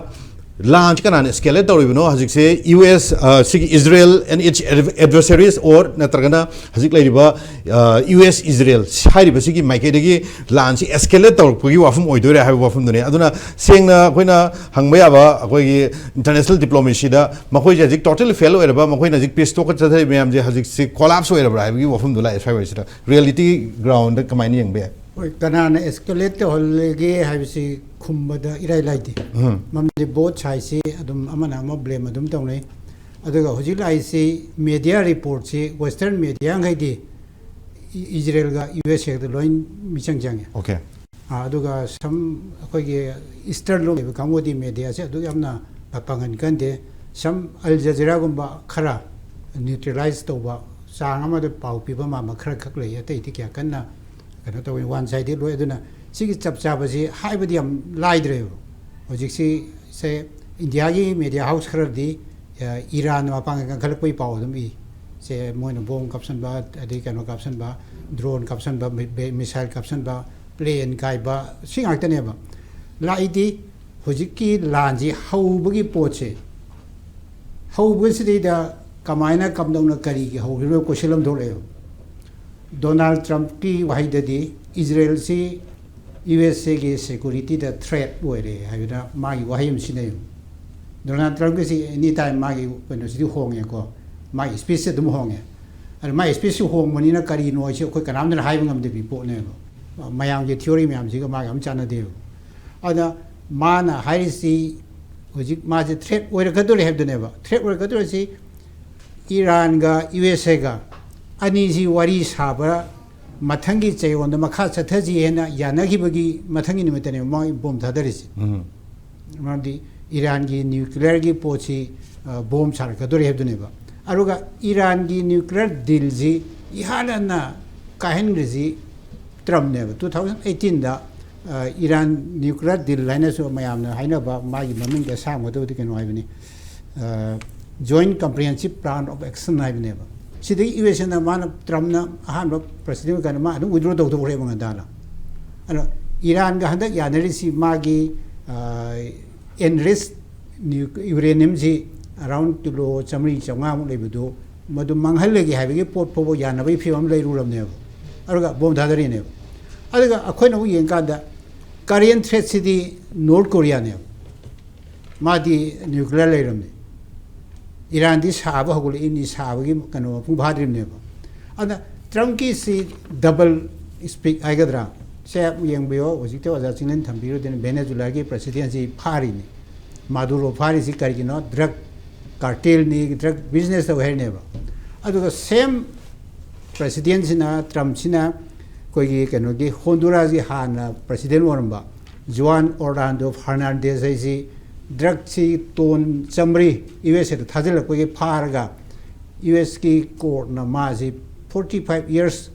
ꯂꯥꯟꯁꯤ ꯀꯅꯥꯅ escalate ꯇꯧꯔꯤꯕꯅꯣ? ꯍꯧꯖꯤꯛꯁꯦ U S, ꯑ, ꯁꯤꯒꯤ Israel and its adversaries or ꯅꯠꯇ꯭ꯔꯒꯅ ꯍꯧꯖꯤꯛ ꯂꯩꯔꯤꯕ, ꯑ, U S Israel ꯍꯥꯏꯔꯤꯕꯁꯤꯒꯤ ꯃꯥꯏꯀꯩꯗꯒꯤ ꯂꯥꯟꯁꯤ escalate ꯇꯧꯔꯛꯄꯒꯤ ꯋꯥꯐꯝ ꯑꯣꯏꯗꯣꯏꯔꯥ ꯍꯥꯏꯕ ꯋꯥꯐꯝꯗꯨꯅꯤ꯫ ꯑꯗꯨꯅ ꯁꯦꯡꯅ ꯑꯩꯈꯣꯏꯅ ꯍꯪꯕ ꯌꯥꯕ, ꯑꯩꯈꯣꯏꯒꯤ international diplomacyꯗ ꯃꯈꯣꯏꯁꯦ ꯍꯧꯖꯤꯛ totally fail ꯑꯣꯏꯔꯕ, ꯃꯈꯣꯏꯅ ꯍꯧꯖꯤꯛ peace talk ꯆꯠꯊꯔꯤꯕ ꯃꯌꯥꯝꯁꯦ ꯍꯧꯖꯤꯛꯁꯤ collapse ꯑꯣꯏꯔꯕ꯭ꯔꯥ ꯍꯥꯏꯕꯒꯤ ꯋꯥꯐꯝꯗꯨ ꯂꯥꯛꯑꯦ ꯁ꯭ꯋꯥꯏ ꯋꯥꯔꯤꯁꯤꯗ꯫ Reality groundꯗ ꯀꯃꯥꯏꯅ ꯌꯦꯡꯕ ꯌꯥꯏ? ꯍꯣꯏ, ꯀꯅꯥꯅ escalate ꯇꯧꯍꯜꯂꯒꯦ ꯍꯥꯏꯕꯁꯤ ꯈꯨꯝꯕꯗ ꯏꯔꯥꯏ ꯂꯥꯏꯗꯦ꯫ ꯎꯝ꯫ ꯃꯔꯝꯗꯤ both sideꯁꯤ ꯑꯗꯨꯝ ꯑꯃꯅ ꯑꯃ blame ꯑꯗꯨꯝ ꯇꯧꯅꯩ꯫ ꯑꯗꯨꯒ ꯍꯧꯖꯤꯛ ꯂꯥꯛꯏꯁꯤ media reportꯁꯤ, Western mediaꯈꯩꯗꯤ E-, Israelꯒ U S Aꯒꯗ ꯂꯣꯏ ꯃꯤꯆꯪ ꯆꯪꯉꯦ꯫ Okay꯫ ꯑꯥ, ꯑꯗꯨꯒ some ꯑꯩꯈꯣꯏꯒꯤ Eastern ꯂꯣꯝ ꯂꯩꯕ ꯀꯥꯡꯕꯨꯗꯤ mediaꯁꯦ ꯑꯗꯨꯛ ꯌꯥꯝꯅ ꯄꯥꯡꯒꯟ ꯀꯟꯗꯦ꯫ Some Al Jazeeraꯒꯨꯝꯕ ꯈꯔ neutralize ꯇꯧꯕ, ꯆꯥꯡ ꯑꯃꯗ ꯄꯥꯎ ꯄꯤꯕ ꯃꯥꯟꯕ ꯈꯔ ꯈꯛ ꯂꯩ, ꯑꯇꯩꯗꯤ ꯀꯌꯥ ꯀꯟꯅ ꯀꯩꯅꯣ ꯇꯧꯋꯤ, one sided ꯑꯣꯏ꯫ ꯑꯗꯨꯅ ꯁꯤꯒꯤ ꯆꯞ ꯆꯥꯕꯁꯤ ꯍꯥꯏꯕꯗꯤ ꯌꯥꯝ ꯂꯥꯏꯗ꯭ꯔꯦꯕ꯫ ꯍꯧꯖꯤꯛꯁꯤ ꯁꯦ ꯏꯟꯗꯤꯌꯥꯒꯤ ꯃꯦꯗꯤꯌꯥ ꯍꯥꯎꯁ ꯈꯔꯗꯤ, ꯑ, ꯏꯔꯥꯟ ꯃꯄꯥꯡꯒꯜ ꯀꯟꯈꯠꯂꯛꯄꯒꯤ ꯄꯥꯎ ꯑꯗꯨꯝ ꯏ꯫ ꯁꯦ ꯃꯣꯏꯅ ꯕꯣꯝ ꯀꯥꯞꯁꯟꯕ, ꯑꯗꯩ ꯀꯩꯅꯣ ꯀꯥꯞꯁꯟꯕ, ꯗ꯭ꯔꯣꯟ ꯀꯥꯞꯁꯟꯕ, ꯃꯤ-, ꯕꯦ-, ꯃꯤꯁꯥꯏꯜ ꯀꯥꯞꯁꯟꯕ, ꯄ꯭ꯂꯦꯟ ꯀꯥꯏꯕ, ꯁꯤ ꯉꯥꯛꯇꯅꯦꯕ꯫ ꯂꯥꯛꯏꯗꯤ ꯍꯧꯖꯤꯛꯀꯤ ꯂꯥꯟꯁꯤ ꯍꯧꯕꯒꯤ ꯄꯣꯠꯁꯦ, ꯍꯧꯕꯁꯤꯗꯩꯗ ꯀꯃꯥꯏꯅ, ꯀꯝꯗꯧꯅ, ꯀꯔꯤꯒꯤ ꯍꯧꯔꯤꯅꯣ ꯀꯣꯏꯁꯟ ꯑꯃ ꯊꯣꯛꯂꯛꯑꯦꯕ꯫ ꯗꯣꯅꯥꯜꯗ ꯇ꯭ꯔꯝꯞꯀꯤ ꯋꯥꯍꯩꯗꯗꯤ ꯏꯖꯔꯦꯜꯁꯤ ꯌꯨ ꯑꯦꯁ ꯑꯦꯒꯤ ꯁꯦꯀꯨꯔꯤꯇꯤꯗ ꯊ꯭ꯔꯦꯠ ꯑꯣꯏꯔꯦ ꯍꯥꯏꯕꯗ ꯃꯥꯒꯤ ꯋꯥꯍꯩ ꯑꯃ ꯁꯤꯖꯤꯟꯅꯩ꯫ ꯗꯣꯅꯥꯜꯗ ꯇ꯭ꯔꯝꯞꯀꯤꯁꯤ ꯑꯦꯅꯤ ꯇꯥꯏꯝ ꯃꯥꯒꯤ ꯀꯩꯅꯣꯁꯤꯗꯤ ꯍꯣꯡꯉꯦꯀꯣ, ꯃꯥꯒꯤ ꯁ꯭ꯄꯤꯆꯁꯦ ꯑꯗꯨꯝ ꯍꯣꯡꯉꯦ꯫ ꯑꯗ ꯃꯥꯒꯤ ꯁ꯭ꯄꯤꯆꯁꯤ ꯍꯣꯡꯕꯅꯤꯅ ꯀꯔꯤꯅꯣ ꯍꯥꯏꯁꯤ ꯑꯩꯈꯣꯏ ꯀꯅꯥꯝꯇꯅ ꯍꯥꯏꯕ ꯉꯝꯗꯕꯤ ꯄꯣꯠꯅꯦꯕ꯫ ꯃꯌꯥꯝꯒꯤ ꯊꯤꯑꯣꯔꯤ ꯃꯌꯥꯝꯁꯤꯒ ꯃꯥꯒ ꯑꯝ ꯆꯥꯟꯅꯗꯦꯕ꯫ ꯑꯗ ꯃꯥꯅ ꯍꯥꯏꯔꯤꯁꯤ ꯍꯧꯖꯤꯛ ꯃꯥꯁꯦ ꯊ꯭ꯔꯦꯠ ꯑꯣꯏꯔꯛꯀꯗꯣꯔꯦ ꯍꯥꯏꯕꯗꯨꯅꯦꯕ꯫ ꯊ꯭ꯔꯦꯠ ꯑꯣꯏꯔꯛꯀꯗꯣꯔꯤꯁꯤ ꯏꯔꯥꯟꯒ ꯌꯨ ꯑꯦꯁ ꯑꯦꯒ ꯑꯅꯤꯁꯤ ꯋꯥꯔꯤ ꯁꯥꯕ ꯃꯊꯪꯒꯤ ꯆꯌꯣꯜꯗ ꯃꯈꯥ ꯆꯠꯊꯁꯤ ꯍꯥꯏꯅ ꯌꯥꯅꯈꯤꯕꯒꯤ ꯃꯊꯪꯒꯤ ꯅꯨꯃꯤꯠꯇꯅꯦꯕ ꯃꯣꯏ ꯕꯣꯝ ꯊꯥꯗꯔꯤꯁꯦ꯫ ꯎꯝ꯫ ꯃꯔꯝꯗꯤ ꯏꯔꯥꯟꯒꯤ ꯅ꯭ꯌꯨꯀ꯭ꯂꯤꯌꯔꯒꯤ ꯄꯣꯠꯁꯤ, ꯑ, ꯕꯣꯝ ꯁꯥꯔꯛꯀꯗꯣꯔꯦ ꯍꯥꯏꯕꯗꯨꯅꯦꯕ꯫ ꯑꯗꯨꯒ ꯏꯔꯥꯟꯒꯤ ꯅ꯭ꯌꯨꯀ꯭ꯂꯤꯌꯔ ꯗꯤꯜꯁꯤ ꯏꯍꯥꯟ ꯍꯥꯟꯅ ꯀꯥꯏꯍꯟꯈ꯭ꯔꯤꯁꯤ ꯇ꯭ꯔꯝꯞꯅꯦꯕ꯫ ꯇꯨ ꯊꯥꯎꯖꯟ ꯑꯩꯠꯇꯤꯟꯗ, ꯑ, ꯏꯔꯥꯟ ꯅ꯭ꯌꯨꯀ꯭ꯂꯤꯌꯔ ꯗꯤꯜ ꯍꯥꯏꯅꯁꯨ ꯃꯌꯥꯝꯅ ꯍꯥꯏꯅꯕ, ꯃꯥꯒꯤ ꯃꯃꯤꯡꯗꯤ ꯑꯁꯥꯡꯕꯗꯨꯕꯨꯗꯤ ꯀꯩꯅꯣ ꯍꯥꯏꯕꯅꯤ, ꯑ, Joint Comprehensive Plan of Action ꯍꯥꯏꯕꯅꯦꯕ꯫ ꯁꯤꯗꯒꯤ ꯌꯨ ꯑꯦꯁ ꯑꯦꯅ, ꯃꯥꯅ, ꯇ꯭ꯔꯝꯞꯅ ꯑꯍꯥꯟꯕ ꯄ꯭ꯔꯁꯤꯗꯦꯟ ꯑꯣꯏꯔꯀꯥꯟꯗ ꯃꯥ ꯑꯗꯨꯝ ꯋꯤꯗ꯭ꯔꯣ ꯇꯧꯊꯣꯛꯈ꯭ꯔꯦꯕ ꯉꯟꯇꯥꯅ꯫ ꯑꯗꯣ ꯏꯔꯥꯟꯒ ꯍꯟꯗꯛ ꯌꯥꯅꯔꯤꯁꯤ ꯃꯥꯒꯤ, ꯑ, ꯑꯦꯟꯔꯤꯆ ꯅ꯭ꯌꯨ-, ꯌꯨꯔꯦꯅꯤꯌꯝꯁꯤ ꯑꯔꯥꯎꯟ ꯀꯤꯂꯣ ꯆꯥꯝꯃꯔꯤ ꯆꯥꯝꯃꯉꯥꯃꯨꯛ ꯂꯩꯕꯗꯨ ꯃꯗꯨ ꯃꯥꯡꯍꯜꯂꯒꯦ ꯍꯥꯏꯕꯒꯤ ꯄꯣꯠ ꯐꯥꯎꯕ ꯌꯥꯅꯕꯒꯤ ꯐꯤꯕꯝ ꯑꯃ ꯂꯩꯔꯨꯔꯕꯅꯦꯕ꯫ ꯑꯗꯨꯒ ꯕꯣꯝ ꯊꯥꯗꯔꯤꯅꯦꯕ꯫ ꯑꯗꯨꯒ ꯑꯩꯈꯣꯏꯅ ꯑꯃꯨꯛ ꯌꯦꯡꯀꯥꯟꯗ ꯀꯔꯦꯟ ꯊ꯭ꯔꯦꯠꯁꯤꯗꯤ ꯅꯣꯔꯠ ꯀꯣꯔꯤꯌꯥꯅꯦꯕ꯫ ꯃꯥꯗꯤ ꯅ꯭ꯌꯨꯀ꯭ꯂꯤꯌꯔ ꯂꯩꯔꯝꯅꯤ꯫ ꯏꯔꯥꯟꯗꯤ ꯁꯥꯕ ꯍꯧꯒꯠꯂꯛꯏꯅꯤ, ꯁꯥꯕꯒꯤ ꯀꯩꯅꯣ ꯃꯄꯨꯡ ꯐꯥꯗ꯭ꯔꯤꯕꯅꯦꯕ꯫ ꯑꯗꯨꯅ ꯇ꯭ꯔꯝꯞꯀꯤꯁꯤ ꯗꯕꯜ ꯁ꯭ꯄꯤꯛ ꯍꯥꯏꯒꯗ꯭ꯔꯥ, ꯁꯦ ꯌꯦꯡꯕꯤꯌꯣ, ꯍꯧꯖꯤꯛꯇꯤ ꯑꯣꯖꯥ ꯆꯤꯡꯂꯦꯟ ꯊꯝꯕꯤꯔꯨꯗꯣꯏꯅꯤ, ꯚꯦꯅꯦꯖꯨꯂꯥꯒꯤ ꯄ꯭ꯔꯁꯤꯗꯦꯟꯁꯤ ꯐꯥꯔꯤꯅꯤ꯫ ꯃꯥꯗꯨꯔꯣ ꯐꯥꯔꯤꯁꯤ ꯀꯔꯤꯒꯤꯅꯣ? ꯗ꯭ꯔꯒ ꯀꯥꯔꯇꯦꯜꯅꯤ, ꯗ꯭ꯔꯒ ꯕꯤꯖꯤꯅꯦꯁ ꯇꯧꯋꯦ ꯍꯥꯏꯔꯤꯅꯦꯕ꯫ ꯑꯗꯨꯒ ꯁꯦꯝ ꯄ꯭ꯔꯁꯤꯗꯦꯟꯁꯤꯅ, ꯇ꯭ꯔꯝꯞꯁꯤꯅ ꯑꯩꯈꯣꯏꯒꯤ ꯀꯩꯅꯣꯒꯤ ꯍꯣꯟꯗꯨꯔꯥꯁꯀꯤ ꯍꯥꯟꯅ ꯄ꯭ꯔꯁꯤꯗꯦꯟ ꯑꯣꯏꯔꯝꯕ ꯖꯨꯋꯥꯟ ꯑꯣꯔꯂꯥꯟꯗꯣ ꯐꯔꯅꯥꯟꯗꯦꯁ ꯍꯥꯏꯁꯤ ꯗ꯭ꯔꯒꯁꯤ ꯇꯣꯟ ꯆꯥꯝꯃꯔꯤ ꯌꯨ ꯑꯦꯁ ꯑꯦꯗ ꯊꯥꯖꯤꯜꯂꯛꯄꯒꯤ ꯐꯥꯔꯒ ꯌꯨ ꯑꯦꯁꯀꯤ ꯀꯣꯔꯠꯅ ꯃꯥꯁꯤ forty five years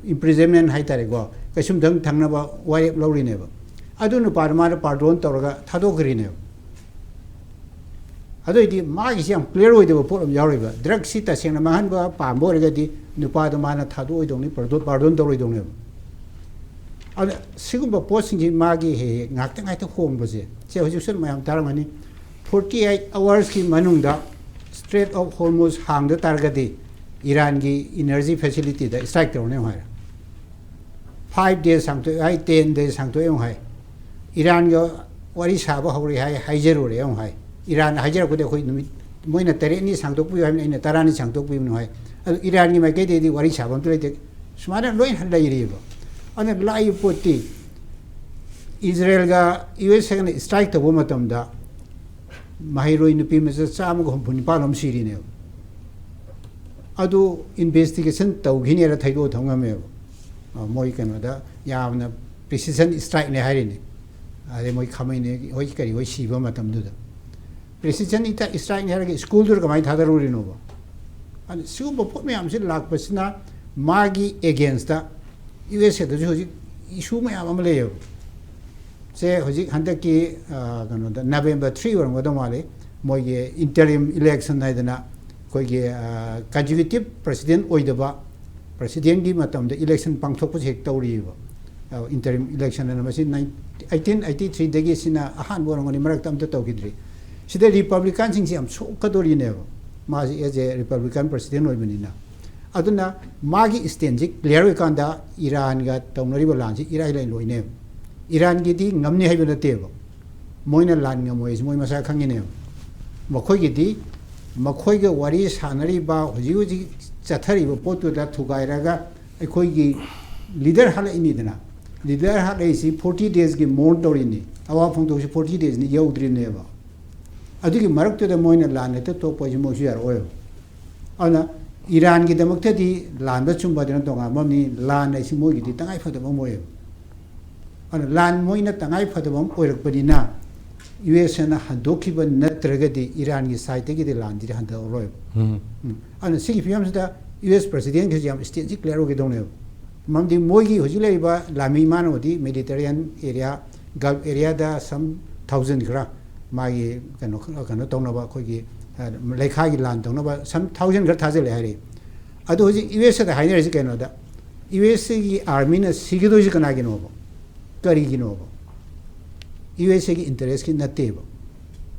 imprisonment ꯍꯥꯏꯇꯥꯔꯦꯀꯣ, ꯀꯩꯁꯨꯝꯊꯪ ꯊꯪꯅꯕ ꯋꯥꯔꯦꯞ ꯂꯧꯔꯤꯅꯦꯕ꯫ ꯑꯗꯨ ꯅꯨꯄꯥꯗꯣ ꯃꯥꯅ pardon ꯇꯧꯔꯒ ꯊꯥꯗꯣꯛꯈ꯭ꯔꯤꯅꯦꯕ꯫ ꯑꯗꯨꯑꯣꯏꯗꯤ ꯃꯥꯒꯤꯁꯤ ꯌꯥꯝ clear ꯑꯣꯏꯗꯕ ꯄꯣꯠ ꯑꯃ ꯌꯥꯎꯔꯤꯕ꯫ Drugs ꯁꯤ ꯇꯁꯦꯡꯅ ꯃꯥꯡꯍꯟꯕ ꯄꯥꯝꯕ ꯑꯣꯏꯔꯒꯗꯤ ꯅꯨꯄꯥꯗꯣ ꯃꯥꯅ ꯊꯥꯗꯣꯛꯑꯣꯏꯗꯧꯅꯤ, pardon, pardon ꯇꯧꯔꯣꯏꯗꯧꯅꯦꯕ꯫ ꯑꯗ ꯁꯤꯒꯨꯝꯕ ꯄꯣꯠꯁꯤꯡꯁꯤ ꯃꯥꯒꯤ ꯍꯦꯛ ꯍꯦꯛ ꯉꯥꯛꯇ ꯉꯥꯛꯇ ꯍꯣꯡꯕꯁꯦ, ꯁꯦ ꯍꯧꯖꯤꯛꯁꯨ ꯃꯌꯥꯝ ꯇꯥꯔꯝꯒꯅꯤ, forty eight hours ꯀꯤ ꯃꯅꯨꯡꯗ Strait of Hormuz ꯍꯥꯡꯗ ꯇꯥꯔꯒꯗꯤ ꯏꯔꯥꯟꯒꯤ energy facility ꯗ strike ꯇꯧꯔꯅꯤ ꯑꯃꯨꯛ ꯍꯥꯏꯔꯦ꯫ Five days ꯁꯥꯡꯗꯣꯛꯑꯦ ꯍꯥꯏ, ten days ꯁꯥꯡꯗꯣꯛꯑꯦ ꯑꯃꯨꯛ ꯍꯥꯏ꯫ ꯏꯔꯥꯟꯒ ꯋꯥꯔꯤ ꯁꯥꯕ ꯍꯧꯔꯦ ꯍꯥꯏ, ꯍꯥꯏꯖꯔꯨꯔꯦ ꯑꯃꯨꯛ ꯍꯥꯏ꯫ ꯏꯔꯥꯟ ꯍꯥꯏꯖꯔꯛꯄꯗꯤ ꯑꯩꯈꯣꯏ ꯅꯨꯃꯤꯠ, ꯃꯣꯏꯅ ꯇꯔꯦꯠꯅꯤ ꯁꯥꯡꯗꯣꯛꯄꯤꯌꯨ ꯍꯥꯏꯕꯅꯤ, ꯑꯩꯅ ꯇꯔꯥꯅꯤ ꯁꯥꯡꯗꯣꯛꯄꯤꯕꯅꯤ ꯍꯥꯏ꯫ ꯑꯗꯨ ꯏꯔꯥꯟꯒꯤ ꯃꯥꯏꯀꯩꯗꯒꯤꯗꯤ ꯋꯥꯔꯤ ꯁꯥꯕ ꯑꯝꯇ ꯂꯩꯇꯦ꯫ ꯁꯨꯃꯥꯏꯅ ꯂꯣꯏꯅ ꯂꯩꯔꯤꯕ꯫ ꯑꯗꯨꯅ ꯂꯥꯛꯏꯕ ꯄꯣꯠꯇꯤ ꯏꯖꯔꯦꯜꯒ ꯌꯨ ꯑꯦꯁ ꯑꯦꯒꯅ strike ꯇꯧꯕ ꯃꯇꯝꯗ ꯃꯍꯩꯔꯣꯏ ꯅꯨꯄꯤ ꯃꯆꯥ ꯆꯥꯝꯃꯒ ꯍꯨꯝꯐꯨ ꯅꯤꯄꯥꯟ ꯑꯃ ꯁꯤꯔꯤꯅꯦꯕ꯫ ꯑꯗꯨ investigation ꯇꯧꯈꯤꯅꯦꯅ ꯊꯩꯗꯣꯛꯑ ꯊꯝ ꯉꯝꯃꯦꯕ꯫ ꯑ, ꯃꯣꯏ ꯀꯩꯅꯣꯗ ꯌꯥꯝꯅ precision strike ꯅꯦ ꯍꯥꯏꯔꯤꯅꯦ꯫ ꯑꯗꯩ ꯃꯣꯏ ꯈꯥꯃꯩꯅꯦ ꯍꯣꯏ ꯀꯔꯤ ꯍꯣꯏ ꯁꯤꯕ ꯃꯇꯝꯗꯨꯗ precision strike ꯅꯦ ꯍꯥꯏꯔꯒ school ꯗꯨꯗ ꯀꯃꯥꯏꯅ ꯊꯥꯗꯔꯨꯔꯤꯅꯣꯕ? ꯑꯗꯨ ꯁꯤꯒꯨꯝꯕ ꯄꯣꯠ ꯃꯌꯥꯝꯁꯤ ꯂꯥꯛꯄꯁꯤꯅ ꯃꯥꯒꯤ against ꯇ ꯌꯨ ꯑꯦꯁ ꯑꯦ ꯗꯁꯨ ꯍꯧꯖꯤꯛ issue ꯃꯌꯥꯝ ꯑꯃ ꯂꯩꯌꯦꯕ꯫ ꯁꯦ ꯍꯧꯖꯤꯛ ꯍꯟꯗꯛꯀꯤ, ꯑ, ꯀꯩꯅꯣꯗ November three ꯑꯣꯏꯔꯝꯒꯗꯧ ꯃꯥꯜꯂꯤ, ꯃꯣꯏꯒꯤ interim election ꯍꯥꯏꯗꯅ ꯑꯩꯈꯣꯏꯒꯤ, ꯑ, consecutive president ꯑꯣꯏꯗꯕ, president ꯀꯤ ꯃꯇꯝꯗ election ꯄꯥꯡꯊꯣꯛꯄꯁꯦ ꯍꯦꯛ ꯇꯧꯔꯤꯑꯕ꯫ ꯑ, interim election ꯍꯥꯏꯅ ꯃꯁꯤ nine-, eighteen eighty three ꯗꯒꯤ ꯁꯤꯅ ꯑꯍꯥꯟꯕ ꯑꯣꯏꯔꯝꯒꯅꯤ, ꯃꯔꯛꯇ ꯑꯝꯇ ꯇꯧꯈꯤꯗ꯭ꯔꯤ꯫ ꯁꯤꯗ Republican ꯁꯤꯡꯁꯤ ꯌꯥꯝ ꯁꯣꯛꯀꯗꯣꯔꯤꯅꯦꯕ, ꯃꯥꯁꯤ as a Republican president ꯑꯣꯏꯕꯅꯤꯅ꯫ ꯑꯗꯨꯅ ꯃꯥꯒꯤ stand ꯁꯤ clear ꯑꯣꯏꯀꯥꯟꯗ ꯏꯔꯥꯟꯒ ꯇꯧꯅꯔꯤꯕ ꯂꯥꯟꯁꯤ ꯏꯔꯥꯏ ꯂꯥꯏ ꯂꯣꯏꯅꯦꯕ꯫ ꯏꯔꯥꯟꯒꯤꯗꯤ ꯉꯝꯅꯤ ꯍꯥꯏꯕ ꯅꯠꯇꯦꯕ, ꯃꯣꯏꯅ ꯂꯥꯟ ꯉꯝꯃꯣꯏ ꯍꯥꯏꯁꯤ ꯃꯣꯏ ꯃꯁꯥ ꯈꯪꯉꯤꯅꯦꯕ꯫ ꯃꯈꯣꯏꯒꯤꯗꯤ ꯃꯈꯣꯏꯒ ꯋꯥꯔꯤ ꯁꯥꯟꯅꯔꯤꯕ ꯍꯧꯖꯤꯛ ꯍꯧꯖꯤꯛ ꯆꯠꯊꯔꯤꯕ ꯄꯣꯠꯇꯨꯗ ꯊꯨꯒꯥꯏꯔꯒ ꯑꯩꯈꯣꯏꯒꯤ leader ꯍꯥꯠꯂꯛꯏꯅꯤꯗꯅ꯫ Leader ꯍꯥꯠꯂꯛꯏꯁꯤ forty days ꯀꯤ mourn ꯇꯧꯔꯤꯅꯤ, ꯑꯋꯥ ꯐꯣꯡꯗꯣꯛꯁꯤ forty days ꯅꯤ ꯌꯧꯗ꯭ꯔꯤꯅꯦꯕ꯫ ꯑꯗꯨꯒꯤ ꯃꯔꯛꯇꯨꯗ ꯃꯣꯏꯅ ꯂꯥꯟ ꯍꯦꯛꯇ ꯊꯣꯛꯄ ꯍꯥꯏꯁꯤ ꯃꯣꯏꯁꯨ ꯌꯥꯔꯛꯑꯣꯏꯕ꯫ ꯑꯗꯨꯅ ꯏꯔꯥꯟꯒꯤꯗꯃꯛꯇꯗꯤ ꯂꯥꯟꯕ ꯆꯨꯝꯕ ꯑꯗꯨꯅ ꯇꯣꯉꯥꯟꯕ ꯑꯃꯅꯤ, ꯂꯥꯟ ꯍꯥꯏꯁꯤ ꯃꯣꯏꯒꯤꯗꯤ ꯇꯉꯥꯏ ꯐꯗꯕ ꯑꯃ ꯑꯣꯏꯌꯦꯕ꯫ ꯑꯗꯨꯅ ꯂꯥꯟ ꯃꯣꯏꯅ ꯇꯉꯥꯏ ꯐꯗꯕ ꯑꯃ ꯑꯣꯏꯔꯛꯄꯅꯤꯅ ꯌꯨ ꯑꯦꯁ ꯑꯦꯅ ꯍꯟꯗꯣꯛꯈꯤꯕ ꯅꯠꯇ꯭ꯔꯒꯗꯤ ꯏꯔꯥꯟꯒꯤ side ꯇꯒꯤꯗꯤ ꯂꯥꯟꯁꯤꯗꯤ ꯍꯟꯊꯔꯛꯑꯔꯣꯏꯕ꯫ ꯎꯝ꯫ ꯎꯝ꯫ ꯑꯗꯨꯅ ꯁꯤꯒꯤ ꯐꯤꯕꯝꯁꯤꯗ ꯌꯨ ꯑꯦꯁ president ꯈꯩꯁꯤ ꯌꯥꯝ stand ꯁꯤ clear ꯑꯣꯏꯒꯗꯧꯅꯦꯕ꯫ ꯃꯔꯝꯗꯤ ꯃꯣꯏꯒꯤ ꯍꯧꯖꯤꯛ ꯂꯩꯔꯤꯕ ꯂꯥꯟꯃꯤ ꯃꯥꯅꯕꯨꯗꯤ Mediterranean area, Gulf area ꯗ some thousand ꯈꯔ ꯃꯥꯒꯤ ꯀꯩꯅꯣ, ꯀꯩꯅꯣ ꯇꯧꯅꯕ, ꯑꯩꯈꯣꯏꯒꯤ, ꯑ, ꯂꯩꯈꯥꯒꯤ ꯂꯥꯟ ꯇꯧꯅꯕ some thousand ꯈꯔ ꯊꯥꯖꯤꯜꯂꯦ ꯍꯥꯏꯔꯤ꯫ ꯑꯗꯣ ꯍꯧꯖꯤꯛ ꯌꯨ ꯑꯦꯁ ꯑꯦꯗ ꯍꯥꯏꯅꯔꯤꯁꯤ ꯀꯩꯅꯣꯗ, ꯌꯨ ꯑꯦꯁ ꯑꯦꯒꯤ ꯑꯥꯔꯃꯤꯅ ꯁꯤꯒꯗꯣꯏꯁꯤ ꯀꯅꯥꯒꯤꯅꯣꯕ? ꯀꯔꯤꯒꯤꯅꯣꯕ? ꯌꯨ ꯑꯦꯁ ꯑꯦꯒꯤ ꯏꯟꯇꯔꯦꯁꯀꯤ ꯅꯠꯇꯦꯕ,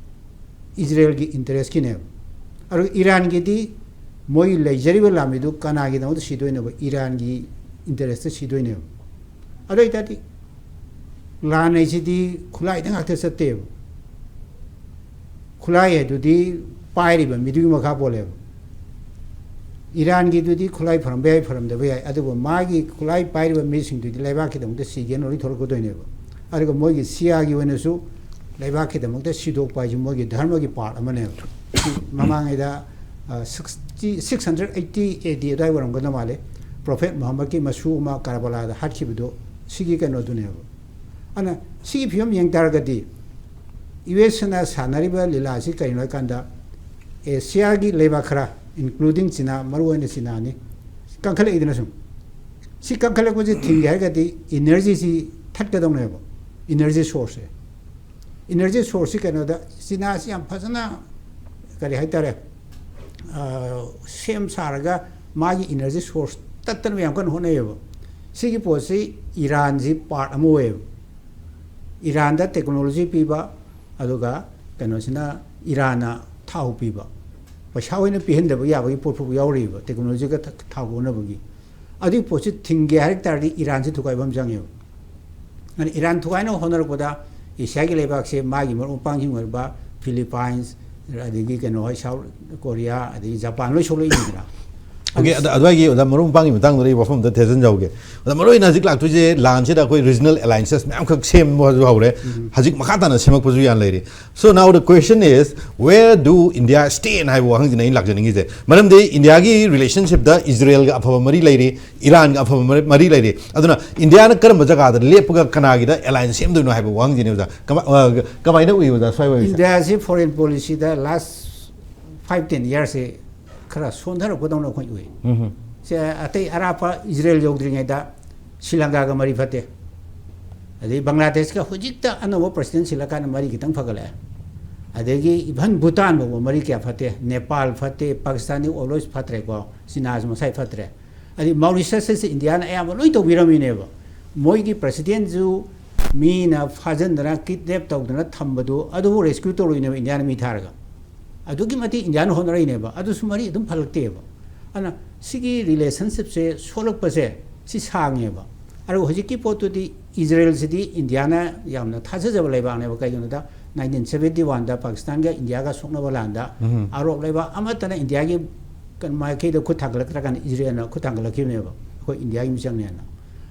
ꯏꯖꯔꯦꯜꯒꯤ ꯏꯟꯇꯔꯦꯁꯀꯤꯅꯦꯕ꯫ ꯑꯗꯨꯒ ꯏꯔꯥꯟꯒꯤꯗꯤ ꯃꯣꯏ ꯂꯩꯖꯔꯤꯕ ꯂꯥꯟꯃꯤꯗꯨ ꯀꯅꯥꯒꯤꯗꯃꯛꯇ ꯁꯤꯗꯣꯏꯅꯣꯕ? ꯏꯔꯥꯟꯒꯤ ꯏꯟꯇꯔꯦꯁꯇ ꯁꯤꯗꯣꯏꯅꯦꯕ꯫ ꯑꯗꯨ ꯑꯣꯏꯇꯥꯔꯗꯤ ꯂꯥꯟ ꯍꯥꯏꯁꯤꯗꯤ ꯈꯨꯠꯂꯥꯏꯗ ꯉꯥꯛꯇ ꯆꯠꯇꯦꯕ꯫ ꯈꯨꯠꯂꯥꯏ ꯍꯥꯏꯗꯨꯗꯤ ꯄꯥꯏꯔꯤꯕ ꯃꯤꯗꯨꯒꯤ ꯃꯈꯥ ꯄꯣꯜꯂꯦꯕ꯫ ꯏꯔꯥꯟꯒꯤꯗꯨꯗꯤ ꯈꯨꯠꯂꯥꯏ ꯐꯔꯝꯕ ꯌꯥꯏ, ꯐꯔꯝꯗꯕ ꯌꯥꯏ, ꯑꯗꯨꯕꯨ ꯃꯥꯒꯤ ꯈꯨꯠꯂꯥꯏ ꯄꯥꯏꯔꯤꯕ ꯃꯤꯁꯤꯡꯗꯨꯗꯤ ꯂꯩꯕꯥꯛꯀꯤꯗꯃꯛꯇ ꯁꯤꯒꯦꯅ ꯂꯣꯏ ꯊꯣꯛꯂꯛꯀꯗꯣꯏꯅꯦꯕ꯫ ꯑꯗꯨꯒ ꯃꯣꯏꯒꯤ ꯁꯤꯌꯥꯒꯤ ꯑꯣꯏꯅꯁꯨ ꯂꯩꯕꯥꯛꯀꯤꯗꯃꯛꯇ ꯁꯤꯗꯣꯛꯄ ꯍꯥꯏꯁꯤ ꯃꯣꯏꯒꯤ ꯙꯔꯃꯒꯤ ꯄꯥꯔꯠ ꯑꯃꯅꯦꯕ꯫ ꯃꯃꯥꯡꯉꯩꯗ, ꯑ, sixty, six hundred eighty A D ꯑꯗꯨꯋꯥꯏ ꯑꯣꯏꯔꯝꯒꯗꯧ ꯃꯥꯜꯂꯦ, ꯄ꯭ꯔꯣꯐꯦꯠ ꯃꯨꯍꯝꯃꯗꯀꯤ ꯃꯁꯨ ꯑꯃ ꯀꯔꯕꯂꯥꯗ ꯍꯥꯠꯈꯤꯕꯗꯣ ꯁꯤꯒꯤ ꯀꯩꯅꯣꯗꯨꯅꯦꯕ꯫ ꯑꯗꯨꯅ ꯁꯤꯒꯤ ꯐꯤꯕꯝ ꯌꯦꯡ ꯇꯥꯔꯒꯗꯤ ꯌꯨ ꯑꯦꯁꯅ ꯁꯥꯟꯅꯔꯤꯕ ꯂꯤꯂꯥꯁꯤ ꯀꯔꯤꯅꯣ ꯍꯥꯏꯀꯥꯟꯗ, ꯑꯦꯁꯤꯌꯥꯒꯤ ꯂꯩꯕꯥꯛ ꯈꯔ, including ꯆꯤꯅꯥ, ꯃꯔꯨ ꯑꯣꯏꯅ ꯆꯤꯅꯥꯅꯤ, ꯀꯟꯈꯠꯂꯛꯏꯗꯅ ꯁꯨꯝ꯫ ꯁꯤ ꯀꯟꯈꯠꯂꯛꯄꯁꯤ ꯊꯤꯡꯒꯦ ꯍꯥꯏꯔꯒꯗꯤ ꯏꯅꯔꯖꯤꯁꯤ ꯊꯠꯀꯗꯧꯅꯦꯕ, ꯏꯅꯔꯖꯤ ꯁꯣꯔꯁꯁꯦ꯫ ꯏꯅꯔꯖꯤ ꯁꯣꯔꯁꯁꯤ ꯀꯩꯅꯣꯗ, ꯆꯤꯅꯥꯁꯤ ꯌꯥꯝ ꯐꯖꯅ, ꯀꯔꯤ ꯍꯥꯏꯇꯥꯔꯦ, ꯑ, ꯁꯦꯝ ꯁꯥꯔꯒ ꯃꯥꯒꯤ ꯏꯅꯔꯖꯤ ꯁꯣꯔꯁ ꯇꯠꯇꯅꯕ ꯌꯥꯝ ꯀꯟꯅ ꯍꯣꯠꯅꯩꯌꯦꯕ꯫ ꯁꯤꯒꯤ ꯄꯣꯠꯁꯤ ꯏꯔꯥꯟꯁꯤ ꯄꯥꯔꯠ ꯑꯃ ꯑꯣꯏꯌꯦꯕ꯫ ꯏꯔꯥꯟꯗ ꯇꯦꯛꯅꯣꯂꯣꯖꯤ ꯄꯤꯕ, ꯑꯗꯨꯒ ꯀꯩꯅꯣꯁꯤꯅ ꯏꯔꯥꯟꯅ ꯊꯥꯎ ꯄꯤꯕ꯫ ꯄꯩꯁꯥ ꯑꯣꯏꯅ ꯄꯤꯍꯟꯗꯕ ꯌꯥꯕꯒꯤ ꯄꯣꯠ ꯐꯥꯎꯕ ꯌꯥꯎꯔꯤꯕ, ꯇꯦꯛꯅꯣꯂꯣꯖꯤꯒ ꯊ-, ꯊꯥꯎ ꯑꯣꯟꯅꯕꯒꯤ꯫ ꯑꯗꯨꯒꯤ ꯄꯣꯠꯁꯤ ꯊꯤꯡꯒꯦ ꯍꯥꯏ ꯇꯥꯔꯗꯤ ꯏꯔꯥꯟꯁꯤ ꯊꯨꯒꯥꯏꯕ ꯑꯃ ꯆꯪꯉꯦꯕ꯫ ꯑꯗꯨꯅ ꯏꯔꯥꯟ ꯊꯨꯒꯥꯏꯅꯕ ꯍꯣꯠꯅꯔꯛꯄꯗ ꯑꯦꯁꯤꯌꯥꯒꯤ ꯂꯩꯕꯥꯛꯁꯦ ꯃꯥꯒꯤ ꯃꯔꯨꯞ ꯃꯄꯥꯡꯁꯤꯡ ꯑꯣꯏꯔꯤꯕ ꯐꯤꯂꯤꯄꯥꯏꯟꯁ, ꯑꯗꯒꯤ ꯀꯩꯅꯣ ꯍꯣꯏ, ꯁꯥꯎꯠ ꯀꯣꯔꯤꯌꯥ, ꯑꯗꯒꯤ ꯖꯄꯥꯟ ꯂꯣꯏ ꯁꯣꯛꯂꯛꯏꯅꯤꯗꯅ꯫ ꯑꯣꯀꯦ, ꯑꯗ-, ꯑꯗꯨꯋꯥꯏꯒꯤ ꯑꯣꯖꯥ ꯃꯔꯨꯞ ꯃꯄꯥꯡꯒꯤ ꯃꯇꯥꯡꯗꯨꯗ ꯑꯩ ꯋꯥꯐꯝ ꯑꯝꯇ ꯊꯦꯖꯤꯟꯖꯍꯧꯒꯦ꯫ ꯑꯗ ꯃꯔꯨ ꯑꯣꯏꯅ ꯍꯧꯖꯤꯛ ꯂꯥꯛꯇꯣꯏꯁꯦ ꯂꯥꯟꯁꯤꯗ ꯑꯩꯈꯣꯏ ꯔꯤꯖꯅꯦꯜ ꯑꯦꯂꯥꯏꯟꯁꯦꯁ ꯃꯌꯥꯝꯈꯛ ꯁꯦꯝꯕꯁꯨ ꯍꯧꯔꯦ꯫ ꯎꯝ꯫ ꯍꯧꯖꯤꯛ ꯃꯈꯥ ꯇꯥꯅ ꯁꯦꯝꯃꯛꯄꯁꯨ ꯌꯥꯝ ꯂꯩꯔꯤ꯫ So now the question is, where do India stand ꯍꯥꯏꯕ ꯋꯥꯍꯪꯁꯤꯅ ꯑꯩꯅ ꯂꯥꯛꯆꯅꯤꯡꯉꯤꯁꯦ꯫ ꯃꯔꯝꯗꯤ ꯏꯟꯗꯤꯌꯥꯒꯤ ꯔꯤꯂꯦꯁꯟꯁꯤꯞꯇ ꯏꯖꯔꯦꯜꯒ ꯑꯐꯕ ꯃꯔꯤ ꯂꯩꯔꯤ, ꯏꯔꯥꯟꯒ ꯑꯐꯕ ꯃꯔꯤ, ꯃꯔꯤ ꯂꯩꯔꯤ꯫ ꯑꯗꯨꯅ ꯏꯟꯗꯤꯌꯥꯅ ꯀꯔꯝꯕ ꯖꯒꯥꯗ ꯂꯦꯞꯄꯒ ꯀꯅꯥꯒꯤꯗ ꯑꯦꯂꯥꯏꯟꯁ ꯁꯦꯝꯗꯣꯏꯅꯣ ꯍꯥꯏꯕ ꯋꯥꯍꯪꯁꯤꯅꯤ ꯑꯣꯖꯥ꯫ ꯀꯃꯥ-, ꯑ, ꯀꯃꯥꯏꯅ ꯎꯏ ꯑꯣꯖꯥ ꯁ꯭ꯋꯥꯏ ꯑꯣꯏꯕꯁꯦ? ꯏꯟꯗꯤꯌꯥꯁꯤ ꯐꯣꯔꯦꯟ ꯄꯣꯂꯤꯁꯤꯗ ꯂꯥꯁ ꯐꯥꯏꯚ ꯇꯦꯟ ꯏꯌꯥꯔꯁꯤ ꯈꯔ ꯁꯣꯟꯊꯔꯛꯄꯗꯧꯅ ꯑꯩꯈꯣꯏ ꯎꯏ꯫ ꯎꯝ ꯍꯝ꯫ ꯁꯦ ꯑꯇꯩ ꯑꯔꯥꯞꯄ ꯏꯖꯔꯦꯜ ꯌꯧꯗ꯭ꯔꯤꯉꯩꯗ ꯁ꯭ꯔꯤ ꯂꯪꯀꯥꯒ ꯃꯔꯤ ꯐꯠꯇꯦ꯫ ꯑꯗꯩ ꯕꯪꯒ꯭ꯂꯥꯗꯦꯁꯀ ꯍꯧꯖꯤꯛꯇ ꯑꯅꯧꯕ ꯄ꯭ꯔꯁꯤꯗꯦꯟ ꯁꯤꯜꯂꯀꯥꯟꯗ ꯃꯔꯤ ꯈꯤꯇꯪ ꯐꯒꯠꯂꯛꯑꯦ꯫ ꯑꯗꯒꯤ ꯏꯚꯟ ꯚꯨꯇꯥꯟ ꯐꯥꯎꯕ ꯃꯔꯤ ꯀꯌꯥ ꯐꯠꯇꯦ꯫ ꯅꯦꯄꯥꯜ ꯐꯠꯇꯦ, ꯄꯥꯀꯤꯁꯇꯥꯟꯗꯤ always ꯐꯠꯇ꯭ꯔꯦꯀꯣ, ꯆꯤꯅꯥꯁꯨ ꯃꯁꯥꯏ ꯐꯠꯇ꯭ꯔꯦ꯫ ꯑꯗꯩ ꯃꯥꯎꯔꯤꯁꯁꯁꯦ ꯏꯟꯗꯤꯌꯥꯅ ꯑꯌꯥꯝꯕ ꯂꯣꯏ ꯇꯧꯕꯤꯔꯝꯃꯤꯅꯦꯕ꯫ ꯃꯣꯏꯒꯤ ꯄ꯭ꯔꯁꯤꯗꯦꯟꯁꯨ ꯃꯤꯅ ꯐꯥꯖꯤꯟꯗꯅ ꯀꯤꯗꯅꯦꯞ ꯇꯧꯗꯅ ꯊꯝꯕꯗꯨ ꯑꯗꯨꯕꯨ ꯔꯦꯁꯀ꯭ꯌꯨ ꯇꯧꯔꯨꯏꯅꯦꯕ ꯏꯟꯗꯤꯌꯥꯅ ꯃꯤ ꯊꯥꯔꯒ꯫ ꯑꯗꯨꯛꯀꯤ ꯃꯇꯤꯛ ꯏꯟꯗꯤꯌꯥꯅ ꯍꯣꯠꯅꯔꯛꯏꯅꯦꯕ, ꯑꯗꯨꯁꯨ ꯃꯔꯤ ꯑꯗꯨꯝ ꯐꯠꯂꯛꯇꯦꯕ꯫ ꯑꯗꯨꯅ ꯁꯤꯒꯤ ꯔꯤꯂꯦꯁꯟꯁꯤꯞꯁꯦ ꯁꯣꯛꯂꯛꯄꯁꯦ ꯁꯤ ꯁꯥꯡꯉꯦꯕ꯫ ꯑꯗꯨꯒ ꯍꯧꯖꯤꯛꯀꯤ ꯄꯣꯠꯇꯨꯗꯤ ꯏꯖꯔꯦꯜꯁꯤꯗꯤ ꯏꯟꯗꯤꯌꯥꯅ ꯌꯥꯝꯅ ꯊꯥꯖꯖꯕ ꯂꯩꯕꯥꯛꯅꯦꯕ꯫ ꯀꯩꯒꯤꯅꯣꯗ ꯅꯥꯏꯟꯇꯤꯟ ꯁꯕꯦꯟꯇꯤ ꯋꯥꯟꯗ ꯄꯥꯀꯤꯁꯇꯥꯟꯒ ꯏꯟꯗꯤꯌꯥꯒ ꯁꯣꯛꯅꯕ ꯂꯥꯟꯗ ꯎꯝ꯫ ꯑꯔꯣꯞ ꯂꯩꯕꯥꯛ ꯑꯃꯠꯇꯅ ꯏꯟꯗꯤꯌꯥꯒꯤ ꯀꯩꯅꯣ ꯃꯥꯏꯀꯩꯗ ꯈꯨꯠ ꯊꯥꯡꯒꯠꯂꯛꯇ꯭ꯔꯀꯥꯟꯗ ꯏꯖꯔꯦꯜꯅ ꯈꯨꯠ ꯊꯥꯡꯒꯠꯂꯛꯈꯤꯕꯅꯦꯕ, ꯑꯩꯈꯣꯏ ꯏꯟꯗꯤꯌꯥꯒꯤ ꯃꯤꯆꯪꯅꯦꯅ꯫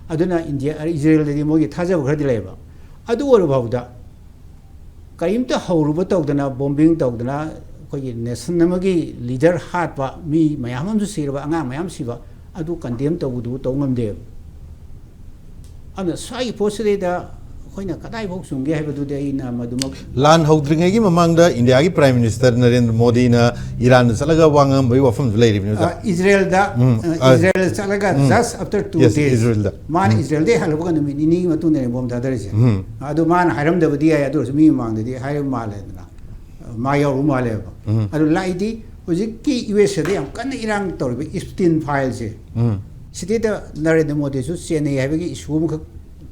ꯑꯗꯨꯅ ꯏꯟꯗꯤꯌꯥ, ꯏꯖꯔꯦꯜꯗꯗꯤ ꯃꯣꯏꯒꯤ ꯊꯥꯖꯕ ꯈꯔꯗꯤ ꯂꯩꯌꯦꯕ꯫ ꯑꯗꯨ ꯑꯣꯏꯔꯐꯥꯎꯗ ꯀꯔꯤꯝꯇ ꯍꯧꯔꯨꯕ ꯇꯧꯗꯅ, ꯕꯣꯝꯕꯤꯡ ꯇꯧꯗꯅ, ꯑꯩꯈꯣꯏꯒꯤ ꯅꯦꯁꯟ ꯑꯃꯒꯤ ꯂꯤꯗꯔ ꯍꯥꯠꯄ, ꯃꯤ ꯃꯌꯥꯝ ꯑꯃꯁꯨ ꯁꯤꯔꯕ, ꯑꯉꯥꯡ ꯃꯌꯥꯝ ꯁꯤꯕ, ꯑꯗꯨ ꯀꯟꯗꯦꯝ ꯇꯧꯕꯗꯨ ꯇꯧ ꯉꯝꯗꯦꯕ꯫ ꯑꯗꯨꯅ ꯁ꯭ꯋꯥꯏꯒꯤ ꯄꯣꯠꯁꯤꯗꯩꯗ ꯑꯩꯈꯣꯏꯅ ꯀꯗꯥꯏꯐꯥꯎ ꯆꯨꯝꯒꯦ ꯍꯥꯏꯕꯗꯨꯗꯤ ꯑꯩꯅ ꯃꯗꯨꯃꯛ ꯂꯥꯟ ꯍꯧꯗ꯭ꯔꯤꯉꯩꯒꯤ ꯃꯃꯥꯡꯗ ꯏꯟꯗꯤꯌꯥꯒꯤ ꯄ꯭ꯔꯥꯏꯝ ꯃꯤꯅꯤꯁꯇꯔ ꯅꯔꯦꯟꯗ꯭ꯔ ꯃꯣꯗꯤꯅ ꯏꯔꯥꯟꯗ ꯆꯠꯂꯒ ꯋꯥ ꯉꯥꯡꯕꯒꯤ ꯋꯥꯐꯝꯁꯨ ꯂꯩꯔꯤꯕꯅꯤ, ꯑꯣꯖꯥ꯫ ꯑ, ꯏꯖꯔꯦꯜꯗ, ꯎꯝ, ꯑ, ꯑ, ꯏꯖꯔꯦꯜ ꯆꯠꯂꯒ ꯎꯝ꯫ Just after two Yes, days, ꯏꯖꯔꯦꯜꯗ꯫ ꯃꯥꯅ ꯎꯝ꯫ ꯏꯖꯔꯦꯜꯗ ꯍꯜꯂꯛꯄ ꯀꯥꯟꯗ ꯅꯨꯃꯤꯠ ꯅꯤꯅꯤꯒꯤ ꯃꯇꯨꯡꯗꯅꯦ ꯕꯣꯝ ꯊꯥꯗꯔꯤꯁꯦ꯫ ꯎꯝ꯫ ꯑꯗꯨ ꯃꯥꯅ ꯍꯥꯏꯔꯝꯗꯕꯗꯤ ꯌꯥꯏ, ꯑꯗꯨ ꯑꯣꯏꯔꯁꯨ ꯃꯤ ꯃꯃꯥꯡꯗꯗꯤ ꯍꯥꯏꯔꯕ ꯃꯥꯜꯂꯦꯗꯅ꯫ ꯃꯥ ꯌꯥꯎꯔꯨ ꯃꯥꯜꯂꯦꯕ꯫ ꯎꯝ꯫ ꯑꯗꯨ ꯂꯥꯛꯏꯗꯤ ꯍꯧꯖꯤꯛꯀꯤ ꯌꯨ ꯑꯦꯁ ꯑꯦꯗ ꯌꯥꯝ ꯀꯟꯅ ꯏꯔꯥꯡ ꯇꯧꯔꯤꯕ ꯏꯞꯁꯇꯤꯟ ꯐꯥꯏꯜꯁꯦ, ꯎꯝ꯫ ꯁꯤꯗꯩꯗ ꯅꯔꯦꯟꯗ꯭ꯔ ꯃꯣꯗꯤꯁꯨ ꯆꯦꯟꯅꯩ ꯍꯥꯏꯕꯒꯤ ꯏꯁꯨ ꯑꯃꯈꯛ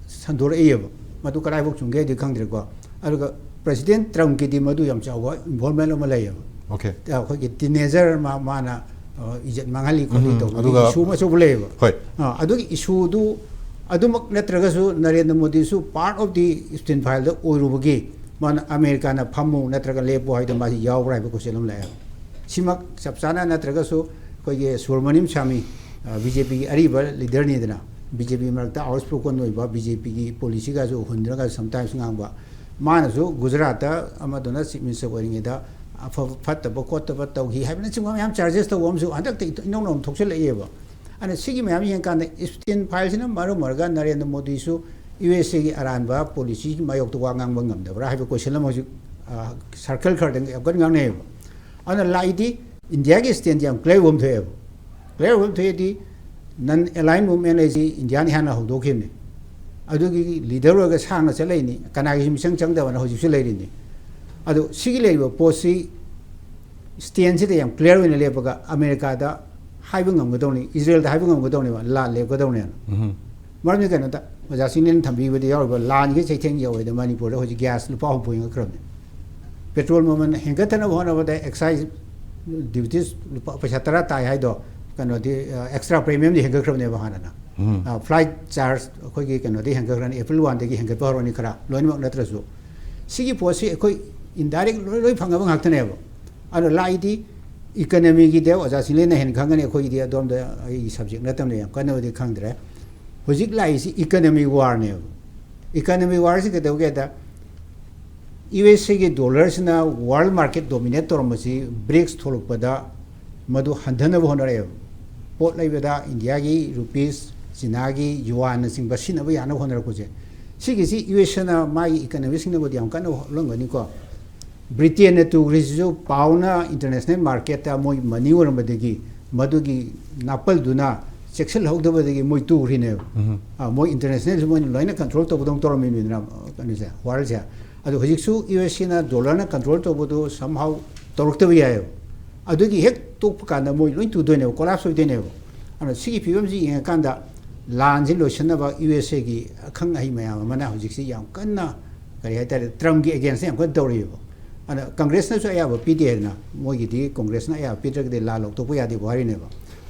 ꯁꯟꯗꯣꯔꯛꯏꯑꯕ꯫ ꯃꯗꯨ ꯀꯗꯥꯏꯐꯥꯎ ꯆꯨꯝꯒꯦ ꯍꯥꯏꯗꯤ ꯈꯪꯗ꯭ꯔꯦꯀꯣ꯫ ꯑꯗꯨꯒ ꯄ꯭ꯔꯁꯤꯗꯦꯟ ꯇ꯭ꯔꯝꯞꯀꯤꯗꯤ ꯃꯗꯨ ꯌꯥꯝ ꯆꯥꯎꯕ ꯏꯟꯚꯣꯜꯃꯦꯟ ꯑꯃ ꯂꯩꯌꯦꯕ꯫ Okay꯫ ꯑꯩꯈꯣꯏꯒꯤ ꯇꯤꯅꯦꯖꯔ ꯃꯥ-, ꯃꯥꯅ, ꯑ, ꯏꯖꯠ ꯃꯥꯡꯍꯜꯂꯤ ꯈꯣꯠꯂꯤ ꯎꯝ, ꯇꯧꯕꯒꯤ ꯑꯗꯨꯒ ꯏꯁꯨ ꯑꯃ ꯑꯆꯧꯕ ꯂꯩꯌꯦꯕ꯫ ꯍꯣꯏ꯫ ꯑ, ꯑꯗꯨꯒꯤ ꯏꯁꯨꯗꯨ ꯑꯗꯨꯃꯛ ꯅꯠꯇ꯭ꯔꯒꯁꯨ ꯅꯔꯦꯟꯗ꯭ꯔ ꯃꯣꯗꯤꯁꯨ part of the ꯏꯞꯁꯇꯤꯟ ꯐꯥꯏꯜꯗ ꯑꯣꯏꯔꯨꯕꯒꯤ ꯃꯥꯅ ꯑꯃꯦꯔꯤꯀꯥꯅ ꯐꯝꯃꯨ ꯅꯠꯇ꯭ꯔꯒ ꯂꯦꯞꯄꯨ ꯍꯥꯏꯗꯣ ꯃꯥꯁꯤ ꯌꯥꯎꯕ꯭ꯔꯥ ꯍꯥꯏꯕ ꯀꯣꯏꯁꯟ ꯑꯃ ꯂꯥꯛꯑꯦꯕ꯫ ꯁꯤꯃꯛ ꯆꯞ ꯆꯥꯅ ꯅꯠꯇ꯭ꯔꯒꯁꯨ ꯑꯩꯈꯣꯏꯒꯤ ꯁꯨꯕ꯭ꯔꯃꯅꯤꯌꯝ ꯁ꯭ꯋꯥꯃꯤ, ꯑ, ꯕꯤ ꯖꯦ ꯄꯤꯒꯤ ꯑꯔꯤꯕ ꯂꯤꯗꯔꯅꯤꯗꯅ, ꯕꯤ ꯖꯦ ꯄꯤ ꯃꯔꯛꯇ ꯑꯥꯎꯠꯁ꯭ꯄꯣꯀꯟ ꯑꯣꯏꯕ, ꯕꯤ ꯖꯦ ꯄꯤꯒꯤ ꯄꯣꯂꯤꯁꯤꯒꯁꯨ ꯍꯨꯟꯗ꯭ꯔꯒ ꯁꯝꯇꯥꯏꯝꯁ ꯉꯥꯡꯕ, ꯃꯥꯅꯁꯨ ꯒꯨꯖꯔꯥꯠꯇ ꯑꯃꯗꯨꯅ ꯆꯤꯐ ꯃꯤꯅꯤꯁꯇꯔ ꯑꯣꯏꯔꯤꯉꯩꯗ ꯑꯐꯕ ꯐꯠꯇꯕ ꯈꯣꯠꯇꯕ ꯇꯧꯈꯤ ꯍꯥꯏꯕꯅꯆꯤꯡꯕ ꯃꯌꯥꯝ ꯆꯥꯔꯖꯦꯁ ꯇꯧꯕ ꯑꯃꯁꯨ ꯍꯟꯗꯛꯇ ꯏꯅꯧ ꯅꯧꯅ ꯊꯣꯛꯆꯜꯂꯛꯑꯦꯕ꯫ ꯑꯗꯨꯅ ꯁꯤꯒꯤ ꯃꯌꯥꯝ ꯌꯦꯡꯀꯥꯟꯗ ꯏꯞꯁꯇꯤꯟ ꯐꯥꯏꯜꯁꯤꯅ ꯃꯔꯝ ꯑꯣꯏꯔꯒ ꯅꯔꯦꯟꯗ꯭ꯔ ꯃꯣꯗꯤꯁꯨ ꯌꯨ ꯑꯦꯁ ꯑꯦꯒꯤ ꯑꯔꯥꯟꯕ ꯄꯣꯂꯤꯁꯤꯒꯤ ꯃꯥꯌꯣꯛꯇ ꯋꯥ ꯉꯥꯡꯕ ꯉꯝꯗꯕ꯭ꯔꯥ ꯍꯥꯏꯕ ꯀꯣꯏꯁꯟ ꯑꯃ ꯍꯧꯖꯤꯛ, ꯑ, ꯁꯔꯀꯜ ꯈꯔꯗ ꯌꯥꯝ ꯀꯟꯅ ꯉꯥꯡꯅꯩꯌꯦꯕ꯫ ꯑꯗꯨꯅ ꯂꯥꯛꯏꯗꯤ ꯏꯟꯗꯤꯌꯥꯒꯤ ꯁ꯭ꯇꯦꯟꯁ ꯌꯥꯝ ꯀ꯭ꯂꯤꯌꯔ ꯑꯣꯏꯕ ꯑꯃ ꯊꯣꯛꯑꯦꯕ꯫ ꯀ꯭ꯂꯤꯌꯥꯔ ꯑꯣꯏꯕ ꯊꯣꯛꯑꯗꯤ, ꯅꯟ ꯑꯦꯂꯥꯏꯟ ꯃꯨꯚꯃꯦꯟ ꯍꯥꯏꯁꯤ ꯏꯟꯗꯤꯌꯥꯅ ꯍꯥꯟꯅ ꯍꯧꯗꯣꯛꯈꯤꯕꯅꯤ꯫ ꯑꯗꯨꯒꯤ ꯂꯤꯗꯔ ꯑꯣꯏꯔꯒ ꯁꯥꯡꯅ ꯆꯠꯂꯛꯏꯅꯤ, ꯀꯅꯥꯒꯤꯁꯨ ꯃꯤꯆꯪ ꯆꯪꯗꯕꯅ ꯍꯧꯖꯤꯛꯁꯨ ꯂꯩꯔꯤꯅꯤ꯫ ꯑꯗꯣ ꯁꯤꯒꯤ ꯂꯩꯔꯤꯕ ꯄꯣꯠꯁꯤ ꯁ꯭ꯇꯦꯟꯁꯤꯗ ꯌꯥꯝ ꯀ꯭ꯂꯤꯌꯥꯔ ꯑꯣꯏꯅ ꯂꯦꯞꯄꯒ ꯑꯃꯦꯔꯤꯀꯥꯗ ꯍꯥꯏꯕ ꯉꯝꯒꯗꯧꯅꯤ, ꯏꯖꯔꯦꯜꯗ ꯍꯥꯏꯕ ꯉꯝꯒꯗꯧꯅꯦꯕ ꯂꯥꯟ ꯂꯦꯞꯀꯗꯧꯅꯦꯅ꯫ ꯃꯔꯝꯗꯤ ꯀꯩꯅꯣꯗ, ꯑꯣꯖꯥ ꯆꯤꯡꯂꯦꯟ ꯊꯝꯕꯤꯕꯗ ꯌꯥꯎꯔꯤꯕ ꯂꯥꯟꯒꯤ ꯆꯩꯊꯦꯡ ꯌꯧꯋꯦꯗ ꯃꯅꯤꯄꯨꯔꯗ ꯍꯧꯖꯤꯛ ꯒ꯭ꯌꯥꯁ ꯂꯨꯄꯥ ꯍꯨꯝꯐꯨ ꯍꯦꯟꯒꯠꯈ꯭ꯔꯕꯅꯤ꯫ ꯄꯦꯇ꯭ꯔꯣꯜ ꯃꯃꯜ ꯍꯦꯟꯒꯠꯇꯅꯕ ꯍꯣꯠꯅꯕꯗ ꯑꯦꯛꯁꯥꯏꯖ ꯗ꯭ꯌꯨꯇꯤꯁ ꯂꯨꯄꯥ ꯄꯩꯁꯥ ꯇꯔꯥ ꯇꯥꯏ ꯍꯥꯏꯗꯣ, ꯀꯩꯅꯣꯗꯤ, ꯑ, ꯑꯦꯛꯁꯇ꯭ꯔꯥ ꯄ꯭ꯔꯤꯃꯤꯌꯝꯗꯤ ꯍꯦꯟꯒꯠꯈ꯭ꯔꯕꯅꯦꯕ ꯍꯥꯟꯅꯅ꯫ ꯎꯝ꯫ ꯑ, ꯐ꯭ꯂꯥꯏꯠ ꯆꯥꯔꯖ ꯑꯩꯈꯣꯏꯒꯤ ꯀꯩꯅꯣꯗꯤ ꯍꯦꯟꯒꯠꯈ꯭ꯔꯅꯤ, ꯑꯦꯄ꯭ꯔꯤꯜ ꯋꯥꯟꯗꯒꯤ ꯍꯦꯟꯒꯠꯄ ꯍꯧꯔꯅꯤ ꯈꯔ, ꯂꯣꯏꯅꯃꯛ ꯅꯠꯇ꯭ꯔꯁꯨ꯫ ꯁꯤꯒꯤ ꯄꯣꯠꯁꯤ ꯑꯩꯈꯣꯏ ꯏꯟꯗꯥꯏꯔꯦꯛ ꯂꯣꯏ, ꯂꯣꯏ ꯐꯪꯅꯕ ꯉꯥꯛꯇꯅꯦꯕ꯫ ꯑꯗꯣ ꯂꯥꯛꯏꯗꯤ ꯏꯀꯅꯃꯤꯒꯤꯗꯤ ꯑꯣꯖꯥ ꯆꯤꯡꯂꯦꯟꯅ ꯍꯦꯟꯅ ꯈꯪꯒꯅꯤ, ꯑꯩꯈꯣꯏꯒꯤꯗꯤ ꯑꯗꯣꯝꯗ ꯑꯩꯒꯤ ꯁꯕꯖꯦꯛ ꯅꯠꯇꯕꯅꯤꯅ ꯌꯥꯝ ꯀꯟꯅꯕꯨꯗꯤ ꯈꯪꯗ꯭ꯔꯦ꯫ ꯍꯧꯖꯤꯛ ꯂꯥꯛꯏꯁꯤ ꯏꯀꯅꯃꯤ ꯋꯥꯔꯅꯦꯕ꯫ ꯏꯀꯅꯃꯤ ꯋꯥꯔꯁꯤ ꯀꯩꯗꯧꯒꯦꯗ, ꯌꯨ ꯑꯦꯁ ꯑꯦꯒꯤ ꯗꯣꯂꯔꯁꯤꯅ ꯋꯥꯔꯜ ꯃꯥꯔꯀꯦꯠ ꯗꯣꯃꯤꯅꯦꯠ ꯇꯧꯔꯝꯕꯁꯤ ꯕ꯭ꯔꯤꯛꯁ ꯊꯣꯛꯂꯛꯄꯗ ꯃꯗꯨ ꯍꯟꯊꯅꯕ ꯍꯣꯠꯅꯔꯛꯑꯦꯕ꯫ ꯄꯣꯠ ꯂꯩꯕꯗ ꯏꯟꯗꯤꯌꯥꯒꯤ ꯔꯨꯄꯤꯁ, ꯆꯤꯅꯥꯒꯤ ꯌꯨꯋꯥꯟꯅꯆꯤꯡꯕ ꯁꯤꯖꯤꯟꯅꯕ ꯌꯥꯅꯕ ꯍꯣꯠꯅꯔꯛꯄꯁꯦ, ꯁꯤꯒꯤꯁꯤ ꯌꯨ ꯑꯦꯁ ꯑꯦꯅ ꯃꯥꯒꯤ ꯏꯀꯅꯃꯤꯁꯤꯡꯅꯕꯨꯗꯤ ꯌꯥꯝ ꯀꯟꯅ ꯍꯣꯠꯂꯝꯒꯅꯤꯀꯣ꯫ ꯕ꯭ꯔꯤꯇꯦꯟꯅ ꯇꯨꯈ꯭ꯔꯤꯁꯤꯁꯨ ꯄꯥꯎꯅ ꯏꯟꯇꯔꯅꯦꯁꯅꯦꯜ ꯃꯥꯔꯀꯦꯠꯇ ꯃꯣꯏ ꯃꯅꯤ ꯑꯣꯏꯔꯝꯕꯗꯒꯤ ꯃꯗꯨꯒꯤ ꯅꯥꯄꯜꯗꯨꯅ ꯆꯦꯛꯁꯤꯜꯍꯧꯗꯕꯗꯒꯤ ꯃꯣꯏ ꯇꯨꯈ꯭ꯔꯤꯅꯦꯕ꯫ ꯎꯝ꯫ ꯑ, ꯃꯣꯏ ꯏꯟꯇꯔꯅꯦꯁꯅꯦꯜꯁꯨ ꯃꯣꯏꯅ ꯂꯣꯏꯅ ꯀꯟꯇ꯭ꯔꯣꯜ ꯇꯧꯕꯗꯧꯅ ꯇꯧꯔꯝꯃꯤꯅꯤꯗꯅ, ꯀꯩꯅꯣꯁꯦ, ꯋꯥꯔꯜꯁꯦ꯫ ꯑꯗꯣ ꯍꯧꯖꯤꯛꯁꯨ ꯌꯨ ꯑꯦꯁ ꯑꯦꯅ ꯗꯣꯂꯔꯅ ꯀꯟꯇ꯭ꯔꯣꯜ ꯇꯧꯕꯗꯣ somehow ꯇꯧꯔꯛꯇꯕ ꯌꯥꯏꯑꯕ꯫ ꯑꯗꯨꯒꯤ ꯍꯦꯛ ꯇꯣꯛꯄ ꯀꯥꯟꯗ ꯃꯣꯏ ꯂꯣꯏ ꯇꯨꯗꯣꯏꯅꯦꯕ, ꯀꯣꯂꯥꯞꯁ ꯑꯣꯏꯗꯣꯏꯅꯦꯕ꯫ ꯑꯗꯨꯅ ꯁꯤꯒꯤ ꯐꯤꯕꯝꯁꯤ ꯌꯦꯡꯉꯀꯥꯟꯗ ꯂꯥꯟꯁꯤ ꯂꯣꯏꯁꯤꯟꯅꯕ ꯌꯨ ꯑꯦꯁ ꯑꯦꯒꯤ ꯑꯈꯪ ꯑꯍꯩ ꯃꯌꯥꯝ ꯑꯃꯅ ꯍꯧꯖꯤꯛꯁꯤ ꯌꯥꯝ ꯀꯟꯅ, ꯀꯔꯤ ꯍꯥꯏꯇꯥꯔꯦ, ꯇ꯭ꯔꯝꯞꯀꯤ ꯑꯦꯒꯦꯟꯁꯇ ꯌꯥꯝ ꯀꯟꯅ ꯇꯧꯔꯤꯑꯕ꯫ ꯑꯗ ꯀꯪꯒ꯭ꯔꯦꯁꯅꯁꯨ ꯑꯌꯥꯕ ꯄꯤꯗꯦ ꯍꯥꯏꯗꯅ, ꯃꯣꯏꯒꯤꯗꯤ ꯀꯪꯒ꯭ꯔꯦꯁꯅ ꯑꯌꯥꯕ ꯄꯤꯗ꯭ꯔꯒꯗꯤ ꯂꯥ ꯂꯧꯊꯣꯛꯄ ꯌꯥꯗꯦ ꯋꯥꯔꯤꯅꯦꯕ꯫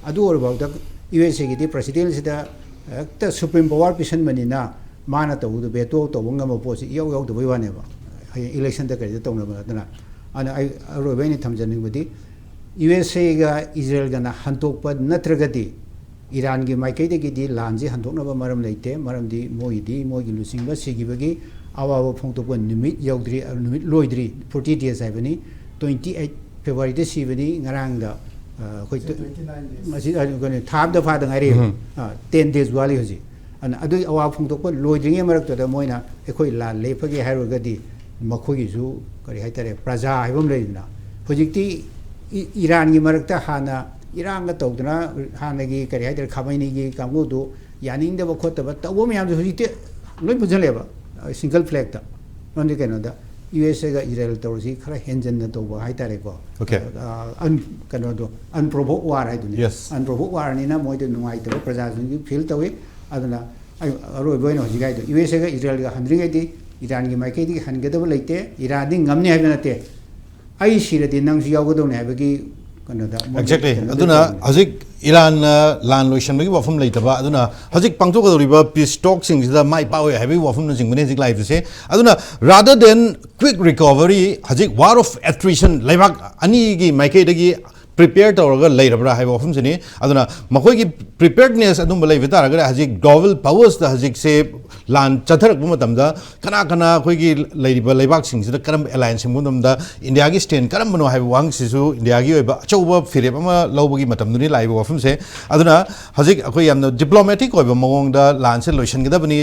ꯑꯗꯨ ꯑꯣꯏꯔꯐꯥꯎꯗ ꯌꯨ ꯑꯦꯁ ꯑꯦꯒꯤꯗꯤ ꯄ꯭ꯔꯁꯤꯗꯦꯟꯁꯤꯗ ꯍꯦꯛꯇ ꯁꯨꯄ꯭ꯔꯤꯝ ꯄꯋꯥꯔ ꯄꯤꯁꯟꯕꯅꯤꯅ ꯃꯥꯅ ꯇꯧꯕꯗꯣ ꯚꯦꯇꯣ ꯇꯧꯕ ꯉꯝꯕ ꯄꯣꯠꯁꯤ ꯏꯌꯥꯎ ꯌꯥꯎꯗꯕꯩ ꯋꯥꯅꯦꯕ, ꯍꯌꯦꯡ ꯏꯂꯦꯛꯁꯟꯗ ꯀꯔꯤꯗ ꯇꯧꯅꯕ ꯅꯠꯇꯅ꯫ ꯑꯗꯨꯅ ꯑꯩ ꯑꯔꯣꯏꯕ ꯑꯩꯅ ꯊꯝꯖꯅꯤꯡꯕꯗꯤ, ꯌꯨ ꯑꯦꯁ ꯑꯦꯒ ꯏꯖꯔꯦꯜꯒꯅ ꯍꯟꯗꯣꯛꯄ ꯅꯠꯇ꯭ꯔꯒꯗꯤ ꯏꯔꯥꯟꯒꯤ ꯃꯥꯏꯀꯩꯗꯒꯤꯗꯤ ꯂꯥꯟꯁꯤ ꯍꯟꯗꯣꯛꯅꯕ ꯃꯔꯝ ꯂꯩꯇꯦ꯫ ꯃꯔꯝꯗꯤ ꯃꯣꯏꯒꯤꯗꯤ ꯃꯣꯏꯒꯤ ꯂꯨꯆꯤꯡꯕ ꯁꯤꯈꯤꯕꯒꯤ ꯑꯋꯥꯕ ꯐꯣꯡꯗꯣꯛꯄ ꯅꯨꯃꯤꯠ ꯌꯧꯗ꯭ꯔꯤ, ꯅꯨꯃꯤꯠ ꯂꯣꯏꯗ꯭ꯔꯤ, ꯐꯣꯔꯇꯤ ꯗꯦꯖ ꯍꯥꯏꯕꯅꯤ꯫ ꯇ꯭ꯋꯦꯟꯇꯤ ꯑꯩꯠ ꯐꯦꯕ꯭ꯔꯨꯋꯥꯔꯤꯗ ꯁꯤꯕꯅꯤ꯫ ꯉꯔꯥꯡꯗ, ꯑ, ꯑꯩꯈꯣꯏ ꯇ꯭ꯋꯦꯟꯇꯤ ꯅꯥꯏꯟ ꯗꯦꯖ꯫ ꯃꯁꯤ, ꯑ, ꯀꯩꯅꯣ, ꯊꯥ ꯑꯃꯗ ꯐꯥꯗ ꯉꯥꯏꯔꯤ꯫ ꯎꯝ꯫ ꯑ, ꯇꯦꯟ ꯗꯦꯖ ꯋꯥꯠꯂꯤ ꯍꯧꯖꯤꯛ꯫ ꯑꯗꯨꯅ ꯑꯗꯨꯒꯤ ꯑꯋꯥꯕ ꯐꯣꯡꯗꯣꯛꯄ ꯂꯣꯏꯗ꯭ꯔꯤꯉꯩ ꯃꯔꯛꯇꯨꯗ ꯃꯣꯏꯅ ꯑꯩꯈꯣꯏ ꯂꯥꯟ ꯂꯦꯞꯄꯒꯦ ꯍꯥꯏꯔꯨꯔꯒꯗꯤ ꯃꯈꯣꯏꯒꯤꯁꯨ, ꯀꯔꯤ ꯍꯥꯏꯇꯥꯔꯦ, ꯄ꯭ꯔꯖꯥ ꯍꯥꯏꯕ ꯑꯃ ꯂꯩꯗꯅ꯫ ꯍꯧꯖꯤꯛꯇꯤ ꯏ-, ꯏꯔꯥꯟꯒꯤ ꯃꯔꯛꯇ ꯍꯥꯟꯅ ꯏꯔꯥꯡꯒ ꯇꯧꯗꯅ ꯍꯥꯟꯅꯒꯤ ꯀꯔꯤ ꯍꯥꯏꯇꯥꯔꯦ, ꯈꯥꯃꯩꯅꯤꯒꯤ ꯀꯥꯡꯕꯨꯗꯨ ꯌꯥꯅꯤꯡꯗꯕ ꯈꯣꯠꯇꯕ ꯇꯧꯕ ꯃꯌꯥꯝꯗꯣ ꯍꯧꯖꯤꯛꯇꯤ ꯂꯣꯏ ꯄꯨꯟꯁꯤꯜꯂꯦꯕ, ꯁꯤꯡꯒꯜ ꯐ꯭ꯂꯦꯛꯇ꯫ ꯃꯔꯝꯗꯤ ꯀꯩꯅꯣꯗ, ꯌꯨ ꯑꯦꯁ ꯑꯦꯒ ꯏꯖꯔꯦꯜ ꯇꯧꯔꯤꯁꯤ ꯈꯔ ꯍꯦꯟꯖꯟꯅ ꯇꯧꯕ ꯍꯥꯏꯇꯥꯔꯦꯀꯣ꯫ Okay. ꯑ, un- ꯀꯩꯅꯣꯗꯣ, ꯑꯟꯄ꯭ꯔꯣꯚꯣꯛ ꯋꯥꯔ ꯍꯥꯏꯗꯨꯅꯤ꯫ Yes. ꯑꯟꯄ꯭ꯔꯣꯚꯣꯛ ꯋꯥꯔꯅꯤꯅ ꯃꯣꯏꯗ ꯅꯨꯡꯉꯥꯏꯇꯕ ꯄ꯭ꯔꯖꯥꯁꯤꯡꯁꯨ ꯐꯤꯜ ꯇꯧꯏ꯫ ꯑꯗꯨꯅ ꯑꯩ ꯑꯔꯣꯏꯕ ꯑꯣꯏꯅ ꯍꯧꯖꯤꯛ ꯍꯥꯏꯗꯣ, ꯌꯨ ꯑꯦꯁ ꯑꯦꯒ ꯏꯖꯔꯦꯜꯒ ꯍꯟꯗ꯭ꯔꯤꯉꯩꯗꯤ ꯏꯔꯥꯟꯒꯤ ꯃꯥꯏꯀꯩꯗꯒꯤ ꯍꯟꯒꯗꯕ ꯂꯩꯇꯦ꯫ ꯏꯔꯥꯟꯗꯤ ꯉꯝꯅꯤ ꯍꯥꯏꯕ ꯅꯠꯇꯦ, ꯑꯩ ꯁꯤꯔꯗꯤ ꯅꯪꯁꯨ ꯌꯥꯎꯒꯗꯧꯅꯤ ꯍꯥꯏꯕꯒꯤ ꯀꯩꯅꯣꯗ ꯃꯣꯏꯒꯤ Exactly. ꯀꯩꯅꯣꯗ ꯑꯗꯨꯅ ꯇꯧꯕꯅꯤ꯫ ꯍꯧꯖꯤꯛ ꯏꯔꯥꯟꯅ ꯂꯥꯟ ꯂꯣꯏꯁꯤꯟꯕꯒꯤ ꯋꯥꯐꯝ ꯂꯩꯇꯕ, ꯑꯗꯨꯅ ꯍꯧꯖꯤꯛ ꯄꯥꯡꯊꯣꯛꯀꯗꯧꯔꯤꯕ ꯄꯤꯁ ꯇꯣꯛꯁꯤꯡꯁꯤꯗ ꯃꯥꯏ ꯄꯥꯛꯑꯣꯏ ꯍꯥꯏꯕꯒꯤ ꯋꯥꯐꯝꯅꯆꯤꯡꯕꯅꯤ ꯍꯧꯖꯤꯛ ꯂꯥꯛꯏꯕꯁꯦ꯫ ꯑꯗꯨꯅ rather than quick recovery, ꯍꯧꯖꯤꯛ war of attrition, ꯂꯩꯕꯥꯛ ꯑꯅꯤꯒꯤ ꯃꯥꯏꯀꯩꯗꯒꯤ ꯄ꯭ꯔꯤꯄꯦꯌꯔ ꯇꯧꯔꯒ ꯂꯩꯔꯕ꯭ꯔꯥ ꯍꯥꯏꯕ ꯋꯥꯐꯝꯁꯤꯅꯤ꯫ ꯑꯗꯨꯅ ꯃꯈꯣꯏꯒꯤ ꯄ꯭ꯔꯤꯄꯦꯌꯔꯗꯅꯦꯁ ꯑꯗꯨꯝꯕ ꯂꯩꯕ ꯇꯥꯔꯒꯗꯤ ꯍꯧꯖꯤꯛ ꯒ꯭ꯂꯣꯕꯦꯜ ꯄꯥꯋꯔꯁꯇ ꯍꯧꯖꯤꯛꯁꯦ ꯂꯥꯟ ꯆꯠꯊꯔꯛꯄ ꯃꯇꯝꯗ ꯀꯅꯥ ꯀꯅꯥ ꯑꯩꯈꯣꯏꯒꯤ ꯂꯩꯔꯤꯕ ꯂꯩꯕꯥꯛꯁꯤꯡꯁꯤꯗ ꯀꯔꯝꯕ ꯑꯦꯂꯥꯏꯟꯁ ꯁꯦꯝꯕ ꯃꯇꯝꯗ ꯏꯟꯗꯤꯌꯥꯒꯤ ꯁ꯭ꯇꯦꯟ ꯀꯔꯝꯕꯅꯣ ꯍꯥꯏꯕ ꯋꯥꯍꯪꯁꯤꯁꯨ ꯏꯟꯗꯤꯌꯥꯒꯤ ꯑꯣꯏꯕ ꯑꯆꯧꯕ ꯐꯤꯔꯦꯞ ꯑꯃ ꯂꯧꯕꯒꯤ ꯃꯇꯝꯗꯨꯅꯤ ꯂꯥꯛꯏꯕ ꯋꯥꯐꯝꯁꯦ꯫ ꯑꯗꯨꯅ ꯍꯧꯖꯤꯛ ꯑꯩꯈꯣꯏ ꯌꯥꯝꯅ ꯗꯤꯄ꯭ꯂꯣꯃꯦꯇꯤꯛ ꯑꯣꯏꯕ ꯃꯑꯣꯡꯗ ꯂꯥꯟꯁꯦ ꯂꯣꯏꯁꯤꯟꯒꯗꯕꯅꯤ,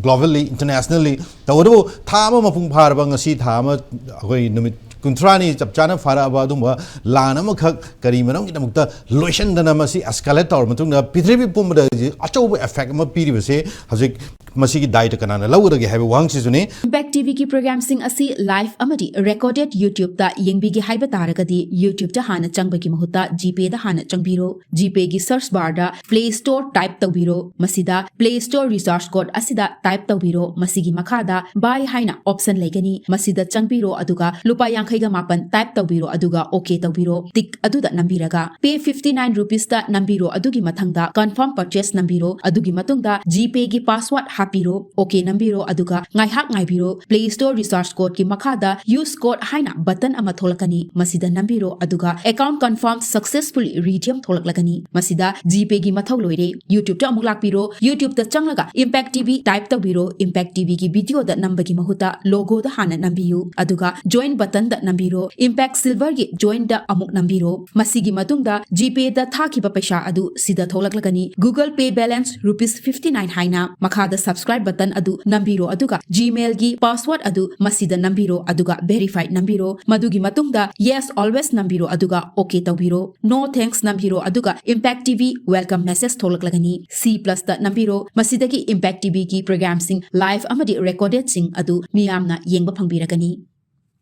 globally, internationally꯫ ꯇꯧꯕꯇꯕꯨ ꯊꯥ ꯑꯃ ꯃꯄꯨꯡ ꯐꯥꯔꯕ ꯉꯁꯤ ꯊꯥ ꯑꯃ, ꯑꯩꯈꯣꯏ ꯅꯨꯃꯤꯠ ꯀꯨꯟꯊ꯭ꯔꯥꯅꯤ ꯆꯞ ꯆꯥꯅ ꯐꯥꯔꯛꯑꯕ ꯑꯗꯨꯒꯨꯝꯕ ꯂꯥꯟ ꯑꯃꯈꯛ ꯀꯔꯤ ꯃꯔꯝꯒꯤꯗꯃꯛꯇ ꯂꯣꯏꯁꯤꯟꯗꯅ ꯃꯁꯤ ꯑꯦꯁꯀꯥꯂꯦꯠ ꯇꯧꯔꯕ ꯃꯇꯨꯡꯗ ꯄ꯭ꯔꯤꯊꯤꯕꯤ ꯄꯨꯝꯕꯗ ꯑꯆꯧꯕ ꯏꯐꯦꯛ ꯑꯃ ꯄꯤꯔꯤꯕꯁꯦ ꯍꯧꯖꯤꯛ ꯃꯁꯤꯒꯤ ꯗꯥꯏꯇ ꯀꯅꯥꯅ ꯂꯧꯒꯗꯒꯦ ꯍꯥꯏꯕ ꯋꯥꯍꯪꯁꯤꯁꯨꯅꯤ꯫ Impact ꯇꯤꯚꯤꯒꯤ ꯄ꯭ꯔꯣꯒ꯭ꯔꯥꯝꯁꯤꯡ ꯑꯁꯤ ꯂꯥꯏꯚ ꯑꯃꯗꯤ ꯔꯦꯀꯣꯔꯗꯦꯗ ꯌꯨꯇ꯭ꯌꯨꯕꯇ ꯌꯦꯡꯕꯤꯒꯦ ꯍꯥꯏꯕ ꯇꯥꯔꯒꯗꯤ, ꯌꯨꯇ꯭ꯌꯨꯕꯇ ꯍꯥꯟꯅ ꯆꯪꯕꯒꯤ ꯃꯍꯨꯠꯇ ꯖꯤꯄꯦꯗ ꯍꯥꯟꯅ ꯆꯪꯕꯤꯔꯣ꯫ ꯖꯤꯄꯦꯒꯤ ꯁꯔꯆ ꯕꯥꯔꯗ ꯄ꯭ꯂꯦ ꯁ꯭ꯇꯣꯔ ꯇꯥꯏꯞ ꯇꯧꯕꯤꯔꯣ꯫ ꯃꯁꯤꯗ ꯄ꯭ꯂꯦ ꯁ꯭ꯇꯣꯔ ꯔꯤꯆꯥꯔꯖ ꯀꯣꯗ ꯑꯁꯤꯗ ꯇꯥꯏꯞ ꯇꯧꯕꯤꯔꯣ꯫ ꯃꯁꯤꯒꯤ ꯃꯈꯥꯗ ꯕꯥꯏ ꯍꯥꯏꯅ ꯑꯣꯞꯁꯟ ꯂꯩꯒꯅꯤ꯫ ꯃꯁꯤꯗ ꯆꯪꯕꯤꯔꯣ, ꯑꯗꯨꯒ ꯂꯨꯄꯥ ꯌꯥꯡꯈꯩꯒ ꯃꯥꯄꯟ ꯇꯥꯏꯞ ꯇꯧꯕꯤꯔꯣ, ꯑꯗꯨꯒ ꯑꯣꯀꯦ ꯇꯧꯕꯤꯔꯣ꯫ ꯇꯤꯛ ꯑꯗꯨꯗ ꯅꯝꯕꯤꯔꯒ ꯄꯦ ꯐꯤꯐꯇꯤ ꯅꯥꯏꯟ ꯔꯨꯄꯤꯁꯇ ꯅꯝꯕꯤꯔꯣ꯫ ꯑꯗꯨꯒꯤ ꯃꯊꯪꯗ ꯀꯟꯐꯥꯔꯝ ꯄꯔꯆꯦꯁ ꯅꯝꯕꯤꯔꯣ꯫ ꯑꯗꯨꯒꯤ ꯃꯇꯨꯡꯗ ꯖꯤꯄꯦꯒꯤ ꯄꯥꯁꯋꯥꯔꯗ ꯍꯥꯞꯄꯤꯔꯣ꯫ ꯑꯣꯀꯦ ꯅꯝꯕꯤꯔꯣ, ꯑꯗꯨꯒ ꯉꯥꯏꯍꯥꯛ ꯉꯥꯏꯕꯤꯔꯣ꯫ ꯄ꯭ꯂꯦ ꯁ꯭ꯇꯣꯔ ꯔꯤꯆꯥꯔꯖ ꯀꯣꯗꯀꯤ ꯃꯈꯥꯗ ꯌꯨꯁ ꯀꯣꯗ ꯍꯥꯏꯅ ꯕꯇꯟ ꯑꯃ ꯊꯣꯛꯂꯛꯀꯅꯤ꯫ ꯃꯁꯤꯗ ꯅꯝꯕꯤꯔꯣ, ꯑꯗꯨꯒ ꯑꯦꯀꯥꯎꯟ ꯀꯟꯐꯥꯔꯝ ꯁꯛꯁꯦꯁꯐꯨꯜꯂꯤ ꯔꯤꯗꯤꯝ ꯊꯣꯛꯂꯛꯂꯒꯅꯤ꯫ ꯃꯁꯤꯗ ꯖꯤꯄꯦꯒꯤ ꯃꯊꯧ ꯂꯣꯏꯔꯦ꯫ ꯌꯨꯇ꯭ꯌꯨꯕꯇ ꯑꯃꯨꯛ ꯂꯥꯛꯄꯤꯔꯣ꯫ ꯌꯨꯇ꯭ꯌꯨꯕꯇ ꯆꯪꯂꯒ ꯏꯝꯄꯦꯛ ꯇꯤꯚꯤ ꯇꯥꯏꯞ ꯇꯧꯕꯤꯔꯣ꯫ ꯏꯝꯄꯦꯛ ꯇꯤꯚꯤꯒꯤ ꯚꯤꯗꯤꯑꯣꯗ ꯅꯝꯕꯒꯤ ꯃꯍꯨꯠꯇ ꯂꯣꯒꯣꯗ ꯍꯥꯟꯅ ꯅꯝꯕꯤꯌꯨ, ꯑꯗꯨꯒ ꯖꯣꯏꯟ ꯕꯇꯟꯗ ꯅꯝꯕꯤꯔꯣ꯫ Impact Silver ꯒꯤ join ꯗ ꯑꯃꯨꯛ ꯅꯝꯕꯤꯔꯣ꯫ ꯃꯁꯤꯒꯤ ꯃꯇꯨꯡꯗ GPay ꯗ ꯊꯥꯈꯤꯕ ꯄꯩꯁꯥ ꯑꯗꯨ ꯁꯤꯗ ꯊꯣꯛꯂꯛꯂꯒꯅꯤ꯫ Google Pay balance rupees fifty nine ꯍꯥꯏꯅ ꯃꯈꯥꯗ subscribe button ꯑꯗꯨ ꯅꯝꯕꯤꯔꯣ, ꯑꯗꯨꯒ Gmail ꯒꯤ password ꯑꯗꯨ ꯃꯁꯤꯗ ꯅꯝꯕꯤꯔꯣ, ꯑꯗꯨꯒ verify ꯅꯝꯕꯤꯔꯣ꯫ ꯃꯗꯨꯒꯤ ꯃꯇꯨꯡꯗ yes always ꯅꯝꯕꯤꯔꯣ, ꯑꯗꯨꯒ OK ꯇꯧꯕꯤꯔꯣ꯫ No thanks ꯅꯝꯕꯤꯔꯣ, ꯑꯗꯨꯒ Impact TV welcome message ꯊꯣꯛꯂꯛꯂꯒꯅꯤ꯫ C plus ꯇ ꯅꯝꯕꯤꯔꯣ꯫ ꯃꯁꯤꯗꯒꯤ Impact TV ꯒꯤ program ꯁꯤꯡ live ꯑꯃꯗꯤ recorded ꯁꯤꯡ ꯑꯗꯨ ꯃꯤꯌꯥꯝꯅ ꯌꯦꯡꯕ ꯐꯪꯕꯤꯔꯒꯅꯤ꯫